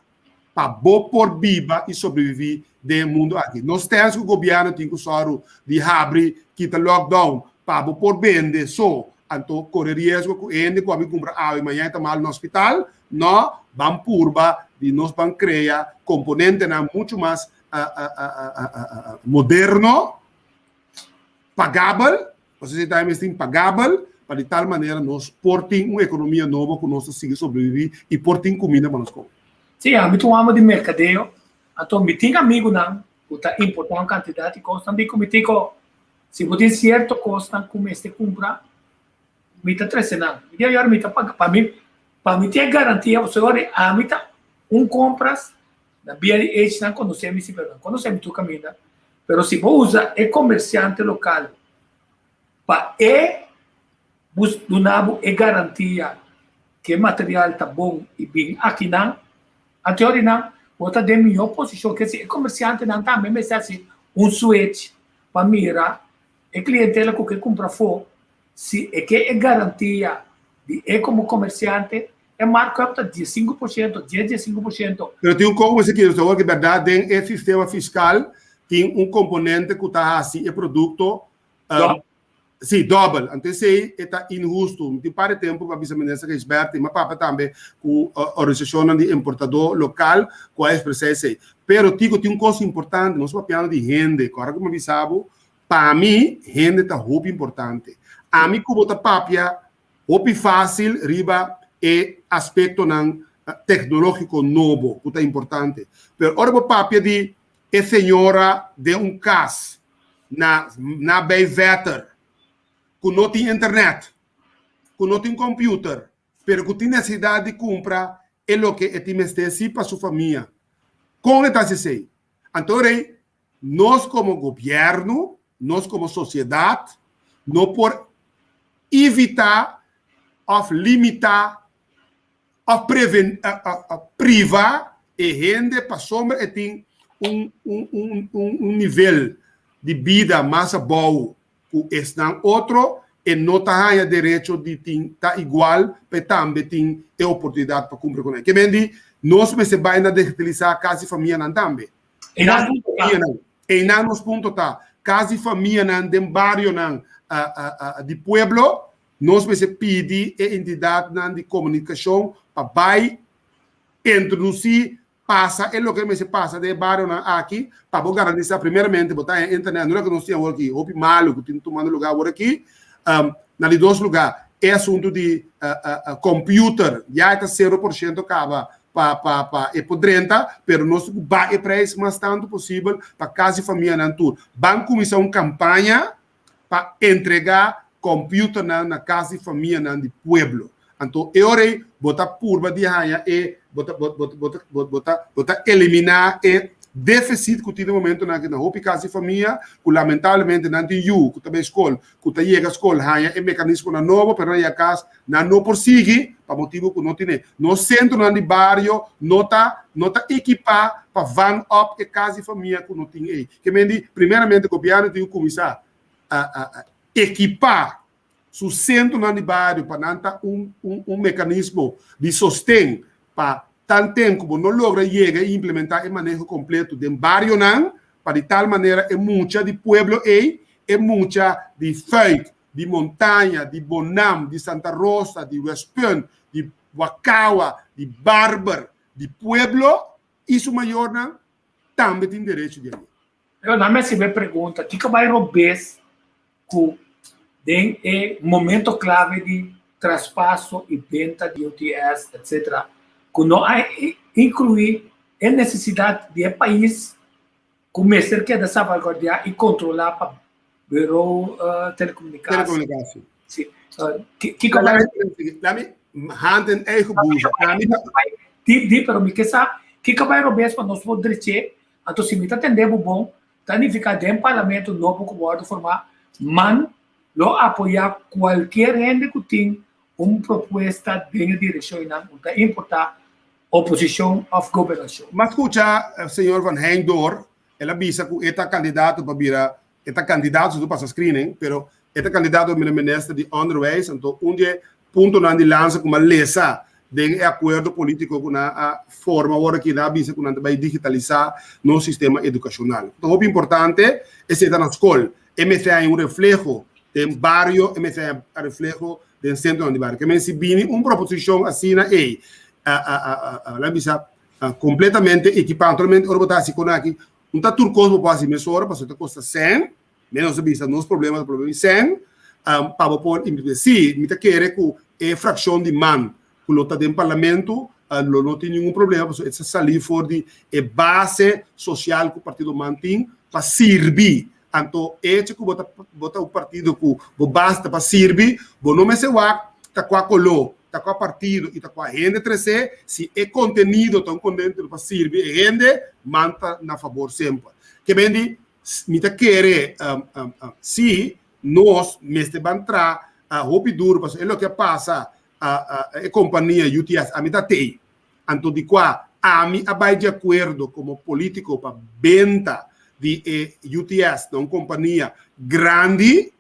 pa bo por biba y sobrevivi den e mundo aki. Nos tens cu gobierno tin cu soru di habri, kita lockdown pa bo por bende so, anto core riesgo cu hende cu a bin cumpra awe mañana ta malo na hospital, no, ban purba di nos ban crea componentenan mucho mas moderno, pagabel, pasobra esei tambe mester tin pagabel, pa di tal manera nos por tin un ekonomia nobo ku nos ta sigui sobreviví i por tin kuminda pa nos kome. Sí, ami ta un amo di merkadeo, anto mi tin amigunan ku ta importá un kantidat di kosnan di ku mi tin ku si bo tin sierto kosnan ku mester kumpra, mi ta trese nan. Mi di ayor mi ta paga, pa mi pa mi tin e garantia pasobra ora ami ta un kompras Na bia di age nan konosé mi si pero nan konosé mi tur kaminda. Pero si bo usa e komersiante lokal pa e bus duna bo e garantia ku e material ta bon i bin akinan, anto di nan bo ta den mihó posishon. Ke si e komersiantenan tambe mester hasi un switch pa mira e klientela ku ke kumpra afó si e ke e garantia di e komo komersiante. E markup ta 15%, 10, 15%. Pero tin un kos ku mester kere awor ku bèrdat den e sistema fiskal tin un komponente ku ta hasi e produkto si dòbel. Anto esei e ta inhustu. Mi tin un par di tempu pa bisa minister Gijsbertha i mi a papia tambe ku organisashonnan di importadó lokal ku a ekspresá esei. Pero Tico tin un kos importante, nos papiando di hende, ku ora ku mi a bisa bo, pa mi hende ta hopi importante. Ami ku bo ta papia Hopi fásil riba e aspektonan teknológiko nobo ku ta importante. Pero ora bo papia di e señora den un kas na na bij Vetter ku no tin internet, ku no tin computer, pero ku tin nesesidat di kumpra e loke e tin mester si pa su famia, kon e ta hasi esei? Anto rei Nos komo gobièrnu, nos komo sosiedat no por evitá òf limitá òf priva e hende pasobra e tin un un nivel di bida mas abou ku esnan otro, e no ta haña derecho di tin ta igual pa e tambe tin e oportunidat pa kumpli ku nan. Ke men di nos mester bai na digitalisá kas di famianan tambe. Einan nos punto ta. Einan nos punto ta. Kas di famianan den barionan di pueblo, nos mester pidi e entidatnan di komunikashon pa bai introdusí, pasa e loke mester pasa den e barionan aki pa bo garantisá primeramente bo ta haña internet. No loke nos tin awor aki, hopi malu ku tin tumando lugá awor aki. Na di dos lugá, e asuntu di computer ya e ta sero por shento kaba pa pa pa e por drenta, pero nos tin ku baha e prijs mas tantu posibel pa kas di famianan tur. Ban kuminsá un kampaña pa entregá kòmpiuternan na kas di famianan di pueblo. Anto e ora ei bo ta purba di haña e bo ta bo bo bo ta bo ta bo ta eliminá e défisit ku tin den momentunan aki na hopi kas di famia ku lamentablemente nan tin yu ku ta bai skol ku ta yega skol haña e mekanismonan nobo pero nan yega kas nan no por sigui pa motibu ku no tine. Nos sentronan di bario no ta no ta ekipá pa vang op e kas di famia ku no tin ei. Ke men di primeramente gobièrnu tin ku kuminsá a a ekipá su sentronan di bario pa nan ta un un un mekanismo di sosten pa tanten ku bo no logra yega i implementá e maneho kompleto den barionan pa di tal manera e mucha di pueblo ei, e mucha di Fuik, di Montaña, di Bonam, di Santa Rosa, di Westpunt, di wakawa di barber di pueblo i su mayornan tambe tin derecho di hañ'é. Pero nan mester be pregunta, kiko bai robes ku den e momento clave di traspaso i benta di UTS etc. Ku no a inkluí e nesesidat di e pais ku mester keda salvaguardiá i kontrolá pa Bureau Telecomunicatie. Si. Kiko bai. Lami hand in eigen boezem. Di, di, pero mi ke sa kiko bai robes pa nos por dreché. Anto si mi ta tende bo bon, ta nifiká den parlamento nobo ku wòrdu formá, man lo apoyá kualkier hende ku tin un propuesta den e direkshon einan, no ta importá oposishon òf gobernashon. M'a skucha señor Van Heijndor, el a bisa ku e ta kandidato pa bira, e ta kandidato si no pasa screening, pero e ta kandidato pa bira minister di Onderwijs, anto un di e puntonan di lansa ku m'a lesa den e akuerdo polítiko ku nan a forma awor aki, nan a bisa ku nan ta bai digitalisá nos sistema edukashonal. Ta hopi importante esei ta na skol. E mester haña un refleho den bario, e mester haña refleho den sentronan di bario. Ke men si bini un proposishon asina ei, nan bisa kompletamente ekipá, naturalmente ora bo ta hasi kon aki, no ta tur kos bo por hasi mesora pasobra ta kosta sèn, men nos a bisa nos problema ta problema di sèn, pa bo por implementá. Sí, mi ta kere ku e frakshon di man ku lo ta den parlamento lo no tin ningun problema pasobra e ta salí for di e base sosial ku partido man tin pa sirbi. Anto echo ku bo ta bo ta un partido ku bo base ta pa sirbi, bo no mester wak ta kua koló, ta kua partido i ta kua hende tresé, si e kontenido ta un kontenido pa sirbi e hende, man ta na fabor semper. Ke men di mi ta kere si nos mester ban tra hopi duro pasobra e loke a pasa e kompania UTS ami ta tei anto di kua ami a bai di akuerdo komo politiko pa benta di e UTS na un kompania grandi,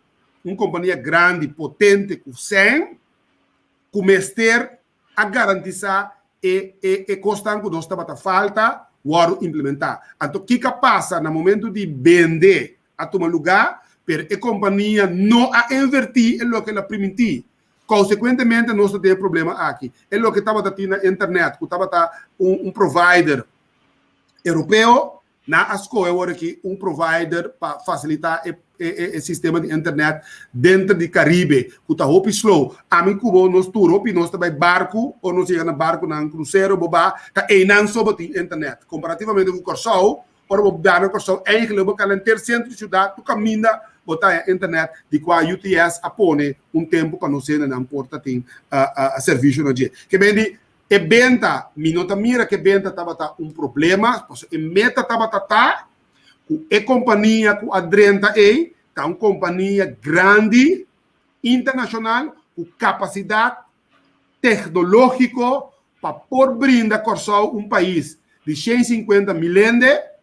un kompania grandi potente ku sèn ku mester a garantisá e e e kosnan ku nos tabata falta wòrdu implementá. Anto kiko a pasa na momento di bende a tuma lugá, pero e kompania no a invertí e loke el a primintí. Konsekuentemente nos ta den e problema aki. E loke tabata tin na internet ku tabata un un provider europeo, nan a skohe awor aki un provider pa fasilitá e e e sistema di internet denter di Karibe ku ta hopi slow. Ami ku bo nos tur hopi nos ta bai barku ora nos yega na barkunan krusero bo ba ta einan so bo tin internet. Komparativamente ku Kòrsou Ora bo bia na Kòrsou eigenlijk bo kala henter sentro di siudat tur kaminda bo ta haña internet di kua UTS a pone un tempu pa nos hendenan por ta tin servisio na dje. Ke men di e benta mi no ta mira ke benta tabata un problema pasobra e meta tabata ta ku e kompania ku a drenta ei ta un kompania grandi internashonal ku kapasidat tecnologico pa por brinda Kòrsou un pais di 150 mil hende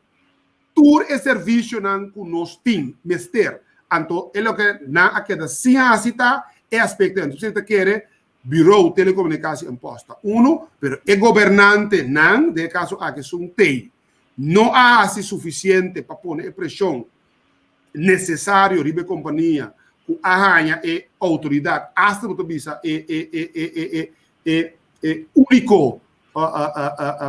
tur e servicionan ku nos tin mester. Anto e loke nan a keda sin hasi ta e aspecto ei. Anto ta kere Bureau Telecomunicatie en Post ta uno, pero e gobernante nan, den e caso aki esun tei, no a hasi suficiente pa pone e presion necesario riba e compania cu a haña e autoridad, hasta bo ta bisa e e e e e e e e unico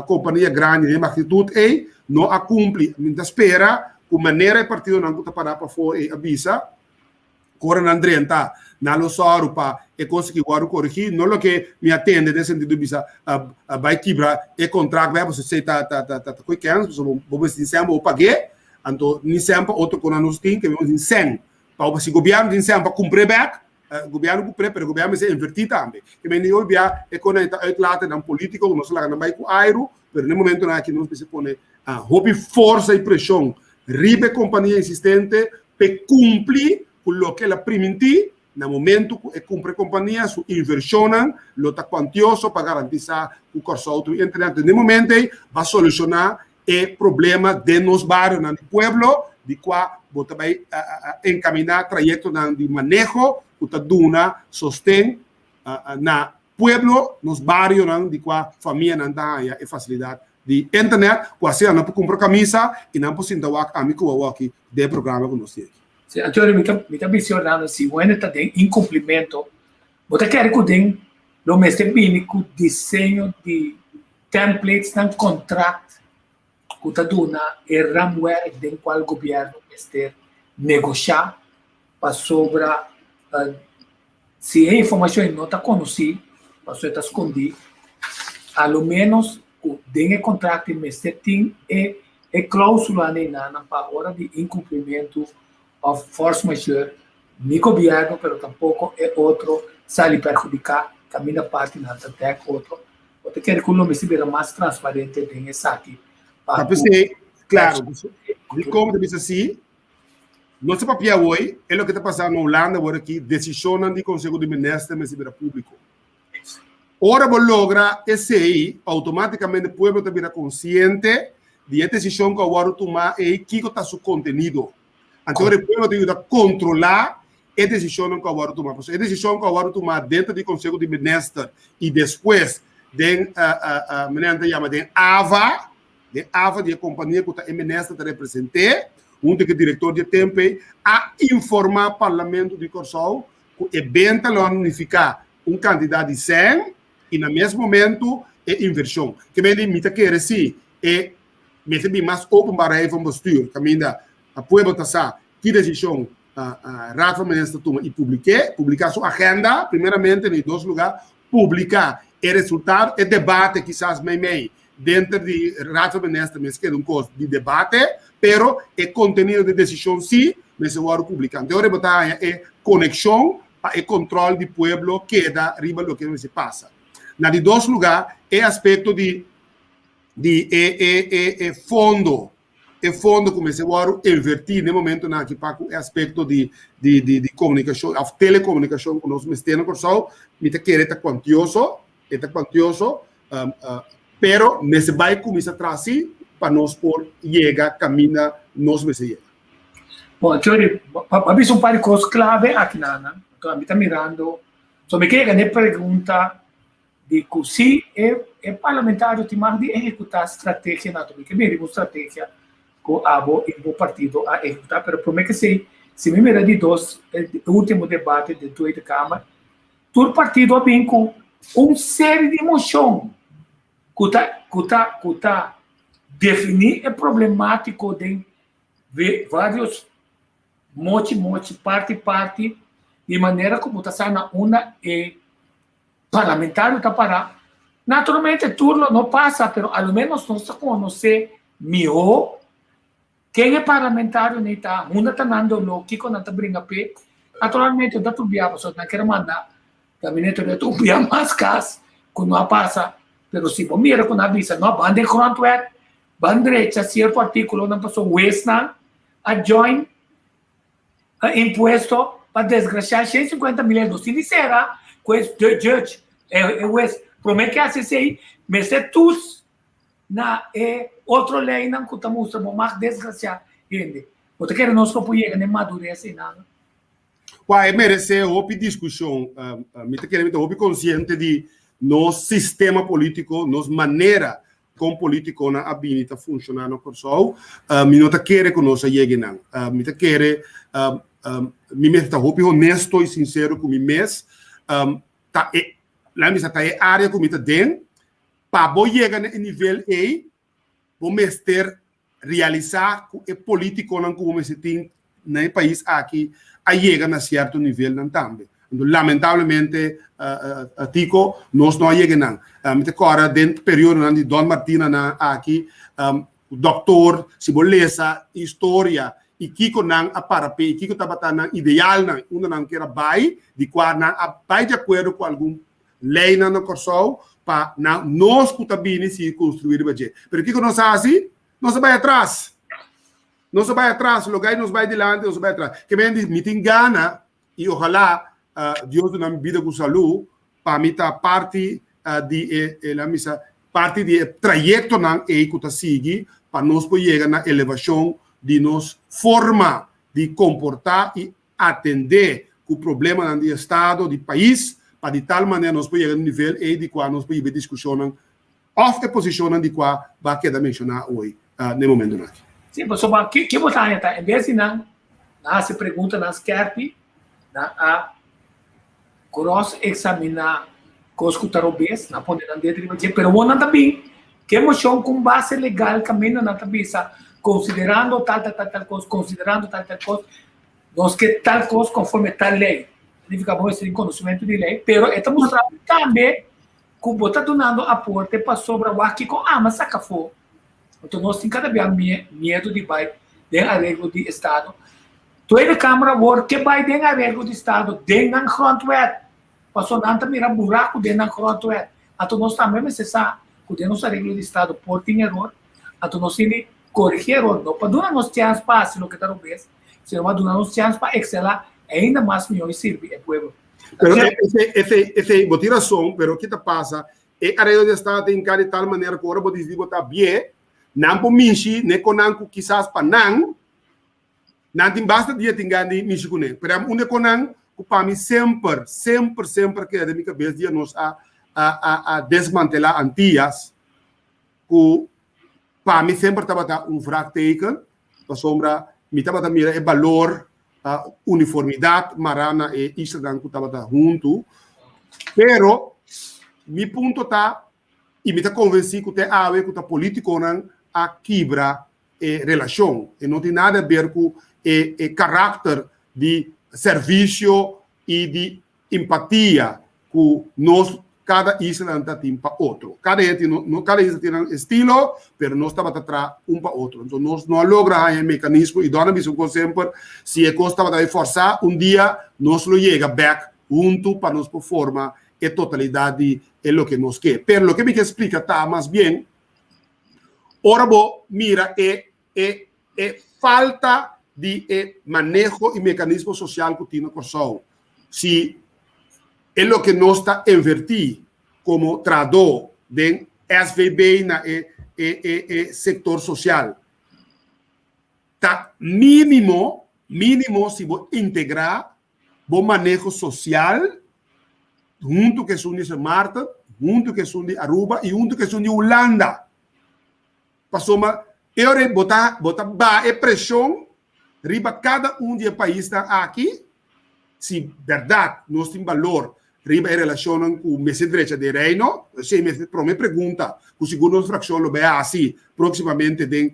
compania grandi den magnitud ey no a cumpli. Mi ta spera cu manera e partidonan cu ta para pafo ey a bisa cu ora nan drenta nan lo sòru pa e cos aki wòrdu corigi, no loke mi a tende den sentido di bisa bay kibra e contract bay pasobra esey ta ta ta ta koe kens pasobra bo mester tin sèn pa bo pag'é. Anto ni sèn pa otro kona nos tin, ke nos tin sèn pa si gobièrnu tin sèn pa kumpr'é bèk, gobièrnu kumpr'é, pero gobièrnu mester invertí tambe. Ke men di hopi bia e kona ei ta uitlaten polítiko ku nos a laga nan bai ku airu, pero na e momentunan aki nos mester pone hopi forsa i preshon riba e kompania insistente pa e kumpli ku loke el a primintí. Na momentu ku e kumpra e kompania, su invershonnan lo ta kuantioso pa garantisá ku Kòrsou tin internet. Na e momento ei ba solushoná e problema den nos barionan di pueblo di kua bo ta bai enkaminá trayektonan di maneho ku ta duna sosten na pueblo, nos barionan di kua famianan ta haña e fasilidat di internet ku asina nan por kumpra kamisa i nan por sinta wak ami ku awoki den e programa ku nos tin aki. Sí, Antonio, mi ta, mi ta bisa Orlando, si wende ta den incumplimento, bo ta kere ku den. Lo mester bini ku diseño di templatesnan kontrakt ku ta duna e ramwerk den kual gobièrnu mester negoshá pasobra si e informashon no ta konosí pasobra e ta skondí a lo ménos ku den e kontrakt mester tin e e klóusulanan einan pa ora di inkumplimentu òf force majeure ni gobièrnu pero tampoko e otro sali perhudiká kaminda partinan ta dèk otro. Bo ta kere ku lo mester bira mas transparente den esaki pa ku. P'esei, klaro, dikon mi ta bisa si? No ta papia awor, e loke ta pasa na Hulanda awor aki, desishonnan di Konseho di Minister mester bira públiko. Ora bo logra esei, outomátikamente pueblo ta bira konsiente di e desishon ku a wòrdu tumá ei, kiko ta su kontenido. Anto ora e pueblo ta yuda kontrolá e desishonnan ku a wòrdu tumá. Pasobra e desishon ku a wòrdu tumá dentro di Konseho di Minister i despues den manera nan ta yama den ava, den ava di e kompania ku ta e minister ta represent'é, huntu ku e direktor di e tempu ei, a informá Parlamento di Kòrsou ku e benta lo a nifiká un kantidat di sèn i na mes momentu e invershon. Ke men di mi ta kere si e mester bin mas openbaarheid van bestuur kaminda pueblo ta sa ki desishon Raad van Minister tuma i publik'é, publiká su agenda primeramente, na di dos lugá publiká e resultado, e debate kisas meimei denter di Raad van Minister mester keda un kos di debate, pero e kontenido di desishon si mester wòrdu publiká. Anto ora bo ta haña e konekshon pa e kontròl di pueblo keda riba loke mester pasa. Na di dos lugá e aspekto di di e e e e fondo e fondo ku mester wòrdu invertí na e momentunan aki pa ku e aspekto di di di di komunikashon òf telekomunikashon ku nos mester na Kòrsou, mi ta kere ta kuantioso, e ta kuantioso, pero mester bai kuminsá traha si pa nos por yega kaminda nos mester yega. Bon, Chori, bo a bisa un par di kos klave aki nan, anto ami ta mirando, so mi ke yega na e pregunta di ku si e e parlamentario tin mag di ehekutá strategianan tambe ke bini riba un strategia ku abo i bo partido a ehekutá pero promé ke esei si mi mira di dos e ultimo debate den Tweede Kamer tur partido a bin ku un seri di moshon ku ta ku ta ku ta definí e problemátiko den vários mochi mochi parti parti di manera ku bo ta sa na unda e Parlamentario ta para. Naturalmente tur lo no pasa, pero a lo menos nos ta conoce miho ken e parlamentario ni ta, hunda ta nan doló, kiko nan ta bringa p'e. Naturalmente no ta tur bia pasobra nan kier manda gabinete no ta un bia mas cas cu no a pasa, pero si bo mira cu nan a bisa no ban den grondwet, ban drecha cierto articulonan pasobra huesnan a join impuesto pa desgraciá 150 mil euro. Sin di sera ku e judge, e hues, promé ke hasi esei, mester tus na e otro leinan ku ta mustra bo mag desgraciá hende. Bo ta kere nos lo por yega na e madurez einan? Wak, e meresé hopi diskushon. Mi ta kere mi ta hopi konsiente di nos sistema polítiko, nos manera Kon politikonan a bini ta funshoná na Kòrsou, mi no ta kere ku nos a yega einan. Mi ta kere, mi mester ta hopi honesto i sinsero ku mi mes, ta e, laga mi bisa, ta e área ku mi ta den, pa bo yega na e nivel ei, bo mester realisá ku e politikonan ku bo mester tin na e pais aki a yega na sierto nivelnan tambe. Anto lamentablemente Tico nos no a yega nan. Mi ta kòrda den periodonan di Don Martina nan aki dòktor si bo lesa historia i kiko nan a para p'e i kiko tabata nan idealnan unda nan kier a bai di kua nan a bai di akuerdo ku algun leinan na Kòrsou pa nan nos ku ta bini sigui konstruí riba dje. Pero kiko nos a hasi? Nos a bai atras. Nos a bai atras, loga nos bai dilanti, nos a bai atras. Ke men di, mi tin gana i ojalá Dios duna mi bida ku salú pa mi ta parti di e, e la misa, parti di e trayektonan ei ku ta sigui pa nos por yega na elevashon di nos forma di komportá i atendé ku problemanan di estado, di pais, pa di tal manera nos por yega na nivel ei di kua nos por hiba e diskushonnan òf e posishonnan di kua bo a keda menshoná oy na e momentunan aki. Sí, pasobra ke bo ta haña ta en bes di nan nan hasi preguntanan skèrpi, nan a cross-examiná. Kos ku ta robes, nan pone nan dedo riba dje, pero wou nan ta bin ku e moshon ku un base legal kaminda nan ta bisa konsiderando tal tal tal tal kos, konsiderando tal tal kos, nos ke tal kos konforme tal lei. Significa bo mester tin konosementu di lei, pero e ta mustra tambe ku bo ta dunando aporte pasobra wak kiko ama saka afó. Anto nos tin kada bia miedu di bai den areglo di estado. Tweede Kamer awor ke bai den areglo di estado den nan grondwet. Pasobra nan ta mira buraku den nan grondwet. Anto nos tambe mester sa ku den nos areglo di estado por tin eror. Anto nos tin di korigí eror, no pa duna nos chèns pa hasi loke ta robes, sino pa duna nos chèns pa ekselá ainda mas mihó i sirbi e pueblo. Pero esei, esei, bo tin rason, pero ki ta pasa? E areglo di estado ta hinká di tal manera ku ora bo disidí bo ta bié, nan por mishi n'e konan ku kisas pa nan, Nan tin basta dia tin gana di mishi kuné. Pero un de konan ku pa mi semper, semper, semper keda den mi kabes dia nos a a a a desmantelá Antillas, ku pa mi semper tabata un vraagteken, pasobra mi tabata mira e balor, uniformidat mará na e islanan ku tabata huntu. Pero mi punto ta, i mi ta konvensí ku te awe ku ta polítikonan a kibra e relashon. E no tin nada ber ku e e karakter di servisio i di empatia ku nos kada islanan ta tin pa otro. Kada hende tin no kada isla tin nan estilo, pero nos tabata traha un pa otro. Enton nos no a logra haña e mekanismo i dòna bisa un kos semper, si e kos tabata bai fòrsá, un dia nos lo yega bèk huntu pa nos por forma e totalidat di e loke nos ke. Pero loke mi ke splika ta mas bien, Ora bo mira e e e falta di e maneho i mekanismo sosial ku tin na Kòrsou, si e loke nos ta invertí komo trahadó den SVB na e e e e sektor sosial ta mínimo, mínimo si bo integrá bo maneho sosial huntu ku esun di Sint Maarten, huntu ku esun di Aruba i huntu ku esun di Hulanda. Pasobra e ora ei bo ta bo ta baha e preshon riba kada un di e paisnan aki, si bèrdat nos tin balor riba e relashonnan ku mester drecha den Reino, esei mester promé pregunta ku sigur nos frakshon lo bai hasi próksimamente den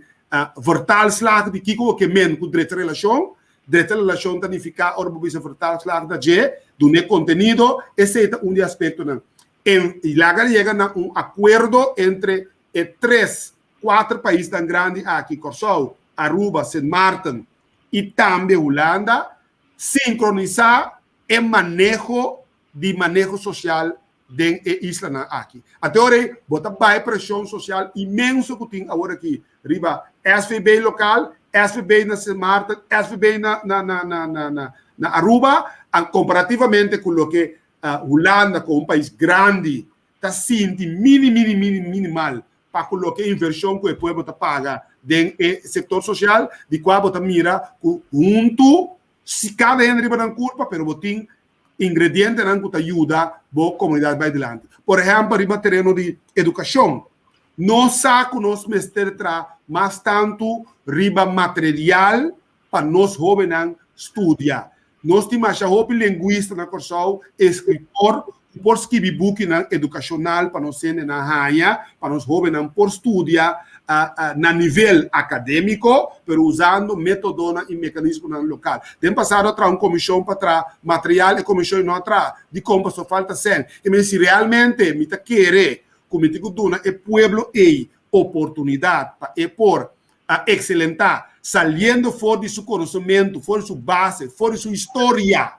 vertaalslag di kiko bo ke men ku drecha relashon. Drecha relashon ta nifiká ora bo bisa vertaalslag na dje, dun'é kontenido, esei ta un di e aspektonan. En laga yega na un akuerdo entre e tres, kuater paisnan grandi aki, Kòrsou, Aruba, Sint Maarten i tambe Hulanda, sinkronisá e maneho di maneho sosial den e islanan aki. Ante ora ei bo ta baha e preshon sosial inmenso ku tin awor aki riba SVB lokal, SVB na Sint Maarten, SVB na na na na na na na Aruba, komparativamente ku loke Hulanda komo un pais grandi ta sinti mini mini mini minimal pa ku loke invershon ku e pueblo ta paga den e sektor sosial, di kua bo ta mira ku huntu si kada hende riba nan kurpa pero bo tin ingredientenan ku ta yuda bo komunidat bai dilanti. Por ehèmpel riba tereno di edukashon, nos sa ku nos mester traha mas tantu riba material pa nos hóbennan studia. Nos tin masha hopi lingwista na Kòrsou, eskritor ku por skibi bukinan edukashonal pa nos hendenan haña, pa nos hóbennan por studia na nivel akadémiko, pero usando métodonan i mekanismonan lokal. Den pasado a traha un komishon pa traha material, e komishon no a traha. Dikon? Pasobra falta sèn. E mester si realmente mi ta kere ku mi tin ku duna e pueblo ei oportunidat pa e por a ekselentá, saliendo for di su konosementu, for di su base, for di su historia.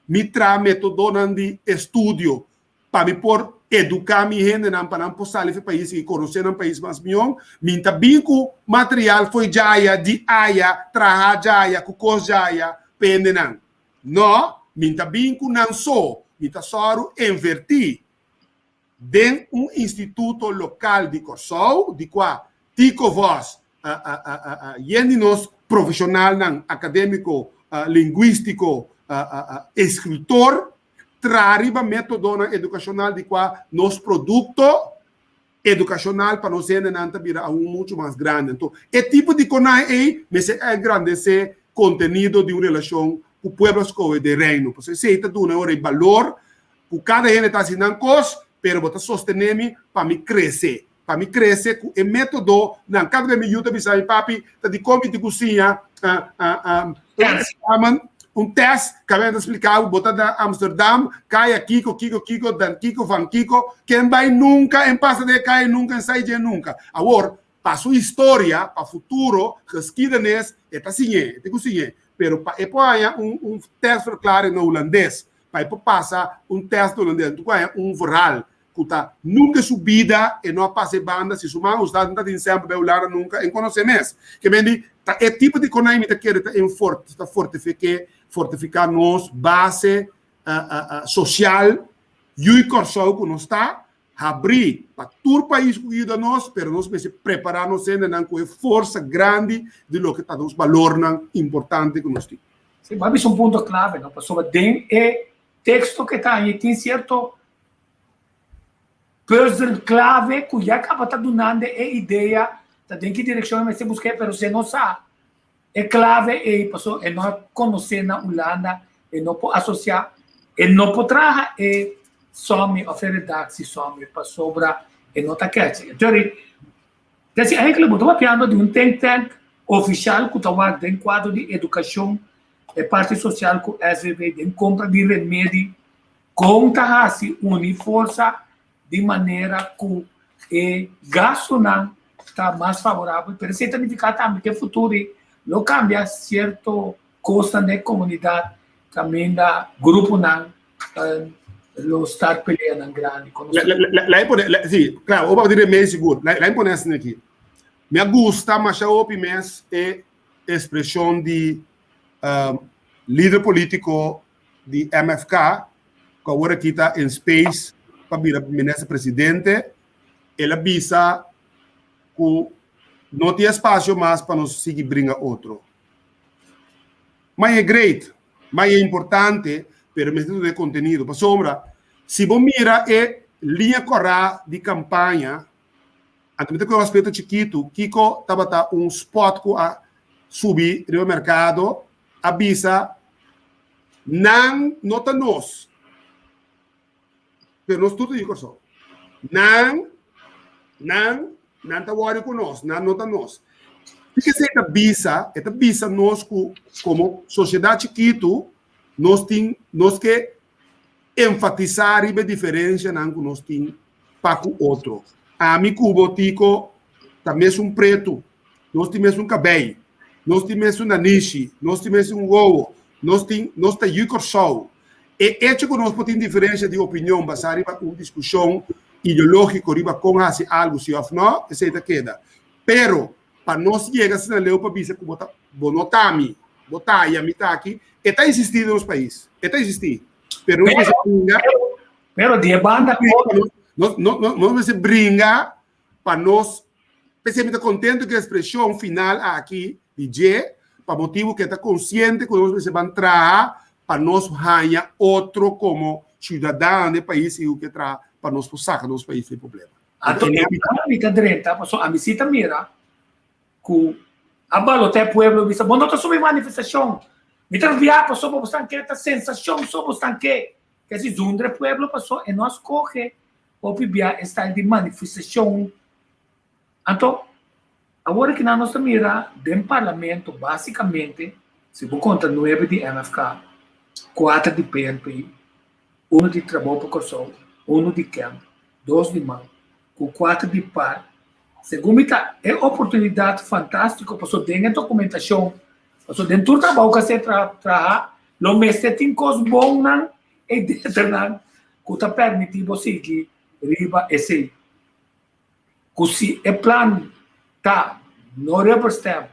Mi traha metodonan di estudio pa mi por eduká mi hendenan pa nan por sali for e pais i konosé nan pais mas mihó. Mi ta bin ku material fo'i djaya, di aya, traha djaya, ku kos djaya pa hendenan. No, mi ta bin ku nan so. Mi ta sòru invertí den un instituto lokal di Kòrsou, di kua Tico Vos yen di nos profeshonalnan akadémiko, lingwístiko, eskritor, traha riba métodonan edukashonal di kua nos produkto edukashonal pa nos hendenan ta bira aun muchu mas grandi. Anto, e tipo di konai ei mester engrandesé kontenido di un relashon ku pueblo a skohe den Reino. Pasobra esei ta duna ora e balor ku kada hende ta hasi nan kos. pero bo ta sostené mi pa mi krese, pa mi krese ku e métodonan. Kada bes mi yu ta bisa mi, Papi, ta dikon mi tin ku siña un un tèst? Kabia mi ta splika bo, bo ta na Amsterdam, kaya kiko, kiko, kiko, dan kiko, van kiko, ken bai nunka, en pasa den e kaya nunka, en sai dje nunka. Awor, pa su historia, pa futuro, geschiedenis, e ta siñ'é, e tin ku siñ'é. Pero pa e por haña un un testverklaring na hulandes, pa e por pasa un test na hulandes, e tin ku haña un verhaal ku ta nunka su bida e no a pasa e banda, si su mama gusta no ta tin semper bai Hulanda nunka, e konosé mes. Ke men di, ta e tipo di konai mi ta kere ta ta fortifiké, fortifiká nos base sosial yui Kòrsou ku nos ta, Habrí pa tur pais ku yuda nos, pero nos mester prepará nos hendenan ku e forsa grandi di loke ta nos balornan importante ku nos tin. Sí, bo a bisa un punto clave, no? Pasobra den e teksto ke ta ahi tin sierto puzzel clave ku ya kaba ta dunando e idea ta den ki direkshon e mester busk'é, pero si e no sa e clave ei, pasobra e no a konosé na Hulanda, e no por asosiá, e no por traha e Somi of e redactie somi pasobra e no ta catch. Entonces, desi eigenlijk bo ta papiando di un think tank oficial cu ta wak den cuadro di educacion, e parti social cu SVB den compra di remedi, con ta haci uni forsa di manera cu e gastonan ta mas favorabel, pero esey ta nifica tambe cu e futuro lo cambia cierto cosnan den e comunidad caminda gruponan lo start peleanan grandi. Laat me pone, sí, claro, opa di remedi sigur. Laat me pone asina aki. Mi a gusta masha hopi mes e expresion di lider politico di MFK, ku awor aki ta in space pa bira minister presidente. El a bisa ku no tin espacio mas pa nos sigui bringa otro. Ma e great, ma e importante, pero mester duna e contenido. Pasobra, si bo mira e liña corá di campaña, anto mi ta coge un aspecto chikitu, kico tabata un spot cu a subi riba mercado, a bisa, nan no ta nos, pero nos tur ta di Corsou. Nan, nan, nan ta wòri ku nos, nan no ta nos. Kiko esei ta bisa? E ta bisa nos ku komo sosiedat chikitu nos tin, nos ke enfatisá riba e diferensianan ku nos tin pa ku otro. Ami ku bo, Tiko, ta mesun pretu, nos tin mesun kabei, nos tin mesun nanishi, nos tin mesun wowo, nos tin, nos ta yu Kòrsou. E echo ku nos por tin diferensia di opinion basá riba un diskushon ideológiko riba kon hasi algu si òf nò, esei ta keda. Pero pa nos yega asina leu pa bisa ku bo ta bo no ta mi, bo ta i ami ta aki, e ta eksistí den nos pais. E ta eksistí. Pero nos mester bringa. Pero di e banda Nos nos mester bringa pa nos p'esei mi ta kontento ku e ekspreshon final aki di dje pa motibu ku e ta konsiente ku nos mester ban traha pa nos haña otro komo siudadano di e pais i ku ke traha pa nos por saka nos pais di e problema. Anto e mi ta drenta pasobra ami si ta mira ku a balotá e pueblo i bisa bo no ta subi manifestashon mi ta via pasobra bo stan ke ta sensashon so bo stan ke ke si zundra e pueblo pasobra e no a skohe Hopi bia e style di manifestacion. Anto, awor aki nan nos ta mira den parlamento basicamente, si bo conta nuebe di MFK, cuater di PNP, uno di Trabou pa Corsou, uno di Kemp, dos di man, cu cuater di par, segun mi ta e oportunidad fantastico pasobra den e documentacion, pasobra den tur trabou cu a ser traha, lo mester tin cos bonnan e deternan ku ta permití bo sigui riba esei. Ku si e plan ta no rubber stamp,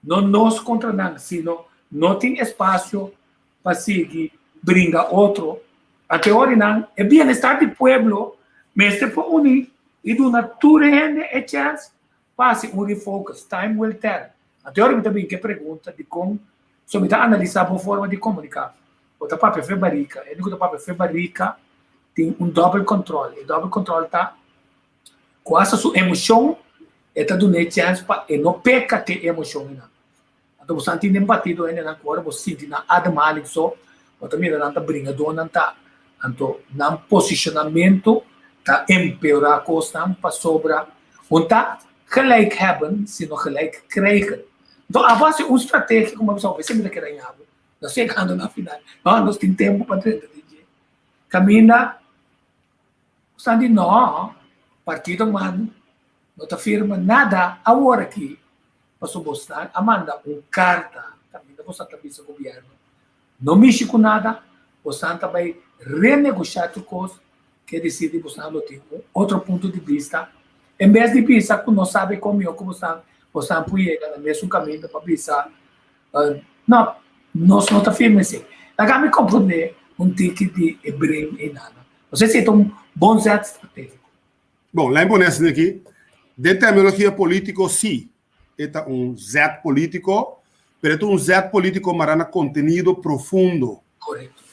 no nos kontra nan, sino no tin espasio pa sigui bringa otro, anto e ora nan e bienestar di pueblo mester por uní i duna tur hende e chèns pa hasi un refocus. Time will tell. Anto e ora mi ta bin ku e pregunta dikon so mi ta analisá bo forma di komuniká. Bo ta papia fe barika. Hende ku ta papia fe barika tin un dòbel kòntròl. E dòbel kòntròl ta ku asta su emoshon e ta dun'é chèns pa e no peka ku e emoshon einan. Anto bo sa tin den partido hendenan ku ora bo sinti nan ademhaling so, bo ta mira nan ta bringa dor nan ta. Anto nan posishonamentu. Ta empeorá kosnan pasobra un ta gelijk hebben, sino gelijk krijgen. Enton abo hasi un strategia ku bo a bisa, bo mi ta keda ña bo. Nos yegando na final. No, nos tin tempu pa drenta den dje. Kaminda Esnan di no, partido man no ta firma nada awor aki pasobra bosnan a manda un karta kaminda bosnan ta bisa gobierno no mishi ku nada, bosnan ta bai renegoshá tur kos ke disidi bosnan lo tin un otro punto di bista en bes di bisa ku no sabi kon mihó ku bosnan bosnan por yega na mesun kaminda pa bisa No, nos no ta firma esei. Laga mi komprondé un tiki di e brain einana. No sé si e ta un bon zet stratégiko. Bon, laat mi pone asina aki. Den terminologia polítiko, sí, e ta un zet polítiko, pero e ta un zet polítiko mará na kontenido profundo. Korekto.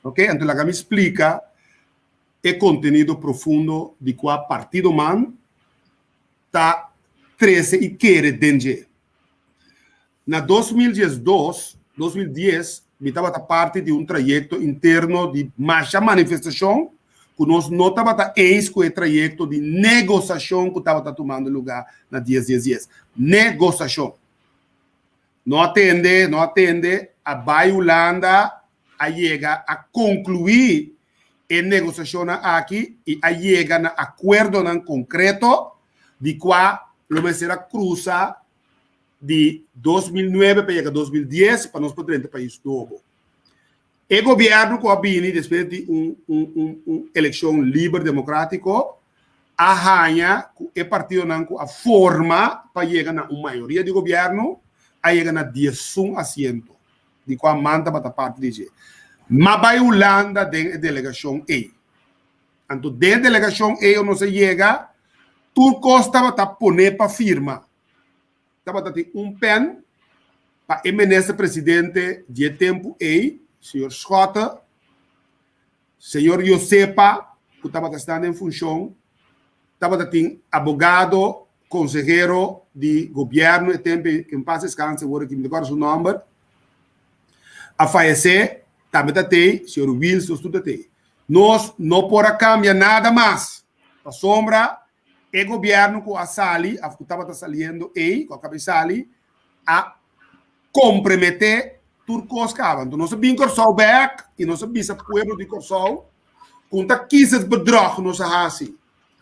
Oké, anto laga mi splika e kontenido profundo di kua partido man ta trese i kere den dje. Na 2012, 2010, mi tabata parti di un trayekto interno di masha manifestashon ku nos no tabata eens ku e trayekto di negosashon ku tabata tumando lugá na dies dies dies. Negosashon. No a tende, no a tende, a bai Hulanda, a yega a konkluí e negosashonnan aki i a yega na akuerdonan konkreto di kua lo mester a krusa di 2009 pa yega 2010 pa nos por drenta pais nobo. E gobierno ku a bini despues di un un un un elekshon liber demokratiko a haña ku e partidonan ku a forma pa yega na un mayoria di gobierno a yega na diesun asiento di kua man tabata parti di dje. Ma bai Hulanda den e delegashon ei. Anto den e delegashon ei nos a yega tur kos tabata pone pa firma. Tabata tin un pen pa e minister presidente di e tempu ei, señor Schotte, señor Josepa, ku tabata sta den funshon, tabata tin abogado, konsehero di gobièrnu e tempu ei, ke en pas deskanse awor aki mi ta kòrda su nòmber, a fayesé, tambe ta tei, señor Wiels, nos tur ta tei. Nos no por a kambia nada mas, pasobra E gobierno cu a sali of cu tabata saliendo ey, cu a caba di sali, a compremete tur cos caba. Enton nos a bin Corsou bek y nos a bisa pueblo di Corsou cu ta kiezersbedrog nos a haci.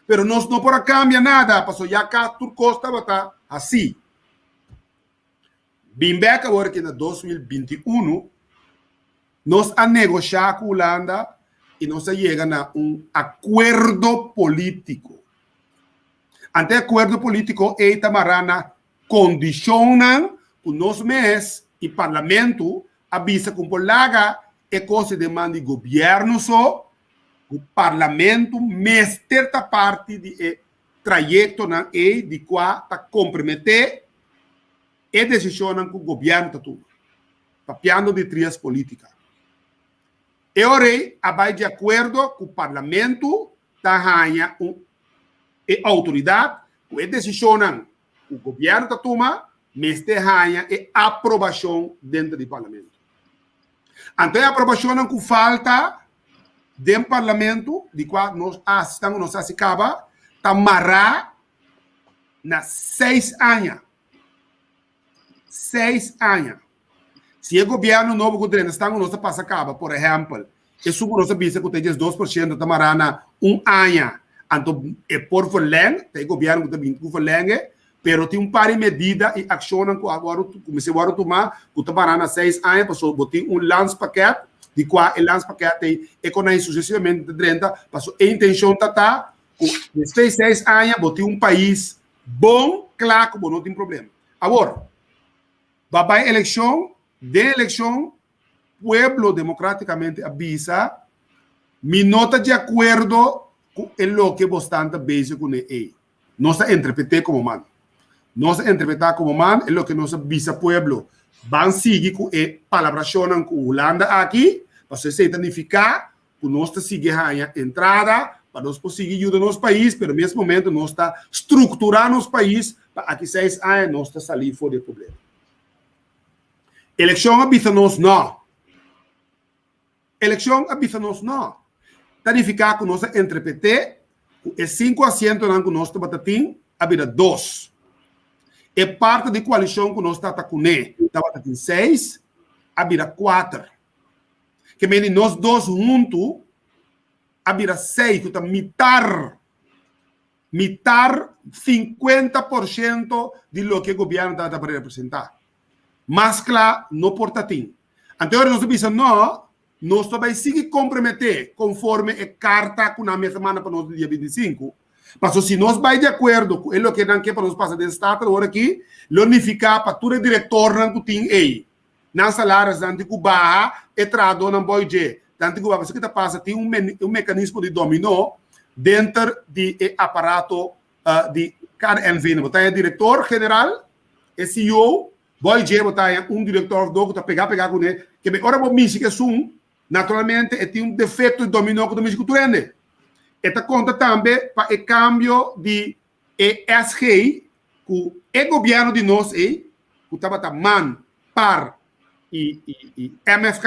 Pero nos no por a cambia nada pasobra ya ca tur cos tabata haci. Bin bek awor aki na 2021, Nos a negoshá ku Hulanda i nos a yega na un akuerdo polítiko. Ante e akuerdo polítiko ei ta mará na kondishonnan ku nos mes i parlamento a bisa ku por laga e kos den man di gobièrnu so, ku parlamento mester ta parti di e trayektonan ei di kua ta komprometé e desishonnan ku gobièrnu ta tuma. Papiando di trias politica. E ora ei a bai di acuerdo cu Parlamento ta haña un e autoridad cu e decisionnan cu gobierno ta tuma mester haña e aprobacion dentro di Parlamento. Anto e aprobacionnan cu falta den Parlamento, di cua nos a asistan cu nos a haci caba, ta mará na seis aña. Seis aña. Si e gobierno nobo ku drenta stan ku nos ta pasa kaba, por ehèmpel, esun ku nos a bisa ku ta e 12% ta mará na un aña, anto e por verleng, ta e gobierno ku ta bin ku verlenge, pero tin un par di medida i akshonnan ku a wòrdu ku mester wòrdu tumá ku ta mará na seis aña pasobra bo tin un landspakket di kua e landspakket ei e konai susesivamente ta drenta pasobra e intenshon ta ta ku despues di seis aña bo tin un pais bon kla ku bo no tin problema. Awor, ba bai elekshon, den elekshon pueblo demokratikamente a bisa mi no ta di akuerdo ku e loke bosnan ta bezig kuné ei. Nos a interpret'é komo man. Nos a interpretá komo man e loke nos a bisa pueblo. Ban sigui ku e palabrashonnan ku Hulanda aki, pasobra esei ta nifiká ku nos ta sigui haña entrada pa nos por sigui yuda nos pais, pero mes momento nos ta strukturá nos pais pa aki seis aña nos ta salí for di e problema. Elekshon a bisa nos no. Elekshon a bisa nos no. Ta nifiká ku nos a entrepet'é. Ku e sinku asientonan ku nos tabata tin a bira dos. E parti di koalishon ku nos tata kuné tabata tin seis, a bira kuater. Ke meni nos dos huntu a bira seis, ku ta mitar, mitar 50% di loke gobièrnu tabata por representá. Mas kla no por ta tin. Anto ora nos a bisa no, nos ta bai sigui komprometé konforme e karta ku nan mester manda pa nos di dia 25. Paso si nos bai di akuerdo ku e loke nan ke pa nos pasa den Staten ora aki, lo nifiká pa tur e direktornan ku tin ei, nan salarisnan tin ku baha, e trahadónan boi dje, nan tin ku baha. Pasobra ki ta pasa tin un mekanismo di dominó denter di e aparato di kada NV. Bo ta haña direktor general, e CEO, boi dje bo ta haña un direktor òf dos ku ta pegá pegá kuné. Kebe ora bo mishi ku esun, naturalmente e tin un defekto di dominó ku ta mishi ku tur hende. E ta konta tambe pa e kambio di e SG ku e gobièrnu di nos ei, ku tabata man, par i i MFK,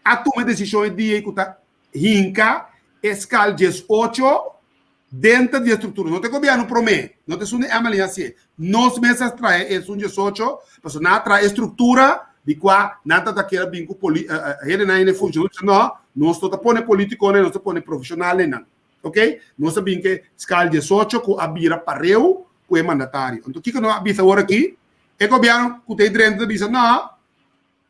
a tuma e desishon e dia ei ku ta hinka e skal 18 denter di e struktura. No ta e gobièrnu promé, no ta esun di Emily hasié. Nos mes a traha esun 18, pasobra nan a traha e struktura di kua nan tabata kier a bin ku hendenan hende funshon. Nos a bisa no, nos no ta pone politikonan, nos ta pone profeshonalnan. Ok, nos a bin ke skal 18 ku a bira pareu ku e mandatario. Anto kiko nos a bisa awor aki? E gobièrnu ku ta ei drenta ta bisa no,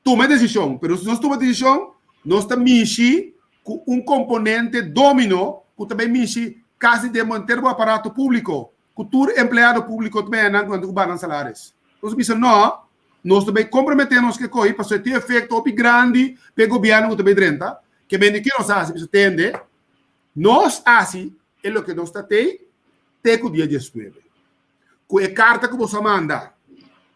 tuma e desishon. Pero si nos tuma e desishon, nos ta mishi ku un komponente domino ku ta bai mishi kasi den bo henter bo aparato públiko, ku tur empleado públiko ta bai haña nan ku nan tin ku baha nan salaris. Nos a bisa no, nos ta bai komprometé nos ke kohi pasobra e tin efekto hopi grandi pa e gobièrnu ku ta bai drenta. Ke bende ke nos a hasi? Bisa tende. Nos hasi e loke nos ta tei te ku dia 19. Ku e karta ku boso a manda,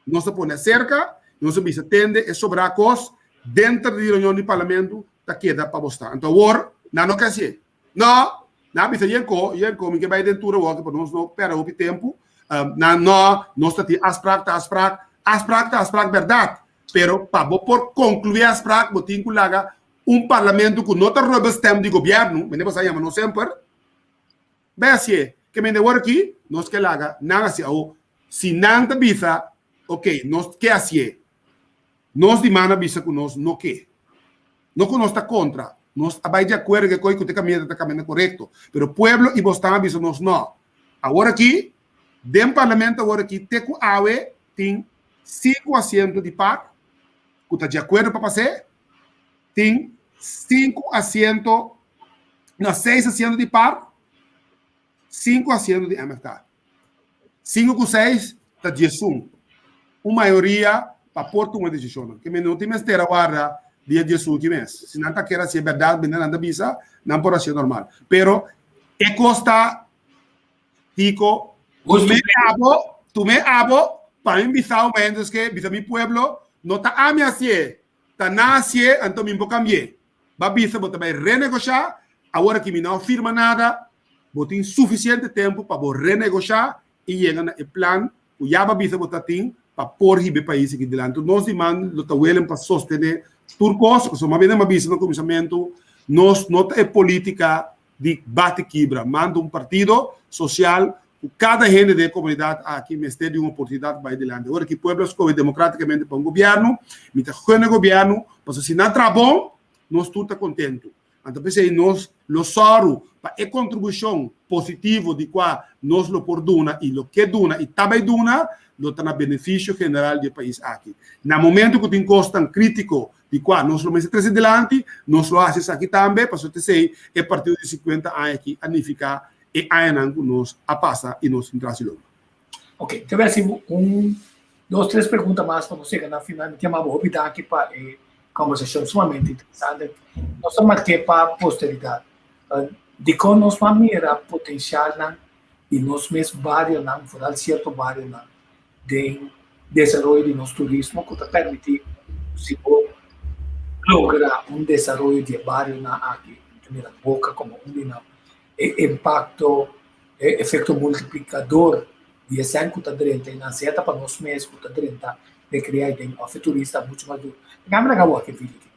nos a pone aserka, nos a bisa tende e sobrá kos denter di reunion di parlamento ta keda pa bo sta. Anto awor nan no ke hasié. No, nan a bisa yenko, yenko, mi ke bai den tur awor pa nos no pèrdè hopi tempu. Nan no, nos ta tin afsprak ta afsprak, afsprak ta afsprak bèrdat, pero pa bo por konkluí afsprak bo tin ku laga Un parlamento ku no ta rubber stamp di gobièrnu, mende boso a yama nos semper, bai hasié. Ke mende awor aki nos ke laga nan hasi. Awo si nan ta bisa, ok, nos ke hasié, nos di man a bisa ku nos no ke. No ku nos ta kontra, nos a bai di akuerdo ku e koi ku ta kaminda ta kaminda korekto. Pero pueblo i bosnan a bisa nos no. Awor aki, den parlamento awor aki te ku awe tin sinku asiento di par ku ta di akuerdo pa pas'é. Tin sinku asiento, no, seis asiento di par, sinku asiento di MFK. Sinku ku seis ta 11. Un mayoria pa por tuma desishonnan. Ke men no tin mester a warda dia 11 ki mes. Si nan ta kier hasi e bèrdat, bende nan ta bisa, nan por hasi normal. Pero e kos ta Tico, tume abo, tume abo, pa mi bisa un mens ke bisa mi pueblo, no ta ami hasié, ta nan hasié, anto mi por kambié. Ba bisa bo ta bai renegoshá, awor aki mi no a firma nada, bo tin sufisiente tempu pa bo renegoshá i yega na e plan ku ya ba bisa bo ta tin pa por hiba e pais aki dilanti. Nos di man lo ta welen pa sostené tur kos, pasobra mabia nan a bisa na kuminsamentu, nos no ta e polítika di bati kibra, manda un partido social ku kada hende den e komunidat aki mester di un oportunidat pa bai dilanti. Ora ki pueblo a skohe demokratikamente pa un gobièrnu, mi ta gun e gobièrnu, pasobra si nan traha bon, nos tur ta kontentu. Anto p'esei nos lo sòru pa e kontribushon positivo di kua nos lo por duna i lo ke duna i ta bai duna, lo ta na benefisio general di e pais aki. Na momento ku tin kosnan kritiko di kua nos lo mester trese dilanti, nos lo hasi esaki tambe, pasobra t'esei e partido di 50 aña aki a nifiká e añanan ku nos a pasa i nos tin tras di lomba. Ok, te bai hasi un, dos, tres pregunta mas pa nos yega na final. Mi ta yama bo hopi danki pa e kombersashon sumamente interesante. Nos ta mark'é pa posteridat. Dikon nos no a mira potensialnan di nos mes barionan, foral sierto barionan, den desaroyo di nos turismo ku ta permití si bo logra un desaroyo di e barionan aki, ta mira Boka komo un di nan, e impakto, e efekto multiplikador di esei ku ta drenta i nan sea ta pa nos mes ku ta drenta rekreá i den òf e turista muchu mas duru. Laga mi laga wak e video aki.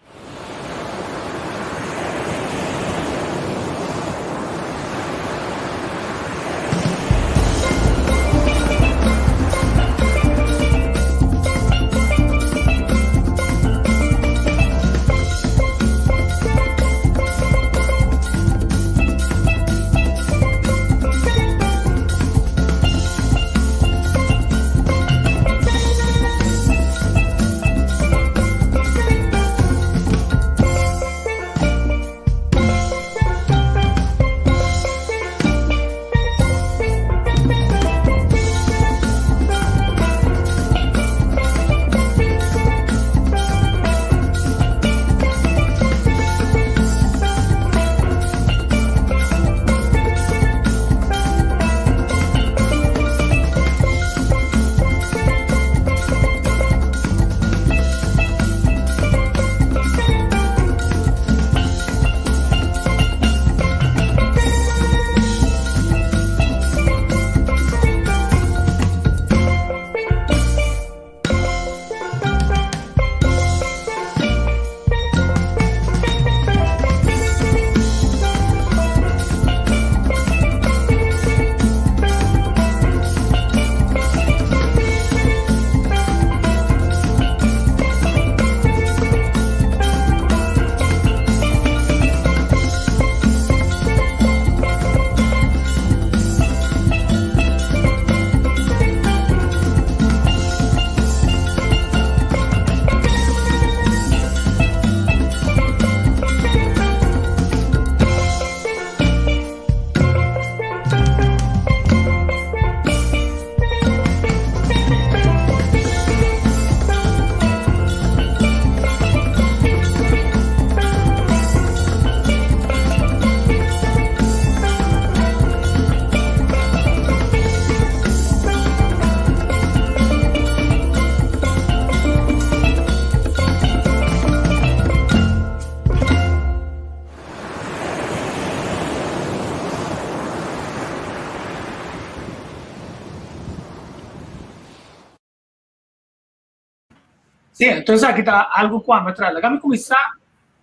Sí, entonces aki ta algo ku ami a traha. Laga mi kuminsá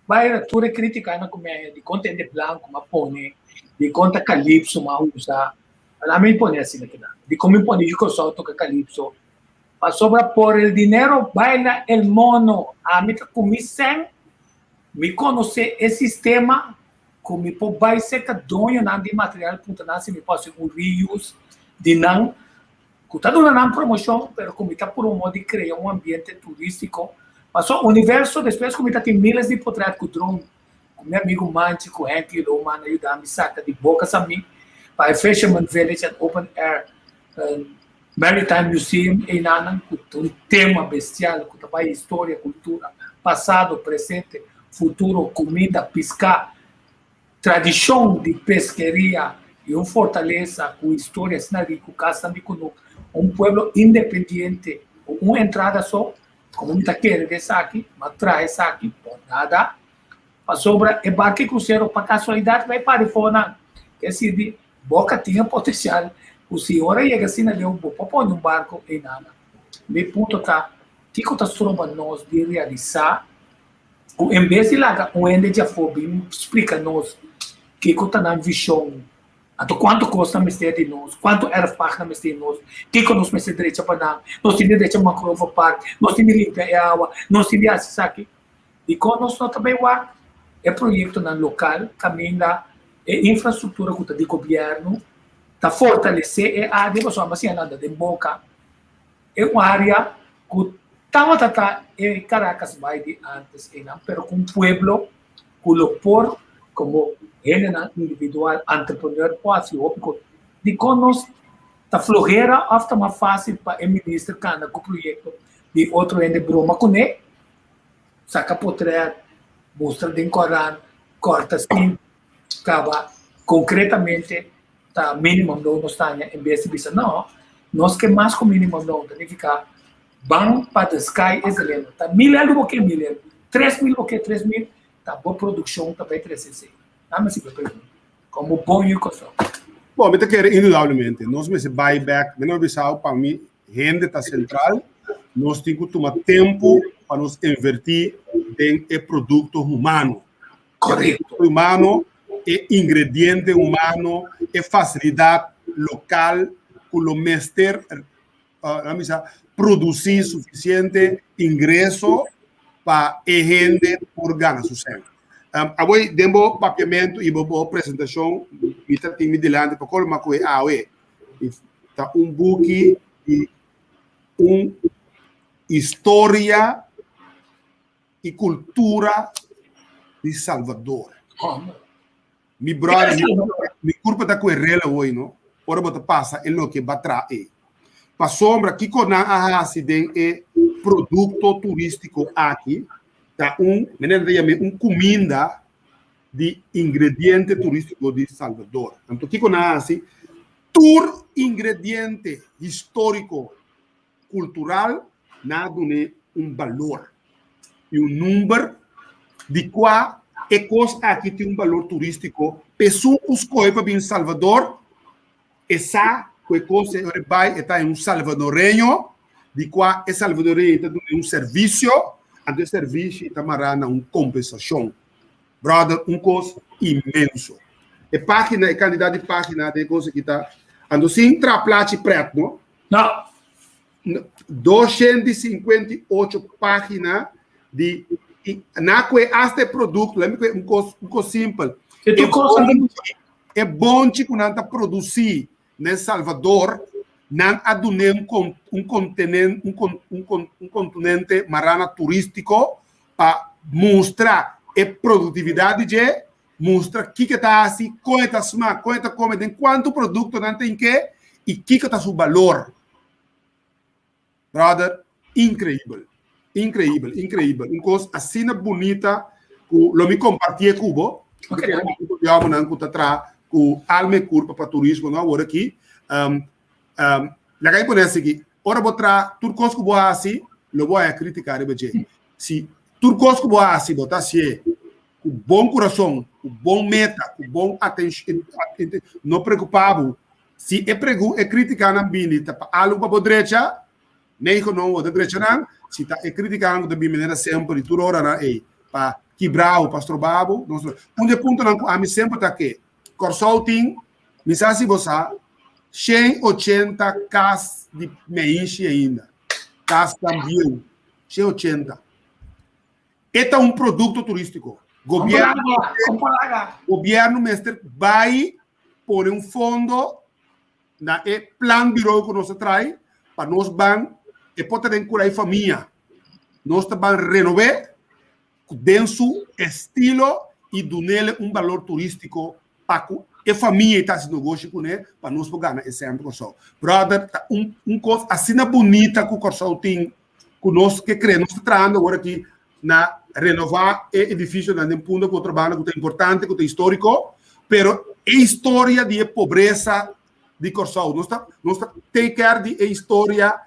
bai na tur e krítikanan ku mi a haya di kon ta hende blanku m'a pone, di kon ta kalipso m'a usa. Laga mi pone asina keda. Di kon mi pone Yu Kòrsou toka kalipso. Pasobra por el dinero baila el mono. Ami ta kumins'en mi konosé e sistema ku mi por bai serka doñonan di material puntra nan si mi por hasi un reuse di nan ku ta duna nan promoshon pero ku mi ta promo di krea un ambiente turístiko. Pasobra universo despues ku mi ta tin miles di potret ku drone ku mi amigu Manchi ku Henky Lohman a yuda mi saka di boka Samí pa e Fisherman Village and Open Air Maritime Museum einanan ku ta un tema bestial ku ta bai historia, kultura, pasado, presente, futuro, kuminda, piská, tradishon di peskeria i un fortalesa ku historia asina riku, kasnan di kunuk, un pueblo independiente ku un entrada so, komo mi ta kere di esaki, mi a traha esaki por nada, pasobra e barka i krusero pa kasualidat bai para afó nan, ke sirbi Boca tin e potencial cu si ora yega asina leu bo por pone un barco eynana. Mi punto ta, kico ta stroba nos di realisa cu en bes di laga un hende di afo bin splica nos kico ta nan vision, anto cuanto cos nan mester di nos, cuanto erfpacht nan mester di nos, kico nos mester drecha pa nan, nos tin di drecha Mangrove Park, nos tin di limpia e awa, nos tin di haci esaki. Dikon nos no ta bai wak e proyektonan lokal kaminda e infrastruktura ku ta di gobièrnu ta fortalesé e área pasobra amba siña nan ta den boka e un área ku tabata ta e Caracas Bay di ántes einan pero ku un pueblo ku lo por komo hendenan individual entrepreneur por hasi hopi kos. Dikon nos ta flohera òf ta mas fásil pa e minister kanda ku proyekto di otro hende broma kuné? Saka potret, mustra den korant, kòrta sin kaba konkretamente ta minimum loon nos ta haña en bes di bisa no, nos ke mas ku minimum loon, ta nifiká ban pa the sky is the limit. Ta mil eldo bo ke mil eldo, 3000 bo ke 3000, ta bo produkshon ta bai trese esei. Dame si bo pregunta. Komo bon yu Kòrsou. Bon, mi ta kere indudablemente nos mester bai bek, mi no a bisa pa mi hende ta sentral, nos tin ku tuma tempu pa nos invertí den e produkto humano. Korekto. Humano, e ingrediente humano, e fasilidat lokal ku lo mester uh, bisa, produsí sufisiente ingreso pa e hende por gana su sèn. Um, awor, den bo papiamentu i bo, bo presentashon, mi ta tin mi dilanti pa kolma ku e awe. Ta un buki di un historia i kultura di Salvador. Mi brother, mi, mi kurpa ta kue rela hoy, no? Ora bo ta pasa e loke ba tra ei. Pasobra kiko nan a hasi den e produkto turístiko aki ta un, menen ta yam'é un kuminda di ingrediente turístiko di Salvador. Anto kiko nan a hasi? Tur ingrediente históriko, kultural, nan a dun'é un balor i un number di kua e kos aki tin un balor turístiko. P'esun ku skohe pa bin Salvador, e sa ku e kos ei ora e bai e ta un salvadoreño, di kua e salvadoreño ta dun'é un servisio, anto e servisio ta mará na un kompensashon. Brother, un kos inmenso. E página, e kantidat di página den e kos aki ta, anto sin traha plachi prèt, no? No. 258 página di na kue hasta e produkto, lami kue un kos, un kos simpel. E tur kos E bonchi ku nan ta produsí na El Salvador, nan a dun'é un kon, un kontenen, un kon, un kon, un kontinente marana turístiko pa mustra e produktividat di dje, mustra kiko e ta hasi, kon e ta smak, kon e ta kome, den kuantu produkto nan ta hink'é i kiko ta su balor. Brother, inkreibel, inkreibel, inkreibel. Un kos asina bunita ku lo mi kompartié ku bo. Okay. Ku nan ku ta traha ku alma i kurpa pa turismo no awor aki. Um, um, laga mi pone asiki, ora bo traha tur kos ku bo hasi, lo bo haña krítika riba dje. Si tur kos ku bo hasi, bo ta hasié ku bon kurason, ku bon meta, ku bon atenshon, no preokupá bo. Si e pregu, e kritikanan bini ta pa algu pa bo drecha, México no bo ta drecha nan, si ta e criticanan cu ta bin manera semper y tur ora nan ey pa kibra bo, pa stroba bo, nos Un di e puntonan cu ami semper ta ke, Kòrsou tin, mi sa si bo sa, 180 kas di meishi ainda, kasnan bieu, 180. E ta un produkto turístiko. Gobièrnu gobièrnu mester bai pone un fondo na e plan bureau ku nos a trae pa nos ban e por ta den kura e famia. Nos ta ban renob'é den su estilo i dunele un balor turístiko pa ku e famia i ta hasi negoshi kuné pa nos por gana e sèn pa Kòrsou. Bròder, ta un un kos asina bunita ku Kòrsou tin ku nos ke krea. Nos ta trahando awor aki na renová e edifisionan den Punda ku otro banda ku ta importante, ku ta históriko, pero e historia di e pobresa di Kòrsou, nos ta nos ta take care di e historia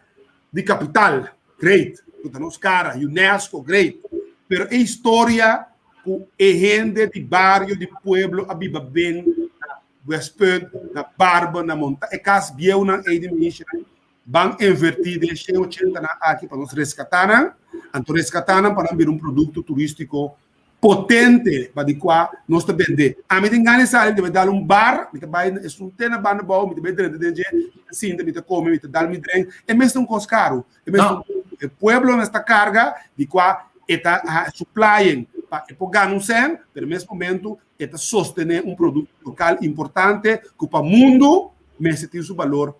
di kapital, great, ku ta nos kara, UNESCO, great, pero e historia ku e hende di bario, di pueblo a biba ben na Westpunt, na Barber, na Monta, e kas bieunan ei di Minshenan, ban invertí den 180 nan aki pa nos reskatá nan, anto reskatá nan pa nan bira un produkto turístiko potente pa di kua nos ta bende. Ami tin gana di sali, mi ta bai dal un bar, mi ta bai na esun te na banda bou, mi ta bai drenta den dje, mi ta sinta, mi ta kome, mi ta dal mi drink. E mes ta un kos karu. E mes ta un e pueblo mes ta karga di kua e ta supplying pa e por gana un sèn, pero mes momento e ta sostené un produkto lokal importante ku pa mundu mester tin su balor,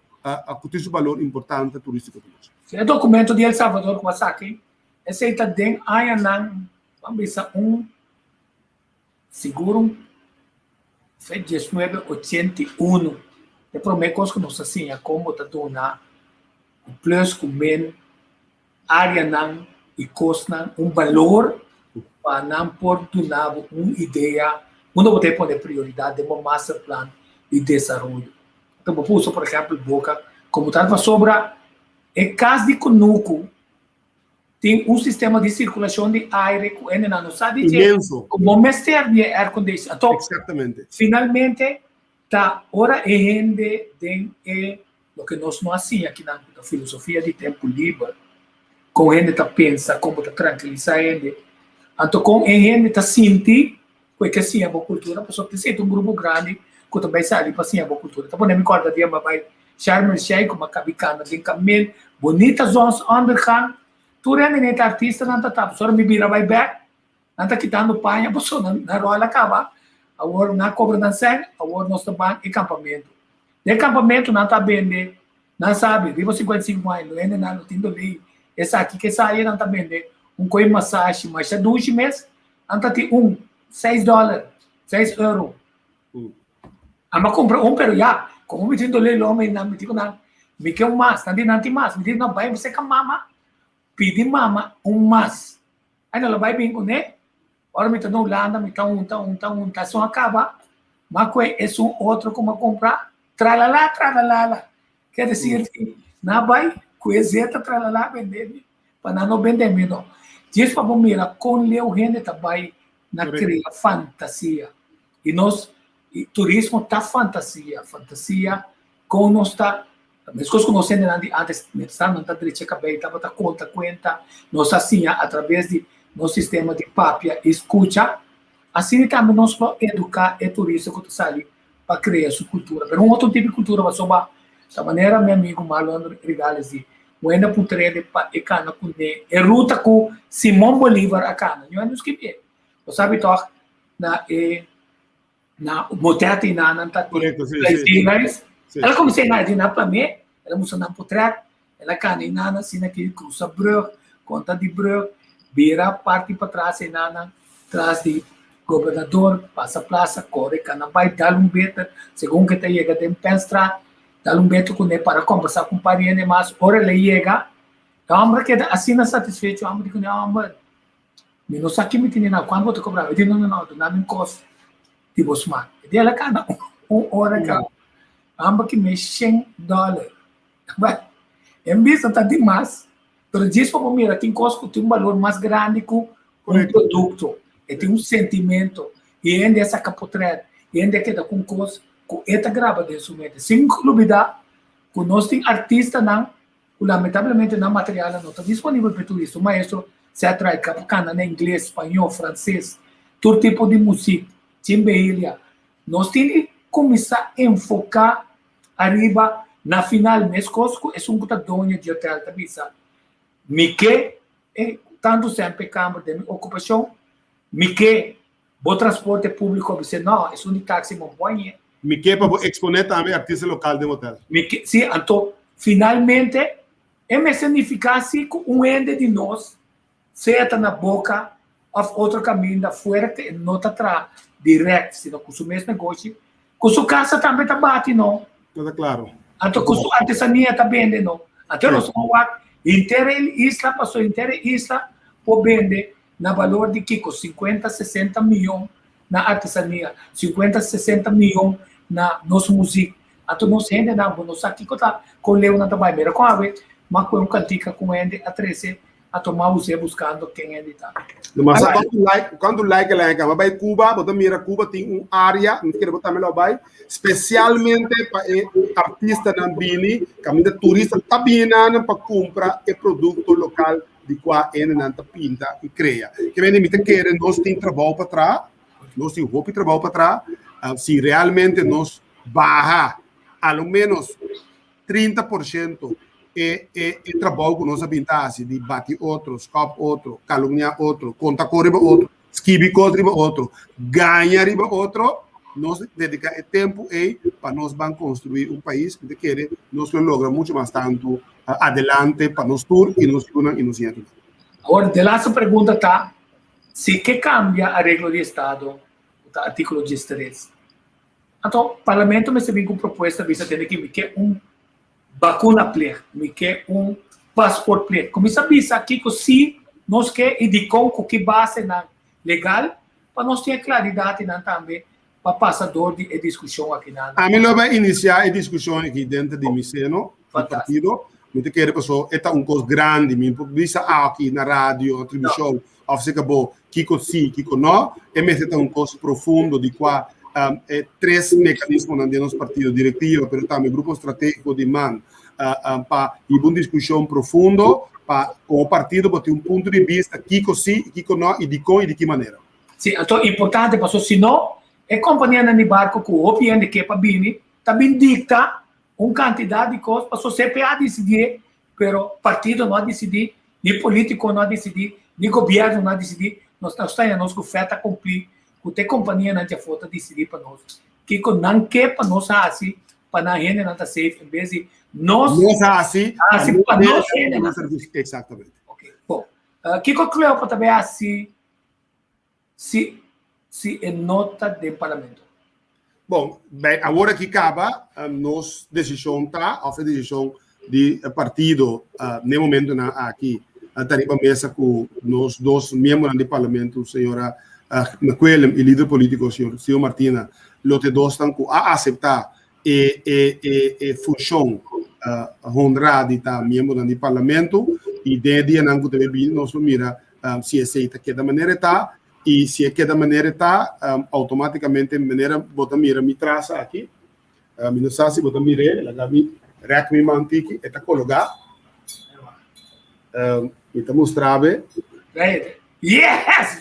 ku tin su balor importante turístiko pa nos. E dokumento di El Salvador ku a saki, esei ta den añanan Ban bisa un sigur un fe diesnuebe ochenta i unu e prome kos ku nos a siña kon bo ta duna un plus ku men áreanan i kosnan un balor pa nan por duna bo un idea unda bo ta pone prioridat den bo masterplan di desaroyo. Anto bo por usa por ehèmpel boka komo tal pasobra e kas di kunuku Tin un sistema di sirkulashon di aire ku hendenan no sa di dje, Inmenso. ku bo mester di e aircondition. Anto, Exactamente. finalmente ta ora e hende den e loke nos no a siña akinan ku ta filosofia di tempu liber, kon hende ta pensa, kon bo ta trankilisá hende, anto kon e hende ta sinti ku e ke siña bo kultura, pasobra tin seti un grupo grandi ku ta bai sali pa siña bo kultura. Ta pone mi kòrda dia mi a bai Sharm el Sheikh ku mi a kabi kanta den kamel, bunita zonsondergang, tur hende neta artistanan ta tapa, pasobra mi bira bai bèk, nan ta kitando paña pasobra nan ròl a kaba, awor nan a kobra nan sèn, awor nos ta ban e kampamentu. Den e kampamentu nan ta bende, nan sabi, riba 55 aña lo hendenan lo tin dolí, esaki ke esaya nan ta bende un koi masashi masha dushi mes, Nan ta tin un seis dòler, seis euro. Amba kumpra un pero ya, komo mi tin dolé lo mi nan mi di ku nan, mi ke un mas, nan di nan tin mas, mi di no bai seka mama, pidi mama un mas. Ai nan lo bai bin kuné, ora mi ta na Hulanda mi ta unta unta unta esun a kaba, ma kue esun otro ku mi a kumpra, tralalá tralalala, Ker desir ki nan a bai ku e zeta tralalá bende mi, pa nan no bende mi no. Djis pa bo mira kon leu hende ta bai na krea fantasia. I nos turismo ta fantasia, fantasia kon nos ta, meskos ku nos hendenan di antes mester nan ta drecha kabei tabata konta kuenta, nos a siña atrabes di nos sistema di papia i skucha, asina tambe nos por eduká e turista ku ta sali pa crea su cultura. Pero un otro tipo di cultura pasobra ta manera mi amigo Marlon Regales di, Wenda puntr'e pa e cana cu ne e ruta cu Simon Bolivar a cana. Ño no skibié. Bo sabi toch na e na motet y na nan ta Correcto, sí, sí. Sí. El a cuminsa na di na plané, el a mustra nan potret, el a cana y nan asina ki cruza brug, conta di brug, bira parti patras y nan tras di gobernador, pasa plaza, core cana bay, dal un beter, segun ke ta yega den Penstraat, dal un beter cune para combersa cu un par di hende mas, ora el a yega, e homber a keda asina satisfecho, e homber di cune, homber, mi no sa ki mi tene na, cuanto bo ta cobra mi? E di, no, no, no, duna mi un cos di bo smaak. E di el a cana un ora caba, e homber ki mi shen dollar. En bista ta dimas, pero djis pa bo mira tin kos ku tin un balor mas grandi ku un produkto. E tin un sentimento. I hende a saka potret, i hende a keda ku un kos ku e ta graba den su mente. Sin lubida ku nos tin artistanan. ku lamentablemente nan materialnan no ta disponibel pa e turista. Un maestro sea trae kap kana na ingles, spañó, franses, tur tipo di musik, chimbehilia. Nos tin di kuminsá enfoká ariba na final meskos ku esun ku ta doño di hotel ta bisa, Mi ke e tantu semper kamber den mi okupashon, mi ke bo transporte públiko a bis'é no, esun di taksi bo boñe. Mi ke pa bo eksponé tambe artista lokal den hotel. Mi ke, si, anto finalmente e mester nifiká si ku un hende di nos sea ta na boka òf otro kaminda fuera ku e no ta traha dirèkt sino ku su mes negoshi, ku su kasa tambe ta bati no. No ta klaro. Anto ku su artesania ta bende no. Anto nos por wak henter e isla pasobra henter e isla por bende na balor di kiko? Sinkuenta, sesenta miyon na artesania, sinkuenta, sesenta miyon na nos muzik. Anto nos hendenan bo no sa kiko ta kon leu nan ta bai. Mira kon awe m'a kohe un kantika ku un hende a trese a tuma us'é buskando ken hende ta. Mas kuantu like, kuantu like el a kaba bai Cuba, bo ta mira Cuba tin un área, mi ta kere bo tambe lo bai, spesialmente pa e artistanan bini, kaminda turista ta bini nan pa kumpra e produkto lokal di kua hendenan ta pinta i krea. Ke mende mi ta kere nos tin trabou pa traha, nos tin hopi trabou pa traha, si realmente nos baha a lo menos 30% e e e trabou ku nos a bin ta hasi di bati otro, skòp otro, kalumniá otro, konta kos riba otro, skibi kos riba otro, gaña riba otro, nos dediká e tempu ei pa nos ban konstruí un pais, mi ta kere nos lo logra muchu mas tantu adelante pa nos tur i nos yunan i nos nietunan. Awor, de laatste pregunta ta, si ke kambia areglo di estado ku ta artíkulo diestres, anto parlamento mester bin ku un propuesta bisa tende ki mi ke un bakunaplicht, mi ke un paspoortplicht. Kuminsá bisa kiko si nos ke i dikon ku ki basenan legal pa nos tin e klaridat i nan tambe pa pasa dor di e diskushon akinan. Ami lo bai inisiá e diskushon aki denter di mi seno di partido. Mi ta kere paso e ta un kos grandi. Mi por bisa aki na radio, na televishon òf si kabo kiko si, kiko no. E mester ta un kos profundo di kua e tres mekanismonan den nos partido, direktiva pero tambe grupo stratégiko di man pa hiba un diskushon profundo pa komo partido bo tin un punto di bista kiko si i kiko no i dikon i di ki manera. Sí, anto importante paso si no e kompanianan di barko ku hopi hende ke pa bini ta bin dikta un kantidat di kos paso CPA a disidié pero partido no a disidí, ni polítiko no a disidí, ni gobièrnu no a disidí, nos ta haña nos ku fèt a kumplí ku te kompanianan dje afó ta disidí pa nos kiko nan ke pa nos hasi pa nan hendenan ta safe en bes di nos Nos hasi hasi pa nos hendenan. Exactamente. Ok, bon. Kiko Cleopa ta bay hasi si si e no ta den parlamento? Bon, bij awor aki kaba nos desishon ta, òf e desishon di e partido n'e momentonan aki ta riba mesa ku nos dos miembronan di parlamento, señora McQuillan i lider polítiko señor Sio Martina, lo te dosnan ku a aseptá e e e e funshon honrá di ta miembronan di parlamento i den e dianan ku ta bai bini nos lo mira si esei ta keda manera e ta i si e keda manera e ta outomátikamente manera bo ta mira mi tras aki mi no sa si bo ta mir'é laga mi rèk mi man tiki e ta kologá mi ta mustra bo. Yes!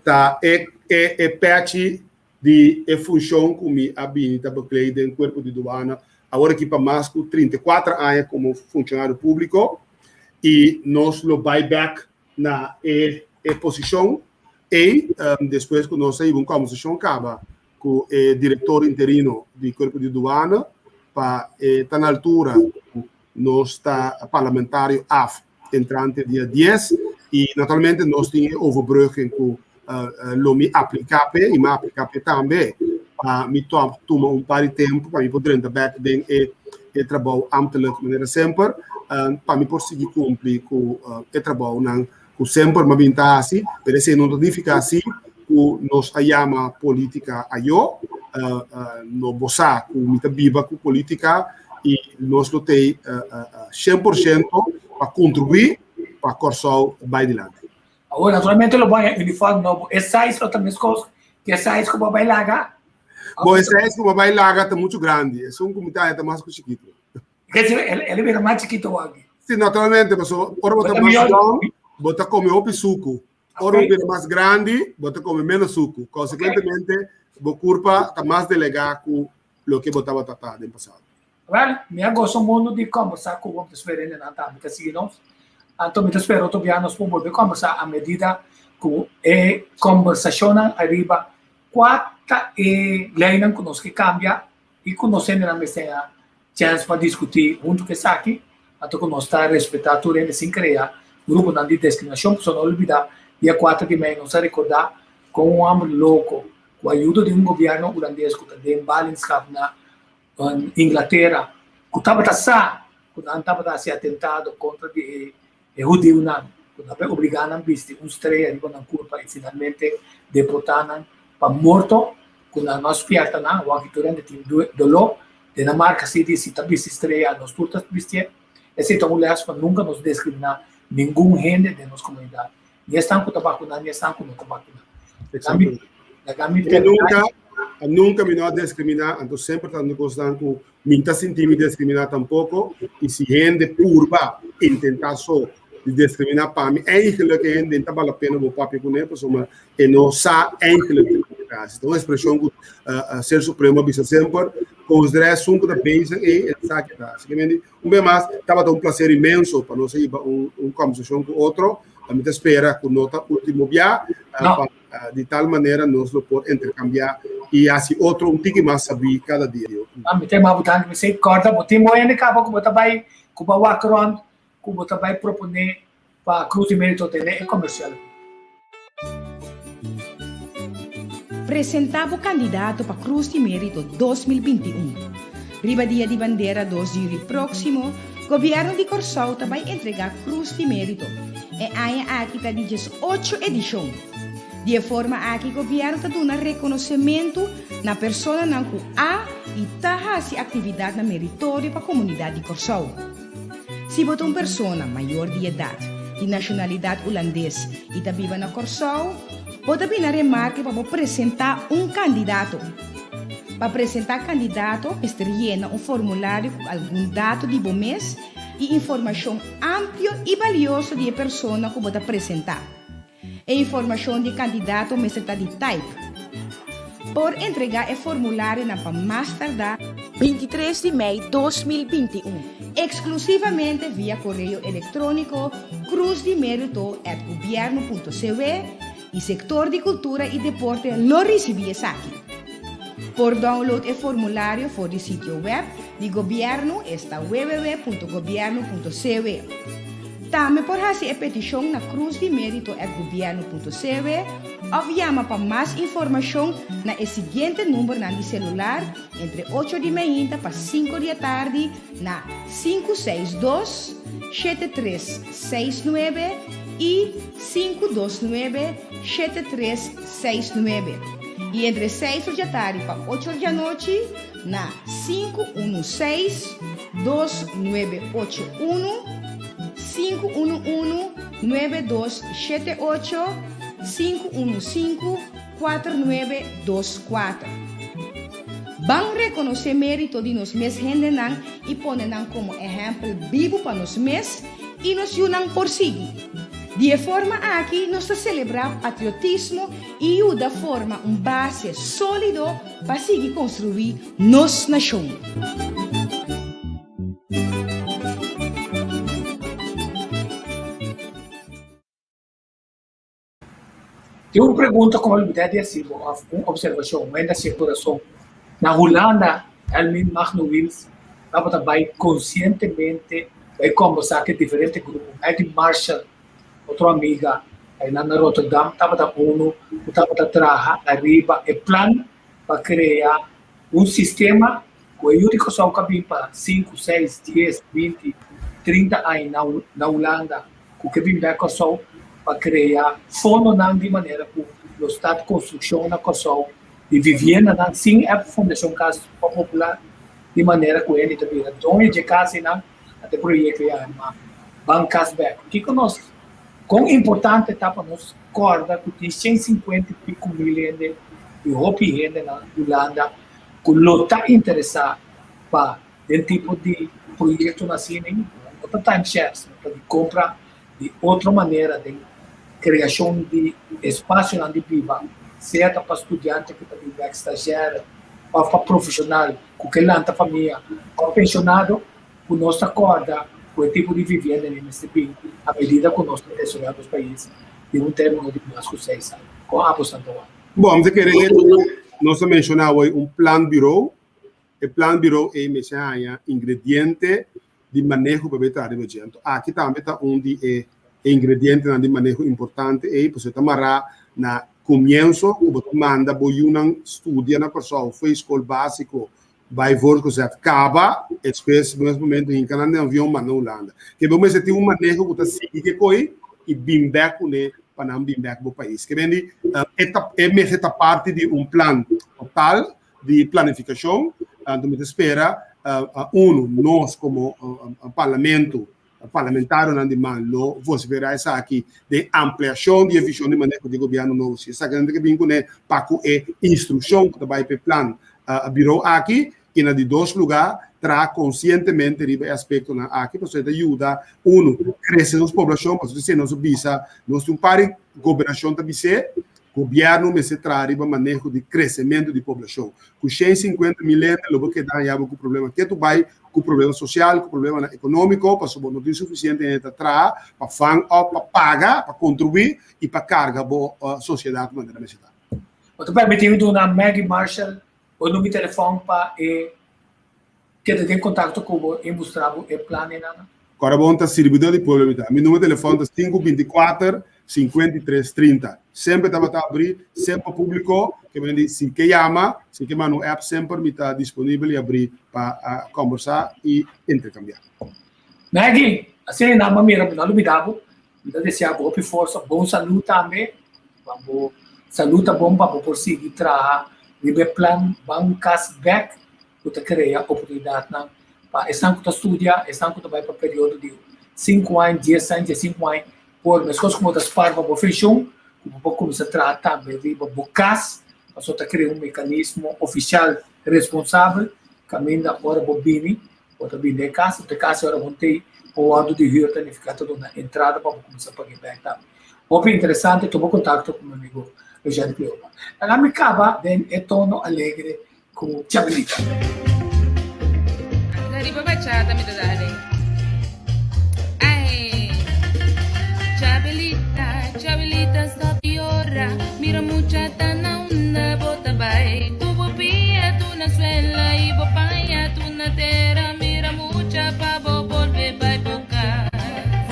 Ta e e e pèchi di e funshon ku mi a bini ta bekleed den Kuerpo di Duana awor aki pa mas ku 34 aña komo funshonario públiko i nos lo bai bèk na e e posishon ei despues ku nos a hiba un kòmbersashon kaba ku e direktor interino di Kuerpo di Duana pa e ta na altura ku nos ta parlamentario af entrante dia dies i naturalmente nos tin e overbrugging ku lo mi apliká p'e i mi a apliká p'e tambe pa mi tuma un par di tempu pa mi por drenta bèk den e e trabou ambtelijk manera semper pa mi por sigui kumpli ku e trabounan ku semper mi a bin ta hasi pero esei no ta nifiká si ku nos a yama polítika ayó no bo sa ku mi ta biba ku polítika i nos lo tei 100% pa kontribuí pa Kòrsou bai dilanti. Awor, naturalmente lo bo haña uniform nobo. E size lo ta meskos ku e size ku bo bai laga? Bo, e size ku bo bai laga ta muchu grandi. Esun ku mi ta haña ta mas ku chikitu. El a bira mas chikito aki. Si, naturalmente, paso ora bo ta mas yong, bo ta come hopi suku. Ora bo bira mas grandi, bo ta come menos suku. Konsekuentemente, bo kurpa ta mas delegá ku loke bo tabata ta den pasado. Wèl, mi a gosa mundu di kòmbersá ku bo, mi ta spera hendenan tambe ta sigui nos. Anto mi ta spera otro bia nos por bolbe kòmbersá a medida ku e kòmbersashonnan ariba kua ta e leinan ku nos ke kambia i ku nos hendenan mester a chèns pa diskutí huntu ku esaki, anto ku nos ta respetá tur hende sin krea gruponan di diskriminashon. Pasobra no olbidá, dia kuater di mei nos a rekordá kon un hòmber loko ku ayudo di un gobièrnu hulandes ku ta den ballingschap na Inglatera ku tabata sa ku nan tabata hasi atentado kontra di e hudiunan, ku nan a obligá nan bisti un strea riba nan kurpa i finalmente deportá nan pa morto, ku nan no a spièrta nan, awor aki tur hende tin doló. Dinamarka si di si ta bisti strea, nos tur ta bistié. Esei ta un lès pa nunka nos diskriminá ningun hende den nos komunidat, ni esnan ku ta bakuná ni esnan ku no ta bakuná. Laga mi terminá. Nunka mi no a diskriminá, anto semper ta un kosnan ku Mi ta sinti mi diskriminá tampoko i si hende purba intentá so di diskriminá pa mi, eigenlijk e hende ta bal la pena bo papia kuné pasobra e no sa eigenlijk di loke ta hasi. Ta un ekspreshon ku Ser Supremo a bisa semper, konsiderá esun ku ta bezig ei e sa ke ta hasi. Un bes mas tabata un plaser inmenso pa nos a hiba un kòmbersashon ku otro. Mi ta spera ku no ta último bia pa Di tal manera nos lo por intercambia y haci otro un tiki mas sabí cada dia. Mi ta yama bo tanki p'esei. Corda bo tin moe hende caba cu bo ta bay cu bo a wak rond cu bo ta bay propone pa Cruz di Merito tene e comercial. Presenta bo candidato pa Cruz di Merito 2021. Riba Dia di Bandera dos di juli proximo, Gobierno di Corsou ta bay entrega Cruz di Merito. E aña aki ta di 18 edishon. Di e forma aki gobièrnu ta duna rekonosementu na personanan ku a i ta hasi aktividatnan meritorio pa komunidat di Kòrsou. Si bo ta un persona mayor di edat, di nashonalidat ulandes i ta biba na Kòrsou, bo ta bini na remarke pa bo presentá un kandidato. Pa presentá kandidato mester yena un formulario ku algun dato di bo mes i informashon amplio i balioso di e persona ku bo ta presentá. E informashon di e kandidato mester ta di type. Por entregá e formularionan pa mas tardá 23 di mei 2021, eksklusivamente via koreo elektróniko cruzdimerito@gobierno.cw i Sektor di Kultura i Deporte lo risibí esaki. Por download e formulario for di sitio web di gobièrnu esta www.gobierno.cw. Tambe por hasi e petishon na cruzdimerito@gobierno.cw òf yama pa mas informashon na e siguiente numbernan di selular entre ocho di mainta pa sinku di atardi na 562 7369 i 529 7369 i entre seis or djatardi pa ocho or djanochi na 516 2981 511 9278 515 4924. Ban rekonosé mérito di nos mes hendenan i pone nan komo ehèmpel bibu pa nos mes i nos yunan por sigui. Di e forma aki nos ta selebrá patriotismo i yuda forma un base sólido pa sigui konstruí nos nashon. Tin un pregunta ku mi a olbidá di hasi bo òf un opservashon, wenda si e kurason. Na Hulanda, Helmin Magno Wiels tabata bai konsientemente bai kòmbersá ku e diferente grupo. Hetty Marshall, otro amiga einan na Rotterdam, tabata unu ku tabata traha ariba e plan pa krea un sistema ku e yu di Kòrsou ka bin pa sinku, seis, dies, 20, 30 aña na Hulanda. ku ke bin bek Kòrsou pa krea fondonan di manera ku lo start konstrukshon na Kòrsou di viviendanan sin e Fundashon Kas Popular di manera ku hende ta bira doño dje kas einan ata e proyekto yama Ban Kas Bek. Kiko nos kon importante ta pa nos kòrda ku tin 150 i piku mil hende i hopi hende na Hulanda ku lo ta interesá pa. Den tipo di proyektonan asina no ta timeshares, no ta di kompra di otro manera den kreashon di espasionan di biba, sea ta pa studiante ku ta bin bèk stazjèr òf pa profeshonal ku ke lanta famia òf penshonado ku nos ta kòrda ku e tipo di vivienda ei mester bin a medida ku nos ta desaroyá nos pais den un término di mas ku seis aña. Kon abo Santa Juan? Bon, mi ta kere nos a menshoná awor un plan birou. E plan birou ei mester haña ingrediente di maneho pa bay traha riba dje. Anto aki tambe ta un di e ingredientenan di maneho importante ei, pasobra ta mará na komienso ku bo ta manda bo yunan studia na Kòrsou, fo'i skol básiko bai voortgezet kaba, despues mes momento hinka nan den avion manda Hulanda. Ke bo mester tin un maneho ku ta sigui ke koi i bin bèk kuné pa nan bin bèk bo pais. Ke men di e ta e mester ta parti di un plan total di planifikashon, anto mi ta spera unu nos komo parlamento, parlamentarionan di man lo vosiferá esaki den ampliashon di e vishon di maneho di gobièrnu nobo. Si esakinan ta ke bin kuné pa ku e instrukshon ku ta bai pa e plan birou aki i na di dos lugá traha konsientemente riba e aspektonan aki pasobra e ta yuda unu krese nos poblashon pasobra si nos a bisa nos tin un par di gobernashon ta bis'é Gobièrnu mester traha riba maneho di kresementu di poblashon. Ku 150 mil hende lo bo keda haña bo ku problema ketu bai, ku problema sosial, ku problemanan ekonómiko, pasobra bo no tin sufisiente hende ta traha pa vang òf pa paga, pa kontribuí i pa karga bo sosiedat manera mester ta. Bo ta permití mi duna Maggie Marshall bo number di telefòn pa e keda den kontakto ku bo i mustra bo e planennan? Kòrda bon ta sirbidó di pueblo mi ta. Mi numero di telefòn ta sinku 24 53 30. Semper tabata abrí, semper públiko, ke men di si ke yama, si ke manda un app semper mi ta disponibel i abrí pa kòmbersá i interkambiá. Maggie, asina nan bo a mira mi no a lubidá bo. Mi ta deseá bo hopi forsa, bon salú tambe, pa bo salú ta bon pa bo por sigui traha riba e plan Ban Kas Bèk ku ta krea oportunidatnan pa esnan ku ta studia, esnan ku ta bai pa periodo di sinku aña, dies aña, diesinku aña, por meskos ku bo ta spar pa bo penshon, ku bo por kuminsá traha tambe riba bo kas, pasobra ta krea un mekanismo ofisial responsabel kaminda ora bo bini, bo ta bini den e kas, e kas ora bo tei bo wòrdu di hür ta nifiká ta duna entrada pa bo kuminsá paga e bèk tambe. Hopi interesante, tuma kontakto ku mi amigo Eugène Cleopa. Laga mi kaba den e tono alegre ku Chabelita. Riba bachata mi ta dale. Ay, Chabelita, Chabelita stop yora. Mira mucha ta na unda bo ta bai. Ku bo pia tu na suela i bo paña tu na tera. Mira mucha pa bo bolbe bai bo kas.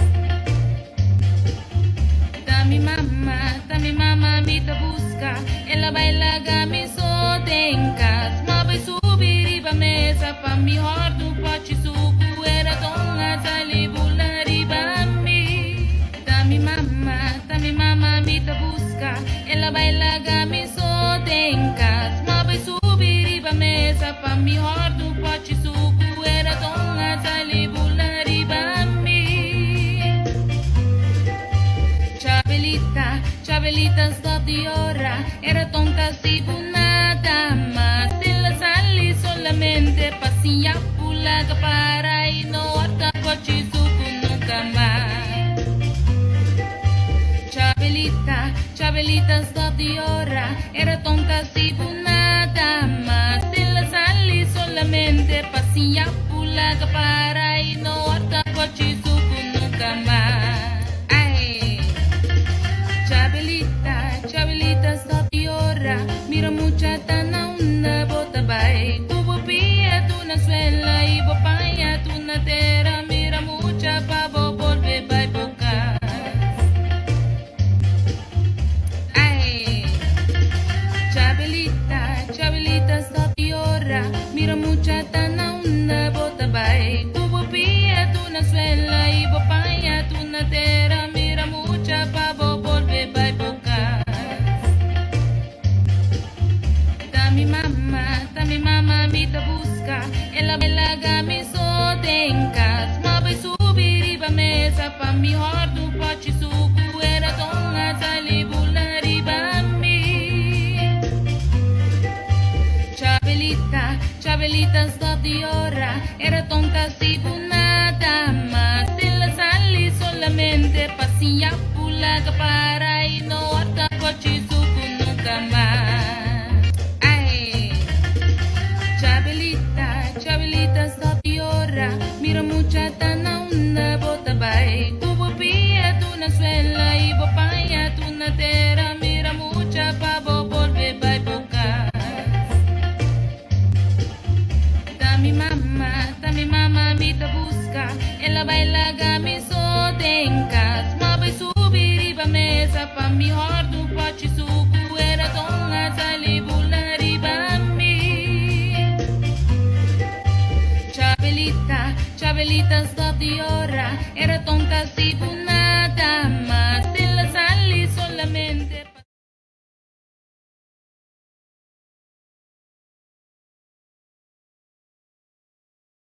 Ta mi mama, ta mi mama mi ta buska. El a bai laga mi so den kas. Ma bai subi riba mesa pa mi hòrdu pòchi suku. E raton a sali bula riba mi. Ta mi mama, ta mi mama mi ta buska. El a bai laga mi so den kas. Ma bai subi riba mesa pa mi hòrdu pòchi suku. E raton a sali bula riba mi. Chabelita, Chabelita stop di yora. E raton ta sibu nada mas. El a sali solamente pa siña bula para i no horta pòchi suku nunka mas. Chabelita, Chabelita stop di yora. E raton ta sibu nada mas. El a sali solamente pa siña bula para i no horta pòchi suku nunka mas. Ay, Chabelita, Chabelita stop di yora. Mira mucha ta na unda bo ta bai. Ku bo pia tu na suela i bo paña tu na tera. Mira mucha pa bo bolbe bai bo kas. Ay, Chabelita, Chabelita stop di yora. Mira mucha ta na unda bo ta bai. Ku bo pia tu na suela i bo paña tu na tera. Mira mucha pa bo bolbe bai bo kas. Ta mi mama, ta mi mama mi ta buska. El a bai laga mi so den kas. Ma bai subi riba mesa pa mi hòrdu pòchi suku. E raton a sali bula riba mi. Chabelita, Chabelita. Chabelita, stòp di yora. E raton ta hasi bo nada mas. El a sali solamente pa siña bula para i no hòrta pòchi suku nunka mas. Ai! Chabelita, Chabelita, stòp di yora. Mira mucha ta na unda bo ta bai. Ku bo pia tur na suela i bo paña tur na tera. Mira mucha pa bo bolbe bai bo kas. Ta mi mama, ta mi mama mi ta buska. El a bai laga mi so den kas. M'a bai subi riba mesa pa mi hòrdu pòchi suku. E raton a sali bula riba mi. Chabelita, Chabelita, stòp di yora.